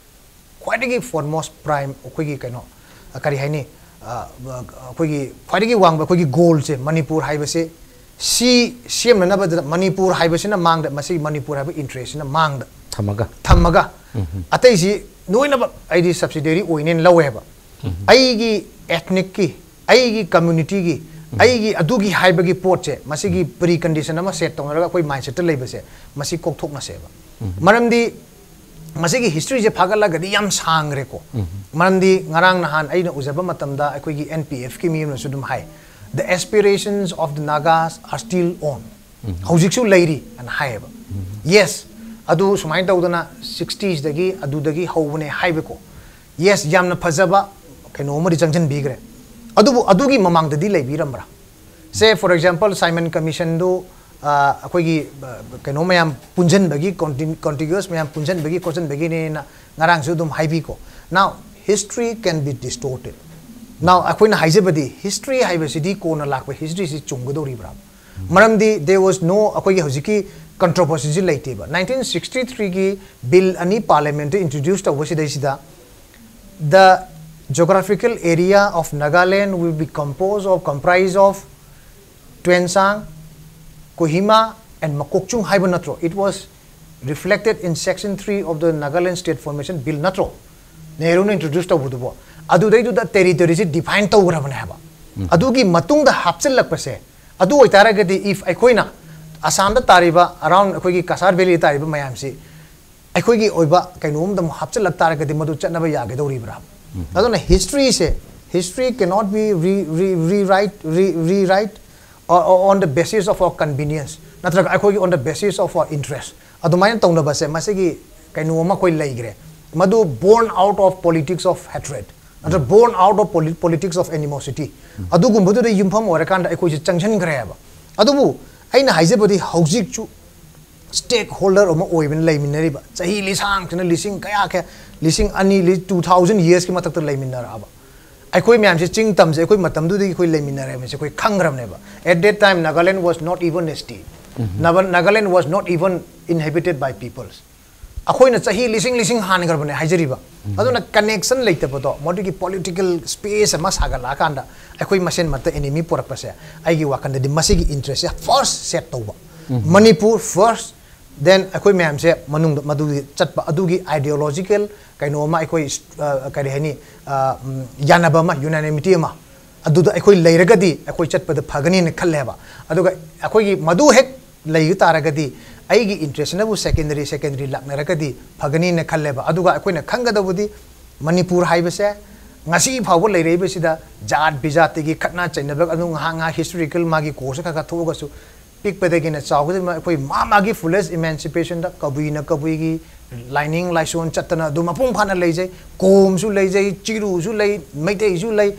ꯈ꯭ꯋꯥꯏꯗꯒꯤ foremost prime, ꯑꯩꯈꯣꯏꯒꯤ ꯀꯩꯅꯣ, ꯑ, ꯀꯔꯤ ꯍꯥꯏꯅꯤ, ꯑ, ꯑ, ꯑꯩꯈꯣꯏꯒꯤ ꯈ꯭ꯋꯥꯏꯗꯒꯤ ꯋꯥꯡꯕ ꯑꯩꯈꯣꯏꯒꯤ goal ꯁꯦ, ꯃꯅꯤꯄꯨꯔ ꯍꯥꯏꯕꯁꯦ, ꯁꯤ ꯁꯦꯝꯅꯅꯕꯗ ꯃꯅꯤꯄꯨꯔ ꯍꯥꯏꯕꯁꯤꯅ ꯃꯥꯡꯗ, ꯃꯁꯤ ꯃꯅꯤꯄꯨꯔ ꯍꯥꯏꯕ interest ꯁꯤꯅ ꯃꯥꯡꯗ ꯊꯝꯃꯒ꯫ ꯊꯝꯃꯒ, ꯑꯇꯩꯁꯤ ꯂꯣꯏꯅꯃꯛ ꯑꯩꯗꯤ subsidiary ꯑꯣꯏꯅꯦꯅ ꯂꯧꯋꯦꯕ꯫ ꯑꯩꯒꯤ ethnic ꯀꯤ, ꯑꯩꯒꯤ community ꯒꯤ, ꯑꯩꯒꯤ ꯑꯗꯨꯒꯤ ꯍꯥꯏꯕꯒꯤ ꯄꯣꯠꯁꯦ, ꯃꯁꯤꯒꯤ ꯄ꯭ꯔꯤ ꯀꯟꯗꯤꯁꯟ ꯑꯃ ꯁꯦꯠ ꯇꯧꯅꯔꯒ ꯑꯩꯈꯣꯏ ꯃꯥꯏꯟꯁꯦꯠꯇ ꯂꯩꯕꯁꯦ, ꯃꯁꯤ ꯀꯣꯛꯊꯣꯛꯅꯁꯦꯕ꯫ ꯃꯔꯝꯗꯤ ꯃꯁꯤꯒꯤ ꯍꯤꯁꯇ꯭ꯔꯤꯁꯦ ꯐꯥꯒꯠꯂꯒꯗꯤ ꯌꯥꯝ ꯁꯥꯡꯈ꯭ꯔꯦꯀꯣ꯫ ꯃꯔꯝꯗꯤ ꯉꯔꯥꯡ ꯅꯍꯥꯟ ꯑꯩꯅ ꯎꯖꯕ ꯃꯇꯝꯗ ꯑꯩꯈꯣꯏꯒꯤ N P F ꯀꯤ ꯃꯤ ꯑꯃꯅꯁꯨ ꯑꯗꯨꯝ ꯍꯥꯏ, "The aspirations of the Nagas are still on." ꯍꯧꯖꯤꯛꯁꯨ ꯂꯩꯔꯤ ꯑꯅ ꯍꯥꯏꯌꯦꯕ꯫ ꯌꯦꯁ, ꯑꯗꯨ ꯁꯨꯃꯥꯏꯅ ꯇꯧꯗꯅ ꯁꯤꯛꯁꯇꯤꯁꯗꯒꯤ ꯑꯗꯨꯗꯒꯤ ꯍꯧꯕꯅꯦ ꯍꯥꯏꯕꯀꯣ꯫ ꯌꯦꯁ, ꯌꯥꯝꯅ ꯐꯖꯕ ꯀꯩꯅꯣ ꯑꯃꯗꯤ ꯆꯪꯁꯤꯟꯕꯤꯈ꯭ꯔꯦ꯫ ꯑꯗꯨꯕꯨ ꯑꯗꯨꯒꯤ ꯃꯃꯥꯡꯗꯗꯤ ꯂꯩꯕꯤꯔꯝꯕ꯭ꯔꯥ? ꯁꯦ, ꯐꯣꯔ ꯑꯦꯛꯖꯥꯝꯄꯜ, ꯁꯥꯏꯃꯟ ꯀꯃꯤꯁꯟꯗꯨ, ꯑ, ꯑꯩꯈꯣꯏꯒꯤ, ꯑ, ꯀꯩꯅꯣ ꯃꯌꯥꯝ ꯄꯨꯟꯁꯤꯟꯕꯒꯤ, ꯀꯣꯟꯇꯤꯟ-, ꯀꯣꯟꯇꯤꯒ꯭ꯌꯨꯁ ꯃꯌꯥꯝ ꯄꯨꯟꯁꯤꯟꯕꯒꯤ ꯈꯣꯠꯆꯟꯕꯒꯤꯅꯦꯅ ꯉꯔꯥꯡꯁꯨ ꯑꯗꯨꯝ ꯍꯥꯏꯕꯤꯀꯣ꯫ Now, history can be distorted. Now, ꯑꯩꯈꯣꯏꯅ ꯍꯥꯏꯖꯕꯗꯤ ꯍꯤꯁꯇ꯭ꯔꯤ ꯍꯥꯏꯕꯁꯤꯗꯤ ꯀꯣꯟꯅ ꯂꯥꯛꯄ ꯍꯤꯁꯇ꯭ꯔꯤꯁꯤ ꯆꯨꯝꯒꯗꯧꯔꯤꯕ꯭ꯔꯥ? ꯃꯔꯝꯗꯤ there was no, ꯑꯩꯈꯣꯏꯒꯤ ꯍꯧꯖꯤꯛꯀꯤ ꯀꯟꯇ꯭ꯔꯣꯚꯔꯁꯤꯁꯤ ꯂꯩꯇꯦꯕ꯫ ꯅꯥꯏꯟꯇꯤꯟ ꯁꯤꯛꯁꯇꯤ ꯊ꯭ꯔꯤꯒꯤ ꯕꯤꯜ ꯑꯅꯤ ꯄꯥꯔꯂꯤꯌꯥꯃꯦꯟꯠꯇ introduce ꯇꯧꯕꯁꯤꯗꯩꯁꯤꯗ, "The geographical area of Nagaland will be composed or comprised of Tuensang, Kohima and Mokokchung" ꯍꯥꯏꯕ ꯅꯠꯇ꯭ꯔꯣ? It was reflected in section three of the Nagaland State Formation Bill ꯅꯠꯇ꯭ꯔꯣ? ꯅꯦꯍꯔꯨꯅ introduce ꯇꯧꯕꯗꯨꯕꯨ꯫ ꯑꯗꯨꯗꯩꯗꯨꯗ ꯇꯦꯔꯤꯇꯣꯔꯤꯁꯤ define ꯇꯧꯈ꯭ꯔꯕꯅꯦ ꯍꯥꯏꯕ꯫ ꯑꯗꯨꯒꯤ ꯃꯇꯨꯡꯗ ꯍꯥꯞꯆꯤꯜꯂꯛꯄꯁꯦ, ꯑꯗꯨ ꯑꯣꯏꯇꯥꯔꯒꯗꯤ, if ꯑꯩꯈꯣꯏꯅ ꯑꯁꯥꯝꯗ ꯇꯥꯔꯤꯕ, ꯑꯔꯥꯎꯟ ꯑꯩꯈꯣꯏꯒꯤ ꯀꯁꯥꯔ ꯚꯦꯂꯤꯗ ꯇꯥꯔꯤꯕ ꯃꯌꯥꯝꯁꯤ ꯑꯩꯈꯣꯏꯒꯤ ꯑꯣꯏꯕ ꯀꯩꯅꯣꯝꯗ ꯑꯃꯨꯛ ꯍꯥꯞꯆꯤꯜꯂꯛ ꯇꯥꯔꯒꯗꯤ, ꯃꯗꯨ ꯆꯠꯅꯕ ꯌꯥꯒꯗꯧꯔꯤꯕ꯭ꯔꯥ? ꯑꯗꯨꯅ ꯍꯤꯁꯇ꯭ꯔꯤꯁꯦ, history cannot be re, re, rewrite, re, rewrite, uh, on the basis of our convenience, ꯅꯠꯇ꯭ꯔꯒ ꯑꯩꯈꯣꯏꯒꯤ on the basis of our interest, ꯑꯗꯨꯃꯥꯏꯅ ꯇꯧꯅꯕꯁꯦ, ꯃꯁꯤꯒꯤ ꯀꯩꯅꯣ ꯑꯃ ꯑꯩꯈꯣꯏ ꯂꯩꯈ꯭ꯔꯦ꯫ ꯃꯗꯨ born out of politics of hatred, ꯅꯠꯇ꯭ꯔꯒ born out of poli-, politics of animosity, ꯑꯗꯨꯒꯨꯝꯕꯗꯨꯗ ꯌꯨꯝꯐꯝ ꯑꯣꯏꯔꯀꯥꯟꯗ ꯑꯩꯈꯣꯏꯁꯦ ꯆꯪꯁꯤꯟꯈ꯭ꯔꯦꯕ꯫ ꯑꯗꯨꯕꯨ ꯑꯩꯅ ꯍꯥꯏꯖꯕꯗꯤ, ꯍꯧꯖꯤꯛꯁꯨ ꯁ꯭ꯇꯦꯛ ꯍꯣꯜꯗꯔ ꯑꯃ ꯑꯣꯏꯕꯅ ꯂꯩꯃꯤꯟꯅꯔꯤꯕ, ꯆꯍꯤ ꯂꯤꯁꯥꯡꯁꯤꯅ, ꯂꯤꯁꯤꯡ ꯀꯌꯥ ꯀꯌꯥ, ꯂꯤꯁꯤꯡ ꯑꯅꯤ, ꯂꯤ-, two thousand yearsꯀꯤ ꯃꯊꯛꯇ ꯂꯩꯃꯤꯟꯅꯔꯛꯑꯕ꯫ ꯑꯩꯈꯣꯏ ꯃꯌꯥꯝꯁꯦ ꯆꯤꯡ ꯇꯝꯁꯦ, ꯑꯩꯈꯣꯏ ꯃꯇꯝꯗꯨꯗꯒꯤ ꯑꯩꯈꯣꯏ ꯂꯩꯃꯤꯟꯅꯔꯦ ꯍꯥꯏꯕꯁꯦ ꯑꯩꯈꯣꯏ ꯈꯪꯈ꯭ꯔꯕꯅꯦꯕ꯫ At that time, Nagaland was not even a state. Naga-, Nagaland was not even inhabited by peoples. ꯑꯩꯈꯣꯏꯅ ꯆꯍꯤ ꯂꯤꯁꯤꯡ ꯂꯤꯁꯤꯡ ꯍꯥꯟꯈ꯭ꯔꯕꯅꯦ ꯍꯥꯏꯖꯔꯤꯕ꯫ ꯑꯗꯨꯅ ꯀꯅꯦꯛꯁꯟ ꯂꯩꯇꯕꯗꯣ, ꯃꯗꯨꯒꯤ ꯄꯣꯂꯤꯇꯤꯀꯦꯜ ꯁ꯭ꯄꯦꯁ ꯑꯃ ꯁꯥꯒꯠꯂꯛꯑꯀꯥꯟꯗ ꯑꯩꯈꯣꯏ ꯃꯁꯦꯟ ꯃꯔꯛꯇ ꯑꯦꯅꯤꯃꯤ ꯄꯨꯔꯛꯄꯁꯦ, ꯑꯩꯒꯤ ꯋꯥꯈꯜꯗꯗꯤ ꯃꯁꯤꯒꯤ ꯏꯟꯇꯔꯦꯁꯁꯦ ꯐꯥꯔꯁ ꯁꯦꯠ ꯇꯧꯕ꯫ ꯃꯅꯤꯄꯨꯔ ꯐꯥꯔꯁ, ꯗꯦꯟ ꯑꯩꯈꯣꯏ ꯃꯌꯥꯝꯁꯦ ꯃꯅꯨꯡꯗ ꯃꯗꯨꯒꯤ ꯆꯠꯄ, ꯑꯗꯨꯒꯤ ꯑꯥꯏꯗꯤꯌꯣꯂꯣꯖꯤꯀꯦꯜ ꯀꯩꯅꯣ ꯑꯃ ꯑꯩꯈꯣꯏ, ꯑ, ꯀꯔꯤ ꯍꯥꯏꯅꯤ, ꯑ, ꯎꯝ, ꯌꯥꯅꯕ ꯑꯃ, ꯌꯨꯅꯥꯅꯤꯃꯤꯇꯤ ꯑꯃ, ꯑꯗꯨꯗ ꯑꯩꯈꯣꯏ ꯂꯩꯔꯒꯗꯤ ꯑꯩꯈꯣꯏ ꯆꯠꯄꯗ ꯐꯒꯅꯤꯅ ꯈꯜꯂꯦꯕ꯫ ꯑꯗꯨꯒ ꯑꯩꯈꯣꯏꯒꯤ ꯃꯗꯨ ꯍꯦꯛ ꯂꯩꯕ ꯇꯥꯔꯒꯗꯤ, ꯑꯩꯒꯤ interest ꯅꯕꯨ secondary, secondary ꯂꯥꯛꯅꯔꯒꯗꯤ ꯐꯒꯅꯤꯅ ꯈꯜꯂꯦꯕ꯫ ꯑꯗꯨꯒ ꯑꯩꯈꯣꯏꯅ ꯈꯪꯒꯗꯕꯗꯤ, ꯃꯅꯤꯄꯨꯔ ꯍꯥꯏꯕꯁꯦ ꯉꯁꯤ ꯐꯥꯎꯕ ꯂꯩꯔꯛꯏꯕꯁꯤꯗ ꯖꯥꯠ ꯕꯤꯖꯥꯠꯇꯒꯤ ꯈꯠꯅ ꯆꯩꯅꯕ, ꯑꯗꯨ ꯉꯥꯏꯍꯥꯛ ꯉꯥꯏꯍꯥꯛ historical ꯃꯥꯒꯤ course ꯈꯔ ꯈꯔ ꯊꯣꯛꯑꯒꯁꯨ, ꯄꯤꯛꯄꯗꯒꯤꯅ ꯆꯥꯎꯕꯗ ꯑꯩꯈꯣꯏ ꯃꯥ ꯃꯥꯒꯤ fullest emancipation ꯗ ꯀꯕꯨꯏꯅ ꯀꯕꯨꯏꯒꯤ ꯂꯥꯏꯅꯤꯡ ꯂꯥꯏꯁꯣꯟ ꯆꯠꯇꯅ ꯑꯗꯨꯝ ꯃꯄꯨꯡ ꯐꯥꯅ ꯂꯩꯖꯩ꯫ ꯀꯣꯝꯁꯨ ꯂꯩꯖꯩ, ꯆꯤꯔꯨꯁꯨ ꯂꯩ, ꯃꯩꯇꯩꯁꯨ ꯂꯩ,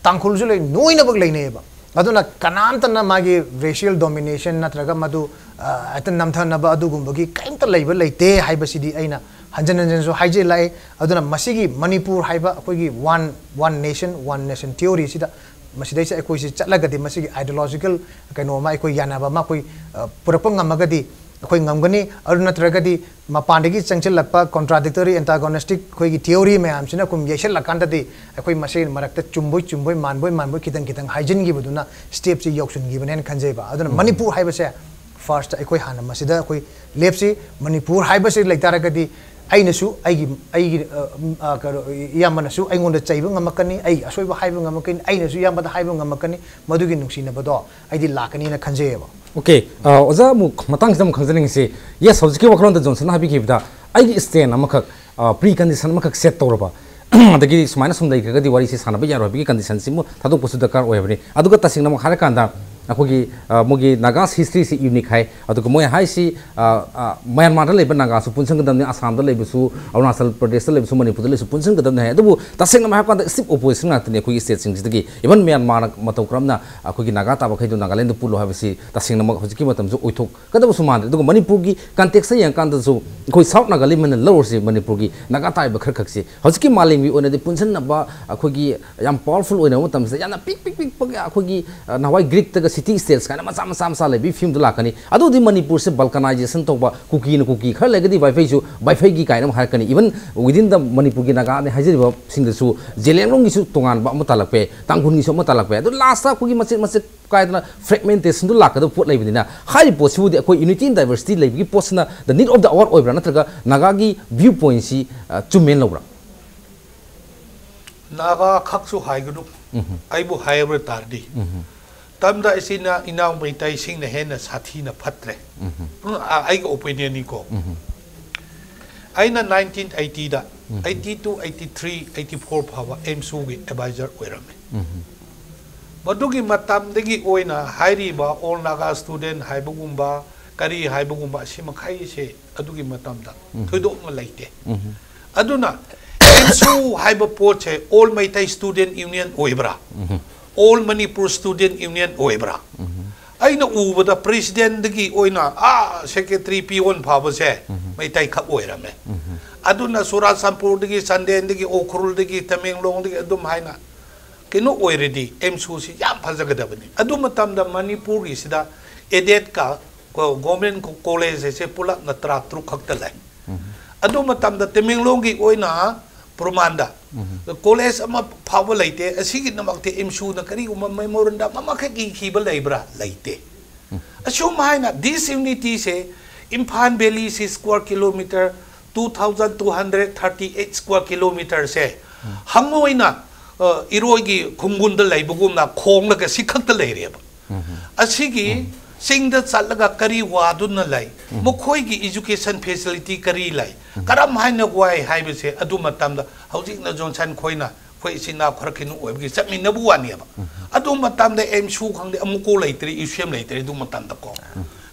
ꯇꯥꯡꯈꯨꯜꯁꯨ ꯂꯩ, ꯂꯣꯏꯅꯃꯛ ꯂꯩꯅꯩꯌꯦꯕ꯫ ꯑꯗꯨꯅ ꯀꯅꯥꯝꯇꯅ ꯃꯥꯒꯤ racial domination ꯅꯠꯇ꯭ꯔꯒ ꯃꯗꯨ, ꯑ, ꯍꯦꯛꯇ ꯅꯝꯊꯅꯕ ꯑꯗꯨꯒꯨꯝꯕꯒꯤ ꯀꯔꯤꯝꯇ ꯂꯩꯕ ꯂꯩꯇꯦ ꯍꯥꯏꯕꯁꯤꯗꯤ ꯑꯩꯅ ꯍꯟꯖꯟ ꯍꯟꯖꯟꯁꯨ ꯍꯥꯏꯖꯤꯜꯂꯛꯑꯦ꯫ ꯑꯗꯨꯅ ꯃꯁꯤꯒꯤ ꯃꯅꯤꯄꯨꯔ ꯍꯥꯏꯕ ꯑꯩꯈꯣꯏꯒꯤ one, one nation, one nation theory ꯁꯤꯗ, ꯃꯁꯤꯗꯩꯁꯤꯗ ꯑꯩꯈꯣꯏꯁꯤ ꯆꯠꯂꯒꯗꯤ ꯃꯁꯤꯒꯤ ideological ꯀꯩꯅꯣ ꯑꯃ, ꯑꯩꯈꯣꯏ ꯌꯥꯅꯕ ꯑꯃ ꯑꯩꯈꯣꯏ, ꯑ, ꯄꯨꯔꯛꯄ ꯉꯝꯃꯒꯗꯤ ꯑꯩꯈꯣꯏ ꯉꯝꯒꯅꯤ꯫ ꯑꯗꯨ ꯅꯠꯇ꯭ꯔꯒꯗꯤ ꯃꯄꯥꯟꯗꯒꯤ ꯆꯪꯁꯤꯜꯂꯛꯄ contradictory, antagonistic ꯑꯩꯈꯣꯏꯒꯤ theory ꯃꯌꯥꯝꯁꯤꯅ ꯑꯩꯈꯣꯏ ꯌꯩꯁꯜꯂꯀꯥꯟꯗꯗꯤ ꯑꯩꯈꯣꯏ ꯃꯁꯦꯟ ꯃꯔꯛꯇ ꯆꯨꯝꯕꯣꯏ ꯆꯨꯝꯕꯣꯏ, ꯃꯥꯟꯕꯣꯏ ꯃꯥꯟꯕꯣꯏ ꯈꯤꯇꯪ ꯈꯤꯇꯪ ꯍꯥꯏꯖꯤꯟꯈꯤꯕꯗꯨꯅ step ꯁꯤ ꯌꯧꯁꯤꯟꯈꯤꯕꯅꯦꯅ ꯈꯟꯖꯩꯕ꯫ ꯑꯗꯨꯅ ꯃꯅꯤꯄꯨꯔ ꯍꯥꯏꯕꯁꯦ first ꯑꯩꯈꯣꯏ ꯍꯥꯟꯅ ꯃꯁꯤꯗ ꯑꯩꯈꯣꯏ ꯂꯦꯞꯁꯤ꯫ ꯃꯅꯤꯄꯨꯔ ꯍꯥꯏꯕꯁꯤ ꯂꯩꯇꯥꯔꯒꯗꯤ ꯑꯩꯅꯁꯨ ꯑꯩꯒꯤ, ꯑꯩꯒꯤ, ꯑ, ꯎꯝ, ꯑ, ꯀꯩꯅꯣ, ꯏꯌꯥꯝꯕꯅꯁꯨ ꯑꯩꯉꯣꯟꯗ ꯆꯩꯕ ꯉꯝꯃꯛꯀꯅꯤ, ꯑꯩꯒꯤ ꯑꯁꯣꯏꯕ ꯍꯥꯏꯕ ꯉꯝꯃꯛꯀꯅꯤ, ꯑꯩꯅꯁꯨ ꯏꯌꯥꯝꯕꯗ ꯍꯥꯏꯕ ꯉꯝꯃꯛꯀꯅꯤ꯫ ꯃꯗꯨꯒꯤ ꯅꯨꯡꯁꯤꯅꯕꯗꯣ ꯑꯩꯗꯤ ꯂꯥꯛꯀꯅꯤꯅ ꯈꯟꯖꯩꯌꯦꯕ꯫ Okay, ꯑ, ꯑꯣꯖꯥ ꯑꯃꯨꯛ ꯃꯇꯥꯡꯁꯤꯗ ꯑꯃꯨꯛ ꯈꯪꯖꯅꯤꯡꯉꯤꯁꯤ, yes, ꯍꯧꯖꯤꯛꯀꯤ ꯋꯥꯈꯜꯂꯣꯟꯗ ꯖꯣꯟꯁꯟꯅ ꯍꯥꯏꯕꯤꯈꯤꯕꯗ ꯑꯩꯒꯤ stand ꯑꯃꯈꯛ, ꯑ, precondition ꯑꯃꯈꯛ set ꯇꯧꯔꯕ, ꯑꯗꯒꯤ ꯁꯨꯃꯥꯏꯅ ꯁꯨꯝ ꯂꯩꯈ꯭ꯔꯒꯗꯤ ꯋꯥꯔꯤꯁꯤ ꯁꯥꯟꯅꯕ ꯌꯥꯔꯣꯏ ꯍꯥꯏꯕꯒꯤ condition ꯁꯤꯃ ꯊꯥꯗꯣꯛꯄꯁꯨ ꯗꯔꯀꯥꯔ ꯑꯣꯏꯕꯅꯤ꯫ ꯑꯗꯨꯒ ꯇꯁꯦꯡꯅꯃꯛ ꯍꯥꯏꯔꯀꯥꯟꯗ ꯑꯩꯈꯣꯏꯒꯤ, ꯑ, ꯃꯣꯏꯒꯤ Naga's history ꯁꯤ unique ꯍꯥꯏ, ꯑꯗꯨꯒ ꯃꯣꯏ ꯍꯥꯏꯁꯤ, ꯑ, ꯑ, ꯃ꯭ꯌꯥꯟꯃꯥꯔꯗ ꯂꯩꯕ ꯅꯥꯒꯥꯁꯨ ꯄꯨꯟꯁꯤꯟꯒꯗꯕꯅꯤ, ꯑꯁꯥꯝꯗ ꯂꯩꯕꯁꯨ, ꯑꯔꯨꯅꯥꯆꯜ ꯄ꯭ꯔꯗꯦꯁꯇ ꯂꯩꯕꯁꯨ, ꯃꯅꯤꯄꯨꯔꯗ ꯂꯩꯕꯁꯨ ꯄꯨꯟꯁꯤꯟꯒꯗꯕꯅꯤ ꯍꯥꯏ꯫ ꯑꯗꯨꯕꯨ ꯇꯁꯦꯡꯅꯃꯛ ꯍꯥꯏꯔꯀꯥꯟꯗ stiff opposition ꯉꯥꯛꯇꯅꯤ ꯑꯩꯈꯣꯏꯒꯤ state ꯁꯤꯡꯁꯤꯗꯒꯤ꯫ Even ꯃ꯭ꯌꯥꯟꯃꯥꯔꯅ ꯃꯇꯧ ꯀꯔꯝꯅ ꯑꯩꯈꯣꯏꯒꯤ ꯅꯥꯒꯥ ꯇꯥꯕꯈꯩꯗꯣ ꯅꯥꯒꯥꯂꯦꯟꯗ ꯄꯨꯜꯂꯣ ꯍꯥꯏꯕꯁꯤ ꯇꯁꯦꯡꯅꯃꯛ ꯍꯧꯖꯤꯛꯀꯤ ꯃꯇꯝꯁꯨ ꯑꯣꯏꯊꯣꯛꯀꯗꯕꯁꯨ ꯃꯥꯟꯗ꯭ꯔꯦ꯫ ꯑꯗꯨꯒ ꯃꯅꯤꯄꯨꯔꯒꯤ context ꯌꯦꯡꯉꯀꯥꯟꯗꯁꯨ ꯑꯩꯈꯣꯏ South Nagaland ꯃꯅ ꯂꯧꯔꯁꯤ, ꯃꯅꯤꯄꯨꯔꯒꯤ ꯅꯥꯒꯥ ꯇꯥꯔꯤꯕ ꯈꯔ ꯈꯛꯁꯤ ꯍꯧꯖꯤꯛꯀꯤ ꯃꯥꯂꯦꯝꯒꯤ ꯑꯣꯏꯅꯗꯤ ꯄꯨꯟꯁꯤꯟꯅꯕ ꯑꯩꯈꯣꯏꯒꯤ ꯌꯥꯝ powerful ꯑꯣꯏꯅꯕ ꯃꯇꯝꯁꯤꯗ ꯌꯥꯝꯅ ꯄꯤꯛ ꯄꯤꯛ ꯄꯤꯛꯄꯒ ꯑꯩꯈꯣꯏꯒꯤ, ꯑ, ꯅꯍꯥꯟꯋꯥꯏ ꯒ꯭ꯔꯤꯛꯇꯒ city states ꯀꯥꯏꯅ ꯃꯆꯥ ꯃꯆꯥ ꯃꯆꯥ ꯂꯩꯕꯒꯤ ꯐꯤꯕꯝꯗ ꯂꯥꯛꯀꯅꯤ꯫ ꯑꯗꯨꯗꯤ ꯃꯅꯤꯄꯨꯔꯁꯦ balkanization ꯇꯧꯕ, ꯀꯨꯀꯤꯅ ꯀꯨꯀꯤ ꯈꯔ ꯂꯩꯔꯒꯗꯤ ꯋꯥꯏꯐꯩꯁꯨ ꯋꯥꯏꯐꯩꯒꯤ ꯀꯥꯏꯅ ꯑꯃ ꯍꯥꯏꯔꯛꯀꯅꯤ꯫ Even within the ꯃꯅꯤꯄꯨꯔꯒꯤ ꯅꯥꯒꯥꯅꯤ ꯍꯥꯏꯖꯔꯤꯕꯁꯤꯡꯗꯁꯨ ꯖꯦꯂꯦꯡꯔꯣꯡꯒꯤꯁꯨ ꯇꯣꯉꯥꯟꯕ ꯑꯃ ꯇꯥꯜꯂꯛꯄ ꯌꯥꯏ, ꯇꯥꯡꯈꯨꯜꯒꯤꯁꯨ ꯑꯃ ꯇꯥꯜꯂꯛꯄ ꯌꯥꯏ꯫ ꯑꯗꯨ last ꯑꯩꯈꯣꯏꯒꯤ ꯃꯆꯦꯠ ꯃꯆꯦꯠ ꯀꯥꯏꯗꯅ fragmentation ꯗꯨ ꯂꯥꯛꯀꯗꯕ ꯄꯣꯠ ꯂꯩꯕꯅꯤꯅ, ꯍꯥꯏꯔꯤꯕ ꯄꯣꯠꯁꯤꯕꯨꯗꯤ ꯑꯩꯈꯣꯏ unity in diversity ꯂꯩꯕꯒꯤ ꯄꯣꯠꯁꯤꯅ the need of the hour ꯑꯣꯏꯕ꯭ꯔꯥ, ꯅꯠꯇ꯭ꯔꯒ ꯅꯥꯒꯥꯒꯤ view point ꯁꯤ, ꯑ, ꯆꯨꯝꯃꯦꯅ ꯂꯧꯕ꯭ꯔꯥ? ꯅꯥꯒꯥ ꯈꯛꯁꯨ ꯍꯥꯏꯒꯅꯨ, ꯑꯩꯕꯨ ꯍꯥꯏꯕ ꯇꯥꯔꯗꯤ꯫ ꯇꯝꯗ ꯑꯁꯤꯅ ꯏꯅꯥꯎ ꯃꯩꯇꯩꯁꯤꯡꯅ ꯍꯦꯟꯅ ꯁꯥꯊꯤꯅ ꯐꯠꯇ꯭ꯔꯦ꯫ ꯎꯝ, ꯑ, ꯑꯩꯒꯤ ꯑꯣꯄꯤꯅꯤꯌꯟꯅꯤꯀꯣ꯫ ꯑꯩꯅ ꯅꯥꯏꯟꯇꯤꯟ ꯑꯩꯠꯇꯤꯗ, eighty two, eighty three, eighty four ꯐꯥꯎꯕ ꯑꯦꯝꯁꯨꯒꯤ ꯑꯦꯗꯚꯥꯏꯖꯔ ꯑꯣꯏꯔꯝꯃꯤ꯫ ꯃꯗꯨꯒꯤ ꯃꯇꯝꯗꯒꯤ ꯑꯣꯏꯅ ꯍꯥꯏꯔꯤꯕ ꯑꯣꯜ ꯅꯥꯒꯥ ꯁ꯭ꯇꯨꯗꯦꯟ ꯍꯥꯏꯕꯒꯨꯝꯕ, ꯀꯔꯤ ꯍꯥꯏꯕꯒꯨꯝꯕ, ꯑꯁꯤ ꯃꯈꯩꯁꯦ ꯑꯗꯨꯒꯤ ꯃꯇꯝꯗ ꯊꯣꯏꯗꯣꯛꯅ ꯂꯩꯇꯦ꯫ ꯑꯗꯨꯅ ꯑꯦꯝꯁꯨ ꯍꯥꯏꯕ ꯄꯣꯠꯁꯦ ꯑꯣꯜ ꯃꯩꯇꯩ ꯁ꯭ꯇꯨꯗꯦꯟ ꯌꯨꯅꯤꯌꯟ ꯑꯣꯏꯕ꯭ꯔꯥ? ꯑꯣꯜ ꯃꯅꯤꯄꯨꯔ ꯁ꯭ꯇꯨꯗꯦꯟ ꯌꯨꯅꯤꯌꯟ ꯑꯣꯏꯕ꯭ꯔꯥ? ꯑꯩꯅ ꯎꯕꯗ ꯄ꯭ꯔꯦꯁꯤꯗꯦꯟꯗꯒꯤ ꯑꯣꯏꯅ ꯑꯥ ꯁꯦꯀ꯭ꯔꯦꯇꯔꯤ ꯄꯤꯌꯣꯟ ꯐꯥꯎꯕꯁꯦ ꯃꯩꯇꯩꯈꯛ ꯑꯣꯏꯔꯝꯃꯦ꯫ ꯑꯗꯨꯅ ꯆꯨꯔꯥꯆꯥꯟꯄꯨꯔꯗꯒꯤ, ꯆꯥꯟꯗꯦꯜꯗꯒꯤ, ꯎꯈ꯭ꯔꯨꯜꯗꯒꯤ, ꯇꯃꯦꯡꯂꯣꯡꯗꯒꯤ ꯑꯗꯨꯝ ꯍꯥꯏꯅ ꯀꯩꯅꯣ ꯑꯣꯏꯔꯗꯤ ꯑꯦꯝꯁꯨꯁꯤ ꯌꯥꯝ ꯐꯖꯒꯗꯕꯅꯤ꯫ ꯑꯗꯨ ꯃꯇꯝꯗ ꯃꯅꯤꯄꯨꯔꯒꯤꯁꯤꯗ ꯑꯦꯗꯦꯠꯀ ꯀꯣ-, ꯒꯣꯔꯃꯦꯟ ꯀꯣ-, ꯀꯣꯂꯦꯖ ꯍꯥꯏꯁꯦ ꯄꯨꯂꯞꯅ ꯇꯔꯥ ꯇꯔꯨꯛ ꯈꯛꯇ ꯂꯩ꯫ ꯑꯗꯨ ꯃꯇꯝꯗ ꯇꯃꯦꯡꯂꯣꯡꯒꯤ ꯑꯣꯏꯅ ꯄ꯭ꯔꯃꯥꯟꯗ ꯀꯣꯂꯦꯖ ꯑꯃ ꯐꯥꯎꯕ ꯂꯩꯇꯦ꯫ ꯑꯁꯤꯒꯤꯗꯃꯛꯇ ꯑꯦꯝꯁꯨꯅ ꯀꯔꯤꯒꯨꯝꯕ ꯃꯦꯃꯣꯔꯦꯟꯗꯝ ꯑꯃꯈꯛ ꯏꯈꯤꯕ ꯂꯩꯕ꯭ꯔꯥ? ꯂꯩꯇꯦ꯫ ꯑꯁꯨꯝ ꯍꯥꯏꯅ ꯗꯤꯁꯌꯨꯅꯤꯇꯤꯁꯦ Imphal valley square kilometre two thousand two hundred thirty eight square ꯀꯤꯂꯣꯃꯤꯇꯔꯁꯦ ꯍꯪꯉꯣꯏꯅ, ꯑ, ꯏꯔꯣꯏꯒꯤ ꯈꯨꯡꯒꯨꯟꯗ ꯂꯩꯕꯒꯨꯝꯅ ꯈꯣꯡꯂꯒ ꯁꯤ ꯈꯛꯇ ꯂꯩꯔꯦꯕ꯫ ꯑꯁꯤꯒꯤ ꯆꯤꯡꯗ ꯆꯠꯂꯒ ꯀꯔꯤ ꯋꯥꯗꯨꯅ ꯂꯩ, ꯃꯈꯣꯏꯒꯤ ꯏꯖꯨꯀꯦꯁꯟ ꯐꯦꯁꯤꯂꯤꯇꯤ ꯀꯔꯤ ꯂꯩ, ꯀꯔꯝ ꯍꯥꯏꯅ ꯋꯥꯏ ꯍꯥꯏꯕꯁꯦ ꯑꯗꯨ ꯃꯇꯝꯗ ꯍꯧꯖꯤꯛꯅ ꯖꯣꯟꯁꯟ ꯈꯣꯏꯅ ꯑꯩꯈꯣꯏ ꯏꯆꯤꯟ ꯏꯅꯥꯎ ꯈꯔ ꯀꯩꯅꯣ ꯑꯣꯏꯕꯒꯤ ꯆꯠꯃꯤꯟꯅꯕ ꯋꯥꯅꯦꯕ꯫ ꯑꯗꯨ ꯃꯇꯝꯗ ꯑꯦꯝꯁꯨ ꯈꯪꯗꯦ, ꯑꯃꯨꯛꯀꯣ ꯂꯩꯇ꯭ꯔꯦ, ꯏꯁꯨ ꯑꯦꯝ ꯂꯩꯇ꯭ꯔꯦ, ꯑꯗꯨ ꯃꯇꯝꯗꯀꯣ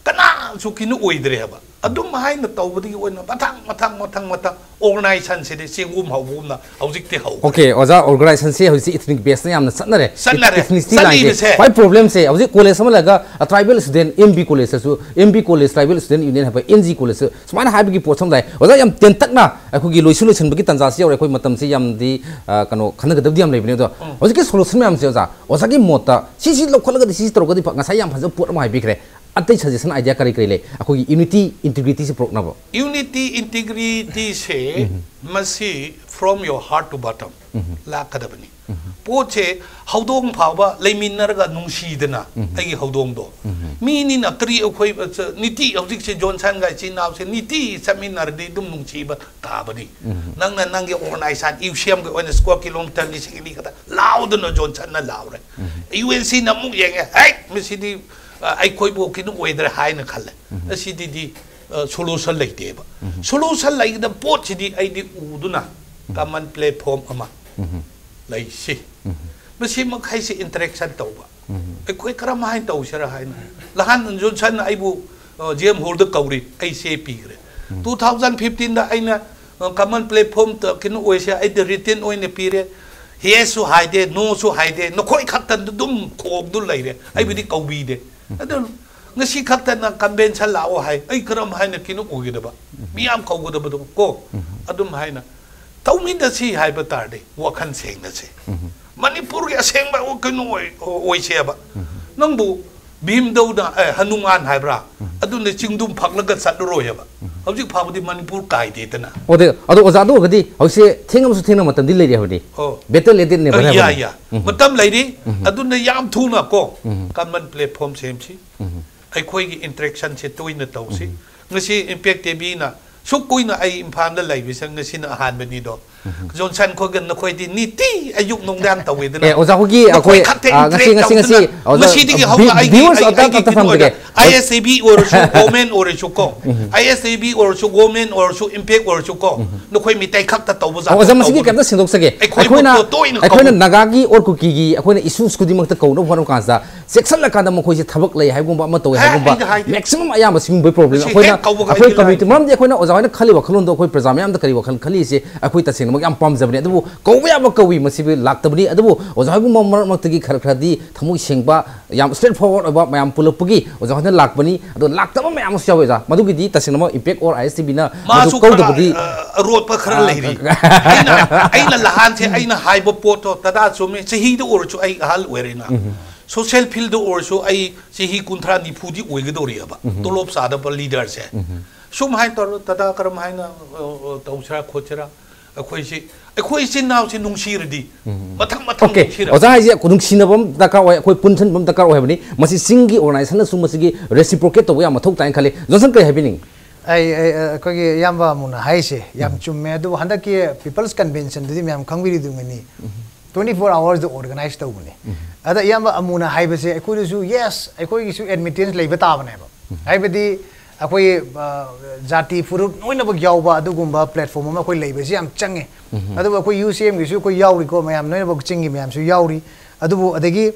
ꯀꯅꯥꯁꯨ ꯀꯩꯅꯣ ꯑꯣꯏꯗ꯭ꯔꯦꯕ꯫ ꯑꯗꯨꯝ ꯍꯥꯏꯅ ꯇꯧꯕꯗꯒꯤ ꯑꯣꯏꯅ ꯃꯊꯪ ꯃꯊꯪ ꯃꯊꯪ ꯃꯊꯪ ꯑꯣꯔꯒꯅꯥꯏꯖꯦꯁꯟꯁꯤꯗꯤ ꯆꯦꯡꯒꯨꯝ ꯍꯧꯕꯒꯨꯝꯅ ꯍꯧꯖꯤꯛꯇꯤ ꯍꯧꯈ꯭ꯔꯦ꯫ ꯑꯣꯀꯦ ꯑꯣꯖꯥ, ꯑꯣꯔꯒꯅꯥꯏꯖꯦꯁꯟꯁꯤ ꯍꯧꯖꯤꯛ ꯏꯊꯅꯤꯛ ꯕꯦꯁꯇ ꯌꯥꯝꯅ ꯆꯠꯅꯔꯦ꯫ ꯆꯠꯅꯔꯦ꯫ ꯏꯊꯅꯤꯛꯁꯤꯇꯤ ꯂꯥꯏꯟꯁꯦ ꯆꯠꯅꯔꯤꯕꯁꯦ꯫ ꯈ꯭ꯋꯥꯏ ꯄ꯭ꯔꯣꯕ꯭ꯂꯦꯝꯁꯦ ꯍꯧꯖꯤꯛ ꯀꯣꯂꯦꯖ ꯑꯃ ꯂꯩꯔꯒ ꯇ꯭ꯔꯥꯏꯕꯦꯜ ꯁ꯭ꯇꯨꯗꯦꯟ ꯑꯦꯝ ꯕꯤ ꯀꯣꯂꯦꯖꯇꯁꯨ, M B college tribal student union ꯍꯥꯏꯕ ꯑꯦꯟ ꯖꯤ ꯀꯣꯂꯦꯖꯁꯨ ꯁꯨꯃꯥꯏꯅ ꯍꯥꯏꯕꯒꯤ ꯄꯣꯠꯁꯦ ꯑꯃ ꯂꯥꯛꯑꯦ꯫ ꯑꯣꯖꯥ, ꯌꯥꯝ ꯇꯦꯟꯇꯛꯅ ꯑꯩꯈꯣꯏꯒꯤ ꯂꯣꯏꯁꯨ ꯂꯣꯏꯁꯤꯟꯕꯒꯤ ꯇꯥꯟꯖꯥꯁꯤ ꯌꯧꯔꯦ꯫ ꯑꯩꯈꯣꯏ ꯃꯇꯝꯁꯤ ꯌꯥꯝꯗꯤ ꯑ, ꯀꯩꯅꯣ ꯈꯟꯅꯒꯗꯕꯗꯤ ꯌꯥꯝ ꯂꯩꯕꯅꯦ꯫ ꯑꯗꯣ ꯍꯧꯖꯤꯛꯀꯤ ꯁꯣꯂꯨꯁꯟ ꯃꯌꯥꯝꯁꯦ ꯑꯣꯖꯥ, ꯑꯣꯖꯥꯒꯤ ꯃꯣꯠꯇ ꯁꯤꯁꯤ ꯂꯧꯈꯠꯂꯒꯗꯤ ꯁꯤꯁꯤ ꯇꯧꯔꯒꯗꯤ ꯐ-, ꯉꯁꯥꯏ ꯌꯥꯝ ꯐꯖꯕ ꯄꯣꯠ ꯑꯃ ꯍꯥꯏꯕꯤꯈ꯭ꯔꯦ꯫ ꯑꯇꯩ suggestion idea ꯀꯔꯤ ꯀꯔꯤ ꯂꯩ ꯑꯩꯈꯣꯏꯒꯤ unity integrityꯁꯦ ꯄꯨꯔꯛꯅꯕ? Unity integrityꯁꯦ ꯃꯁꯤ from your heart to bottom ꯂꯥꯛꯀꯗꯕꯅꯤ꯫ ꯄꯣꯠꯁꯦ ꯍꯧꯗꯣꯡ ꯐꯥꯎꯕ ꯂꯩꯃꯤꯟꯅꯔꯒ ꯅꯨꯡꯁꯤꯗꯅ ꯑꯩꯒꯤ ꯍꯧꯗꯣꯡꯗꯣ ꯃꯤꯅꯤꯅ ꯀꯔꯤ ꯑꯩꯈꯣꯏ ꯅꯤꯇꯤ ꯍꯧꯖꯤꯛꯁꯦ ꯖꯣꯟꯁꯟꯒ ꯏꯆꯤꯟ ꯏꯅꯥꯎꯁꯦ ꯅꯤꯇꯤ ꯆꯠꯃꯤꯟꯅꯔꯗꯤ ꯑꯗꯨꯝ ꯅꯨꯡꯁꯤꯕ ꯇꯥꯕꯅꯤ꯫ ꯅꯪꯅ ꯅꯪꯒꯤ organization UCMꯒꯤ ꯑꯣꯏꯅ square kilometre ꯂꯤꯁꯤꯡ ꯑꯅꯤ ꯈꯛꯇ ꯂꯥꯎꯗꯅ ꯖꯣꯟꯁꯟꯅ ꯂꯥꯎꯔꯦ꯫ UNCꯅ ꯑꯃꯨꯛ ꯌꯦꯡꯉꯦ, ꯍꯦꯛ ꯃꯁꯤꯗꯤ ꯑ, ꯑꯩꯈꯣꯏꯕꯨ ꯀꯩꯅꯣ ꯑꯣꯏꯗ꯭ꯔꯦ ꯍꯥꯏꯅ ꯈꯜꯂꯦ꯫ ꯑꯁꯤꯗꯤꯗꯤ solution ꯂꯩꯇꯦꯕ꯫ Solution ꯂꯩꯒꯗꯕ ꯄꯣꯠꯁꯤꯗꯤ ꯑꯩꯗꯤ ꯎꯗꯨꯅ common platform ꯑꯃ ꯂꯩꯁꯤ꯫ ꯃꯁꯤ ꯃꯈꯩꯁꯤ interaction ꯇꯧꯕ꯫ ꯑꯩꯈꯣꯏ ꯀꯔꯝ ꯍꯥꯏꯅ ꯇꯧꯁꯤꯔꯥ ꯍꯥꯏꯅ꯫ ꯅꯍꯥꯟ ꯖꯣꯟꯁꯟꯅ ꯑꯩꯕꯨ GM Hallꯗ ꯀꯧꯔꯤ, ꯑꯩ ꯆꯦ ꯄꯤꯈ꯭ꯔꯦ꯫ Two thousand fifteenꯗ ꯑꯩꯅ common platform ꯀꯩꯅꯣ ꯑꯣꯏꯁꯦ ꯑꯩꯗꯤ written ꯑꯣꯏꯅ ꯄꯤꯔꯦ꯫ Yesꯁꯨ ꯍꯥꯏꯗꯦ, noꯁꯨ ꯍꯥꯏꯗꯦ, ꯅꯈꯣꯏ ꯈꯛꯇ ꯑꯗꯨꯝ ꯈꯣꯡꯗꯨ ꯂꯩꯔꯦ, ꯑꯩꯕꯨꯗꯤ ꯀꯧꯕꯤꯗꯦ꯫ ꯑꯗꯨ ꯉꯁꯤ ꯈꯛꯇꯅ convention ꯂꯥꯛꯑꯣ ꯍꯥꯏ, ꯑꯩ ꯀꯔꯝ ꯍꯥꯏꯅ ꯀꯩꯅꯣ ꯑꯣꯏꯒꯗꯕ? ꯃꯤꯌꯥꯝ ꯀꯧꯒꯗꯕꯗꯣ ꯀꯣ꯫ ꯑꯗꯨꯝ ꯍꯥꯏꯅ ꯇꯧꯃꯤꯟꯅꯁꯤ ꯍꯥꯏꯕ ꯇꯥꯔꯗꯤ ꯋꯥꯈꯜ ꯁꯦꯡꯅꯁꯦ꯫ ꯃꯅꯤꯄꯨꯔꯒꯤ ꯑꯁꯦꯡꯕ ꯀꯩꯅꯣ ꯑꯣꯏ-, ꯑꯣꯏꯁꯦꯕ꯫ ꯅꯪꯕꯨ ꯚꯤꯝꯗꯧꯅ, ꯑꯦ, ꯍꯅꯨꯃꯥꯟ ꯍꯥꯏꯕ꯭ꯔꯥ? ꯑꯗꯨꯅ ꯆꯤꯡꯗꯨꯝ ꯐꯛꯂꯒ ꯆꯠꯂꯔꯣꯏꯑꯕ꯫ ꯍꯧꯖꯤꯛ ꯐꯥꯎꯕꯗꯤ ꯃꯅꯤꯄꯨꯔ ꯀꯥꯏꯗꯦꯗꯅ꯫ ꯑꯣ, ꯑꯗꯣ, ꯑꯗꯣ ꯑꯣꯖꯥ, ꯑꯗꯨ ꯑꯣꯏꯔꯒꯗꯤ ꯍꯧꯖꯤꯛꯁꯦ ꯊꯦꯡꯉꯕꯁꯨ ꯊꯦꯡꯅ ꯃꯇꯝꯗꯤ ꯂꯩꯔꯤ ꯍꯥꯏꯕꯗꯤ? ꯑꯣ꯫ Better late than never ꯑ, ꯌꯥ, ꯍꯥꯏꯕꯅꯤ꯫ ꯌꯥ꯫ ꯃꯇꯝ ꯂꯩꯔꯤ꯫ ꯑꯗꯨꯅ ꯌꯥꯝ ꯊꯨꯅ ꯀꯣ, common platform ꯁꯦꯝꯁꯤ꯫ ꯑꯩꯈꯣꯏꯒꯤ interactionꯁꯦ ꯇꯣꯏꯅ ꯇꯧꯁꯤ꯫ ꯉꯁꯤ Impact TVꯅ ꯁꯨꯛ ꯀꯨꯏꯅ ꯑꯩ ꯏꯝꯐꯥꯜꯗ ꯂꯩꯕꯁꯦ ꯉꯁꯤꯅ ꯑꯍꯥꯟꯕꯅꯤꯗꯣ꯫ ꯖꯣꯟꯁꯟ ꯈꯣꯏꯒ ꯅꯈꯣꯏꯗꯤ ꯅꯤꯇꯤ ꯑꯌꯨꯛ ꯅꯨꯡꯗꯥꯡ ꯇꯧꯋꯦꯗꯅ꯫ ꯑꯦ, ꯑꯣꯖꯥ ꯍꯣꯏꯒꯤ ꯅꯈꯣꯏ ꯑꯩꯈꯣꯏ, ꯈꯛꯇ ꯑ, ꯉꯁꯤ, interact ꯉꯁꯤ, ꯉꯁꯤ, ꯇꯧꯗꯅ ꯑꯣꯖꯥ, ꯃꯁꯤꯗꯒꯤ ꯍꯧꯅ vi-, ꯑꯩꯒꯤ, viewers ꯑꯩ, ꯑꯝꯇ, ꯑꯩꯒꯤ ꯑꯝꯇ ꯀꯩꯅꯣ ꯊꯝꯖꯒꯦ꯫ ꯑꯣꯏꯔꯦ꯫ ISTV ꯑꯣꯏꯔꯁꯨ, women ꯑꯣꯏꯔꯁꯨ ꯀꯣ꯫ ISTV ꯑꯣꯏꯔꯁꯨ, women ꯑꯣꯏꯔꯁꯨ ꯀꯣ꯫ ꯅꯈꯣꯏ ꯃꯤꯇꯩ ꯈꯛꯇ ꯇꯧꯕ ꯖꯥꯠ ꯑꯣ, ꯑꯣꯖꯥ, ꯃꯁꯤꯒꯤ ꯇꯧꯕꯅꯤ꯫ ꯀꯩꯝꯇ ꯁꯦꯡꯗꯣꯛꯆꯒꯦ꯫ ꯑꯩꯈꯣꯏ ꯑꯩꯈꯣꯏꯅ, ꯃꯛꯇꯣ ꯇꯣꯏꯅ ꯑꯩꯈꯣꯏꯅ ꯀꯧ- ꯅꯥꯒꯥꯒꯤ or ꯀꯨꯀꯤꯒꯤ ꯑꯩꯈꯣꯏꯅ issues ꯈꯨꯗꯤꯡꯃꯛꯇ ꯀꯧꯅꯕ ꯍꯣꯠꯅꯕ ꯀꯥꯟꯁꯤꯗ ꯆꯦꯛꯁꯤꯜꯂꯀꯥꯟꯗ ꯃꯈꯣꯏꯁꯦ ꯊꯕꯛ ꯂꯩ ꯍꯥꯏꯕꯒꯨꯝꯕ ꯑꯃ ꯇꯧꯋꯦ ꯍꯦ, ꯍꯥꯏꯕꯒꯨꯝꯕ ꯑꯩꯗꯤ ꯍꯥꯏꯗꯦ꯫ Maximum ꯑꯌꯥꯝꯕ ꯁꯤꯒꯨꯝꯕꯒꯤ problem ꯁꯤ ꯑꯩꯈꯣꯏꯅ, ꯍꯦꯛ ꯀꯧꯕꯒ ꯑꯩꯈꯣꯏ ꯑꯩꯗꯤ community, ꯂꯥꯛꯑꯦ꯫ ꯃꯔꯝꯗꯤ ꯑꯩꯈꯣꯏꯅ ꯑꯣꯖꯥ ꯍꯣꯏꯅ ꯈꯜꯂꯤꯕ ꯋꯥꯈꯜꯂꯣꯟꯗꯣ ꯑꯩꯈꯣꯏ ꯄ꯭ꯔꯖꯥ ꯃꯌꯥꯝꯗ ꯀꯔꯤ ꯋꯥꯈꯜ ꯈꯜꯂꯤꯁꯦ ꯑꯩꯈꯣꯏ ꯇꯁꯦꯡꯅꯃꯛ ꯌꯥꯝ ꯄꯥꯝꯖꯕꯅꯤ꯫ ꯑꯗꯨꯕꯨ ꯀꯧꯕ ꯌꯥꯕ ꯀꯧꯏ, ꯃꯁꯤꯕꯨ ꯂꯥꯛꯇꯕꯅꯤ꯫ ꯑꯗꯨꯕꯨ ꯑꯣꯖꯥ ꯍꯣꯏꯒꯨꯝꯕ ꯃꯔꯛ ꯃꯔꯛꯇꯒꯤ ꯈꯔ ꯈꯔꯗꯤ ꯊꯃꯣꯏ ꯁꯦꯡꯕ, ꯌꯥꯝ straight forward ꯑꯣꯏꯕ, ꯃꯌꯥꯝ ꯄꯨꯜꯂꯛꯄꯒꯤ ꯑꯣꯖꯥ ꯍꯣꯏꯅ ꯂꯥꯛꯄꯅꯤ꯫ ꯑꯗꯣ ꯂꯥꯛꯇꯕ ꯃꯌꯥꯝ ꯑꯃꯁꯨ ꯌꯥꯎꯋꯦ ꯑꯣꯖꯥ꯫ ꯃꯗꯨꯒꯤꯗꯤ ꯇꯁꯦꯡꯅꯃꯛ Impact or ISTVꯅ ꯃꯗꯨ ꯃꯥꯁꯨ ꯈꯔ, ꯀꯧꯗꯕꯗꯤ ꯑ, ꯑꯔꯣꯠꯄ ꯈꯔ ꯑ, ꯂꯩꯔꯤ꯫ ꯑ, ꯑꯩꯅ, ꯑꯩꯅ ꯂꯍꯥꯟꯁꯦ ꯑꯩꯅ ꯍꯥꯏꯕ ꯄꯣꯠꯇꯣ ꯇꯗꯥ ꯆꯨꯝꯃꯤ, ꯆꯍꯤꯗ ꯑꯣꯏꯔꯁꯨ ꯑꯩ ꯑꯍꯜ ꯑꯣꯏꯔꯦꯅ꯫ ꯁꯣꯁꯤꯌꯦꯜ ꯐꯤꯜꯗ ꯑꯣꯏꯔꯁꯨ ꯑꯩ ꯆꯍꯤ ꯀꯨꯟꯊ꯭ꯔꯥ ꯅꯤꯐꯨꯗꯤ ꯑꯣꯏꯒꯗꯧꯔꯤꯑꯕ, ꯇꯣꯂꯣꯞ ꯆꯥꯗꯕ ꯂꯤꯗꯔꯁꯦ꯫ ꯁꯨꯝ ꯍꯥꯏꯅ ꯇꯧꯔ ꯇꯗꯥ ꯀꯔꯝ ꯍꯥꯏꯅ ꯑ, ꯑ, ꯇꯧꯁꯤꯔꯥ ꯈꯣꯠꯁꯤꯔꯥ? ꯑꯩꯈꯣꯏꯁꯤ, ꯑꯩꯈꯣꯏ ꯏꯆꯤꯟ ꯏꯅꯥꯎꯁꯤ ꯅꯨꯡꯁꯤꯔꯗꯤ ꯃꯊꯪ ꯃꯊꯪ ꯑꯣꯀꯦ, ꯅꯨꯡꯁꯤꯔ ꯑꯣꯖꯥ ꯍꯥꯏꯁꯦ ꯅꯨꯡꯁꯤꯅꯕ ꯑꯃ ꯗꯔꯀꯥꯔ ꯑꯣꯏ, ꯑꯩꯈꯣꯏ ꯄꯨꯟꯁꯤꯟꯕ ꯑꯃ ꯗꯔꯀꯥꯔ ꯑꯣꯏ ꯍꯥꯏꯕꯅꯤ꯫ ꯃꯁꯤ ꯆꯤꯡꯒꯤ ꯑꯣꯔꯒꯅꯥꯏꯖꯦꯁꯟꯅꯁꯨ ꯃꯁꯤꯒꯤ ꯔꯦꯁꯤꯄ꯭ꯔꯣꯀꯦꯠ ꯇꯧꯕ ꯌꯥꯝ ꯃꯊꯧ ꯇꯥꯏꯅ ꯈꯜꯂꯤ꯫ ꯖꯣꯟꯁꯟ, ꯀꯔꯤ ꯍꯥꯏꯕꯤꯅꯤꯡꯉꯤ? ꯑꯩ ꯑꯩ- ꯑꯩꯈꯣꯏꯒꯤ ꯏꯌꯥꯝꯕ ꯑꯃꯨꯅ ꯍꯥꯏꯁꯦ ꯌꯥꯝ ꯆꯨꯝꯃꯦ꯫ ꯑꯗꯨꯕꯨ ꯍꯟꯗꯛꯀꯤ ꯄꯤꯄꯜꯁ ꯀꯟꯚꯦꯟꯁꯟꯗꯨꯗꯤ ꯃꯌꯥꯝ ꯈꯪꯕꯤꯔꯤꯗꯨꯉꯅꯤ, ꯇ꯭ꯋꯦꯟꯇꯤ ꯐꯣꯔ ꯑꯋꯥꯔꯁꯗ ꯑꯣꯔꯒꯅꯥꯏꯁ ꯇꯧꯕꯅꯤ꯫ ꯑꯗ ꯏꯌꯥꯝꯕ ꯑꯃꯨꯅ ꯍꯥꯏꯕꯁꯦ ꯑꯩꯈꯣꯏꯗꯁꯨ, ꯌꯦꯁ, ꯑꯩꯈꯣꯏꯒꯤꯁꯨ ꯑꯦꯗꯃꯤꯇꯦꯟꯁ ꯂꯩꯕ ꯇꯥꯕꯅꯦꯕ꯫ ꯍꯥꯏꯕꯗꯤ ꯑꯩꯈꯣꯏ ꯑ, ꯖꯥꯇꯤ ꯐꯨꯔꯨꯞ ꯂꯣꯏꯅꯃꯛ ꯌꯥꯎꯕ ꯑꯗꯨꯒꯨꯝꯕ ꯄ꯭ꯂꯦꯠꯐꯣꯝ ꯑꯃ ꯑꯩꯈꯣꯏ ꯂꯩꯕꯁꯤ ꯌꯥꯝ ꯆꯪꯉꯦ꯫ ꯑꯗꯨꯕꯨ ꯑꯩꯈꯣꯏ ꯌꯨ ꯁꯤ ꯑꯦꯝꯒꯤꯁꯨ ꯑꯩꯈꯣꯏ ꯌꯥꯎꯔꯤꯀꯣ, ꯃꯌꯥꯝ ꯂꯣꯏꯅꯃꯛ ꯆꯤꯡꯒꯤ ꯃꯌꯥꯝꯁꯨ ꯌꯥꯎꯔꯤ꯫ ꯑꯗꯨꯕꯨ ꯑꯗꯒꯤ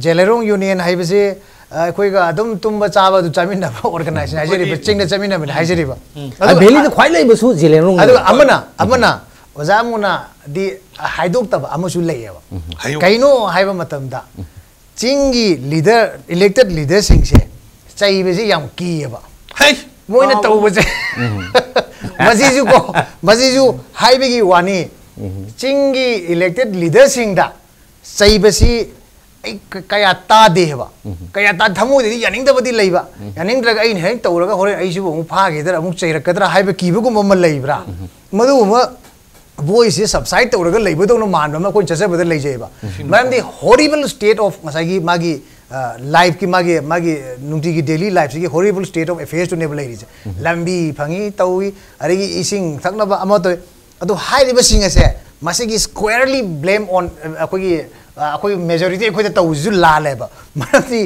ꯖꯦꯂꯦꯔꯣꯡ ꯌꯨꯅꯤꯌꯟ ꯍꯥꯏꯕꯁꯤ ꯑ, ꯑꯩꯈꯣꯏꯒ ꯑꯗꯨꯝ ꯇꯨꯝꯕ ꯆꯥꯕ ꯑꯗꯨ ꯆꯥꯃꯤꯟꯅꯕ ꯑꯣꯔꯒꯅꯥꯏꯖꯦꯁꯟ ꯍꯥꯏꯖꯔꯤꯕ, ꯑꯩꯈꯣꯏꯗꯤ ꯆꯤꯡꯗ ꯆꯥꯃꯤꯟꯅꯕꯅꯤ ꯍꯥꯏꯖꯔꯤꯕ꯫ ꯑ, ꯚꯦꯂꯤꯗ ꯈ꯭ꯋꯥꯏ ꯂꯩꯕꯁꯨ ꯖꯦꯂꯦꯔꯣꯡ꯫ ꯑꯗꯨꯒ ꯑꯃꯅ ꯑꯃꯅ ꯑꯣꯖꯥ ꯑꯃꯨꯅꯗꯤ ꯍꯥꯏꯗꯣꯛꯇꯕ ꯑꯃꯁꯨ ꯂꯩꯌꯦꯕ꯫ ꯍꯥꯏꯌꯨ꯫ ꯀꯩꯅꯣ ꯍꯥꯏꯕ ꯃꯇꯝꯗ ꯆꯤꯡꯒꯤ ꯂꯤꯗꯔ, ꯏꯂꯦꯛꯇꯦꯠ ꯂꯤꯗꯔꯁꯤꯡꯁꯦ ꯆꯩꯕꯁꯤ ꯌꯥꯝ ꯀꯤꯌꯦꯕ꯫ ꯍꯩ! ꯃꯣꯏꯅ ꯋꯥ- ꯇꯧꯕꯁꯦ ꯃꯁꯤꯁꯨ ꯀꯣ, ꯃꯁꯤꯁꯨ ꯍꯥꯏꯕꯒꯤ ꯋꯥꯅꯤ꯫ ꯆꯤꯡꯒꯤ ꯏꯂꯦꯛꯇꯦꯠ ꯂꯤꯗꯔꯁꯤꯡꯗ ꯆꯩꯕꯁꯤ ꯑꯩ ꯀ- ꯀꯌꯥ ꯇꯥꯗꯦꯕ꯫ ꯀꯌꯥ ꯇꯥ ꯊꯃꯣꯏꯗꯗꯤ ꯌꯥꯅꯤꯡꯗꯕꯗꯤ ꯂꯩꯕ꯫ ꯌꯥꯅꯤꯡꯗ꯭ꯔꯒ ꯑꯩꯅ ꯍꯦꯛ ꯇꯧꯔꯒ ꯍꯣꯔꯦꯟ ꯑꯩꯁꯤꯕꯨ ꯑꯃꯨꯛ ꯐꯥꯈꯤꯗ꯭ꯔꯥ, ꯑꯃꯨꯛ ꯆꯩꯔꯛꯀꯗ꯭ꯔꯥ ꯍꯥꯏꯕ ꯀꯤꯕꯒꯨꯝꯕ ꯑꯃ ꯂꯩꯕ꯭ꯔꯥ? ꯃꯗꯨꯒꯨꯝꯕ ꯚꯣꯏꯁꯁꯦ ꯁꯕꯁꯥꯏꯠ ꯇꯧꯔꯒ ꯂꯩꯕꯗꯧꯅ ꯃꯥꯟꯕ ꯑꯃ ꯑꯩꯈꯣꯏꯅ ꯆꯠꯆꯕꯗ ꯂꯩꯖꯩꯑꯕ꯫ ꯃꯔꯝꯗꯤ ꯍꯣꯔꯤꯕꯜ ꯁ꯭ꯇꯦꯠ ꯑꯣꯐ ꯉꯁꯥꯏꯒꯤ ꯃꯥꯒꯤ ꯂꯥꯏꯐꯀꯤ, ꯃꯥꯒꯤ ꯃꯥꯒꯤ ꯅꯨꯡꯇꯤꯒꯤ ꯗꯦꯂꯤ ꯂꯥꯏꯐꯁꯤꯒꯤ ꯍꯣꯔꯤꯕꯜ ꯁ꯭ꯇꯦꯠ ꯑꯣꯐ ꯑꯦꯐꯦꯌꯔꯁꯇꯨꯅꯦꯕ ꯂꯩꯔꯤꯁꯦ꯫ ꯂꯝꯕꯤ ꯐꯪꯉꯤ, ꯇꯧꯏ, ꯑꯗꯒꯤ ꯏꯁꯤꯡ ꯊꯛꯅꯕ ꯑꯃ ꯇꯧꯏ꯫ ꯑꯗꯣ ꯍꯥꯏꯔꯤꯕꯁꯤꯡ ꯑꯁꯦ ꯃꯁꯤꯒꯤ ꯁ꯭ꯀ꯭ꯋꯦꯔꯂꯤ ꯕ꯭ꯂꯦꯝ ꯑꯣꯟ ꯑꯩꯈꯣꯏꯒꯤ, ꯑ, ꯑꯩꯈꯣꯏ ꯃꯦꯖꯣꯔꯤꯇꯤ ꯑꯩꯈꯣꯏꯗ ꯇꯧꯕꯁꯤꯁꯨ ꯂꯥꯜꯂꯦꯕ꯫ ꯃꯔꯝꯗꯤ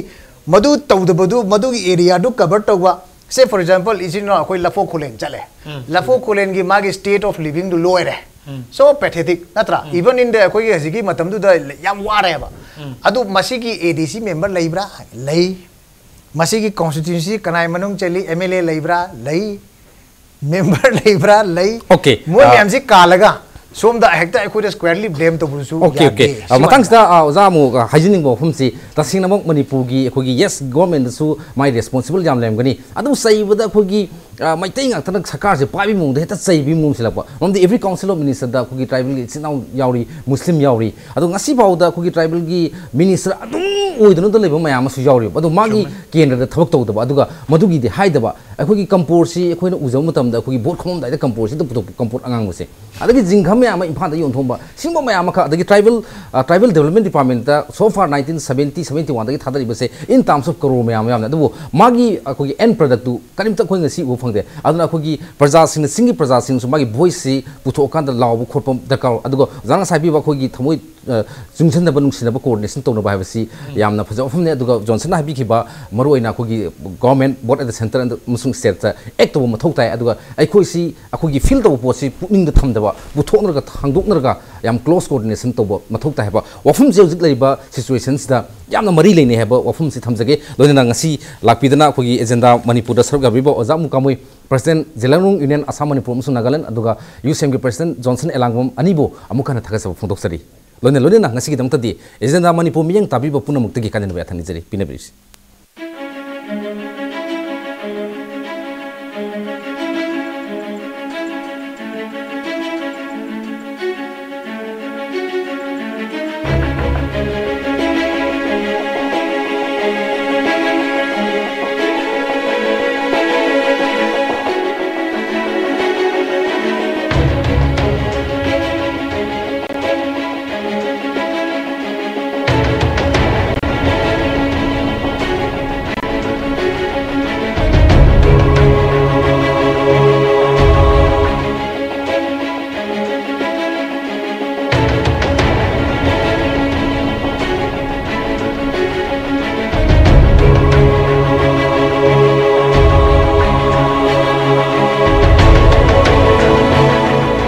ꯃꯗꯨ ꯇꯧꯗꯕꯗꯨ, ꯃꯗꯨꯒꯤ ꯑꯦꯔꯤꯌꯥꯗꯨ ꯀꯚꯔ ꯇꯧꯕ, ꯁꯦ ꯐꯣꯔ ꯑꯦꯛꯖꯥꯝꯄꯜ, ꯏꯆꯤꯟ ꯏꯅꯥꯎ ꯑꯩꯈꯣꯏ ꯂꯐꯣꯛ ꯈꯨꯂꯦꯟ ꯆꯠꯂꯦ꯫ ꯂꯐꯣꯛ ꯈꯨꯂꯦꯟꯒꯤ ꯃꯥꯒꯤ ꯁ꯭ꯇꯦꯠ ꯑꯣꯐ ꯂꯤꯕꯤꯡꯗꯨ ꯂꯣꯏꯔꯦ꯫ ꯁꯣ ꯄꯦꯊꯦꯇꯤꯛ ꯅꯠꯇ꯭ꯔꯥ? ꯏꯚꯟ ꯏꯟ ꯗ ꯑꯩꯈꯣꯏꯒꯤ ꯍꯧꯖꯤꯛꯀꯤ ꯃꯇꯝꯗꯨꯗ ꯌꯥꯝ ꯋꯥꯔꯦꯕ꯫ ꯑꯗꯨ ꯃꯁꯤꯒꯤ ꯑꯦ ꯗꯤ ꯁꯤ ꯃꯦꯝꯕꯔ ꯂꯩꯕ꯭ꯔꯥ? ꯂꯩ꯫ ꯃꯁꯤꯒꯤ ꯀꯣꯟꯁꯇꯤꯇ꯭ꯌꯨꯟꯁꯤ ꯀꯅꯥꯏ ꯃꯅꯨꯡ ꯆꯜꯂꯤ? ꯑꯦꯝ ꯑꯦꯜ ꯑꯦ ꯂꯩꯕ꯭ꯔꯥ? ꯂꯩ꯫ ꯃꯦꯝꯕꯔ ꯂꯩꯕ꯭ꯔꯥ? ꯂꯩ꯫ ꯑꯣꯀꯦ, ꯃꯣꯏ ꯑ, ꯃꯌꯥꯝꯁꯤ ꯀꯥꯜꯂꯒ ꯁꯣꯝꯗ ꯍꯦꯛꯇ ꯑꯩꯈꯣꯏꯗ ꯁ꯭ꯀ꯭ꯋꯦꯔꯂꯤ ꯕ꯭ꯂꯦꯝ ꯇꯧꯕꯁꯨ ꯑꯣꯀꯦ, ꯑꯣꯀꯦ꯫ ꯌꯥꯗꯦ꯫ ꯑ, ꯃꯇꯥꯡꯁꯤꯗ, ꯑ, ꯑꯣꯖꯥ ꯑꯃꯨꯛ, ꯑ, ꯍꯥꯏꯖꯅꯤꯡꯕ ꯋꯥꯐꯝꯁꯤ, ꯇꯁꯦꯡꯅꯃꯛ ꯃꯅꯤꯄꯨꯔꯒꯤ ꯑꯩꯈꯣꯏꯒꯤ, ꯌꯦꯁ, ꯒꯣꯔꯃꯦꯟꯗꯁꯨ ꯃꯥꯏ ꯔꯦꯁꯄꯣꯟꯁꯤꯕꯜ ꯌꯥꯝ ꯂꯩꯔꯝꯒꯅꯤ꯫ ꯑꯗꯨꯕꯨ ꯆꯩꯕꯗ ꯑꯩꯈꯣꯏꯒꯤ ꯑ, ꯃꯩꯇꯩ ꯉꯥꯛꯇꯅ ꯁꯔꯀꯥꯔꯁꯦ ꯄꯥꯏꯕꯒꯤ ꯃꯑꯣꯡꯗ ꯍꯦꯛꯇ ꯆꯩꯕꯒꯤ ꯃꯑꯣꯡꯁꯤꯜꯂꯛꯄ꯫ ꯃꯔꯝꯗꯤ every council of ministerꯗ ꯑꯩꯈꯣꯏꯒꯤ tribalꯒꯤ ꯏꯆꯤꯟ ꯏꯅꯥꯎ ꯌꯥꯎꯔꯤ, ꯃꯨꯁꯂꯤꯝ ꯌꯥꯎꯔꯤ꯫ ꯑꯗꯣ ꯉꯁꯤ ꯐꯥꯎꯗ ꯑꯩꯈꯣꯏꯒꯤ tribalꯒꯤ minister ꯑꯗꯨꯝ ꯑꯣꯏꯗꯨꯅꯗ ꯂꯩꯕ ꯃꯌꯥꯝ ꯑꯃꯁꯨ ꯌꯥꯎꯔꯤꯕ꯫ ꯑꯗꯣ ꯃꯥꯒꯤ ꯆꯨꯝꯃꯦ꯫ ꯀꯦꯟꯗ꯭ꯔꯗ ꯊꯕꯛ ꯇꯧꯗꯕ, ꯑꯗꯨꯒ ꯃꯗꯨꯒꯤꯗꯤ ꯍꯥꯏꯗꯕ, ꯑꯩꯈꯣꯏꯒꯤ ꯀꯝꯄꯣꯔꯠꯁꯤ ꯑꯩꯈꯣꯏꯅ ꯎꯖꯕ ꯃꯇꯝꯗ ꯑꯩꯈꯣꯏꯒꯤ ꯚꯣꯠ ꯈꯣꯝꯃꯝꯗꯥꯏꯗ ꯀꯝꯄꯣꯔꯠꯁꯤꯗ ꯄꯨꯊꯣꯛꯄ ꯀꯝꯄꯣꯔꯠ ꯑꯉꯥꯡꯕꯁꯦ, ꯑꯗꯒꯤ ꯖꯤꯡꯒ ꯃꯌꯥꯝ ꯑꯃ ꯏꯝꯐꯥꯜꯗ ꯌꯣꯟꯊꯣꯛꯑꯝꯕ, ꯁꯤꯒꯨꯝꯕ ꯃꯌꯥꯝ ꯑꯃꯈꯛ, ꯑꯗꯒꯤ tribal, ꯑ, tribal development departmentꯇ so far nineteen seventy seventy oneꯗꯒꯤ ꯊꯥꯗꯔꯤꯕꯁꯦ in terms of crore ꯃꯌꯥꯝ ꯌꯥꯝꯅ, ꯑꯗꯨꯕꯨ ꯃꯥꯒꯤ ꯑꯩꯈꯣꯏꯒꯤ end productꯇꯨ ꯀꯔꯤꯝꯇ ꯑꯩꯈꯣꯏ ꯉꯁꯤ ꯎꯕ ꯐꯪꯗꯦ꯫ ꯑꯗꯨꯅ ꯑꯩꯈꯣꯏꯒꯤ ꯄ꯭ꯔꯖꯥꯁꯤꯡꯅ, ꯆꯤꯡꯒꯤ ꯄ꯭ꯔꯖꯥꯁꯤꯡꯅꯁꯨ ꯃꯥꯒꯤ voiceꯁꯤ ꯄꯨꯊꯣꯛꯑꯀꯥꯟꯗ ꯂꯥꯎꯕ ꯈꯣꯠꯄ ꯗꯔꯀꯥꯔ ꯑꯣꯏ꯫ ꯑꯗꯨꯒ ꯑꯣꯖꯥꯅ ꯉꯁꯥꯏ ꯍꯥꯏꯕꯤꯕ ꯑꯩꯈꯣꯏꯒꯤ ꯊꯃꯣꯏ, ꯑ, ꯆꯨꯡꯁꯤꯟꯅꯕ, ꯅꯨꯡꯁꯤꯅꯕ, coordination ꯇꯧꯅꯕ ꯍꯥꯏꯕꯁꯤ ꯌꯥꯝꯅ ꯐꯖꯕ ꯋꯥꯐꯝꯅꯤ꯫ ꯑꯗꯨꯒ ꯖꯣꯟꯁꯟꯅ ꯍꯥꯏꯕꯤꯈꯤꯕ ꯃꯔꯨꯑꯣꯏꯅ ꯑꯩꯈꯣꯏꯒꯤ government, both at the centre ꯑꯃꯁꯨꯡ stateꯇ act ꯇꯧꯕ ꯃꯊꯧ ꯇꯥꯏ꯫ ꯑꯗꯨꯒ ꯑꯩꯈꯣꯏꯁꯤ ꯑꯩꯈꯣꯏꯒꯤ feel ꯇꯧꯕ ꯄꯣꯠꯁꯤ ꯄꯨꯛꯅꯤꯡꯗ ꯊꯝꯗꯕ, ꯄꯨꯊꯣꯛꯅꯔꯒ, ꯍꯥꯡꯗꯣꯛꯅꯔꯒ ꯌꯥꯝ close coordination ꯇꯧꯕ ꯃꯊꯧ ꯇꯥꯏ ꯍꯥꯏꯕ ꯋꯥꯐꯝꯁꯦ ꯍꯧꯖꯤꯛ ꯂꯩꯔꯤꯕ situationꯁꯤꯗ ꯌꯥꯝꯅ ꯃꯔꯤ ꯂꯩꯅꯩ ꯍꯥꯏꯕ ꯋꯥꯐꯝꯁꯤ ꯊꯝꯖꯒꯦ꯫ ꯂꯣꯏꯅꯅ ꯉꯁꯤ ꯂꯥꯛꯄꯤꯗꯅ ꯑꯩꯈꯣꯏꯒꯤ Agenda ꯃꯅꯤꯄꯨꯔꯗ ꯁꯔꯨꯛ ꯌꯥꯕꯤꯕ ꯑꯣꯖꯥ ꯃꯨꯀꯥꯃꯣꯏ, President Zeliangrong Union Assam Manipur ꯑꯃꯁꯨꯡ Nagaland, ꯑꯗꯨꯒ UCMꯒꯤ President ꯖꯣꯟꯁꯟ ꯑꯦꯂꯥꯡꯕꯝ ꯑꯅꯤꯕꯨ ꯑꯃꯨꯛ ꯍꯟꯅ ꯊꯥꯒꯠꯆꯕ ꯐꯣꯡꯗꯣꯛꯆꯔꯤ꯫ ꯂꯣꯏꯅ ꯂꯣꯏꯅꯅ ꯉꯁꯤꯒꯤꯗꯃꯛꯇꯗꯤ Agenda ꯃꯅꯤꯄꯨꯔ ꯃꯤꯠꯌꯦꯡ ꯇꯥꯕꯤꯕ ꯄꯨꯝꯅꯃꯛꯇꯒꯤ ꯀꯥꯏꯅꯅꯕ ꯌꯥꯊꯪ ꯅꯤꯖꯔꯤ꯫ ꯄꯤꯅꯕꯤꯔꯤꯁꯤ꯫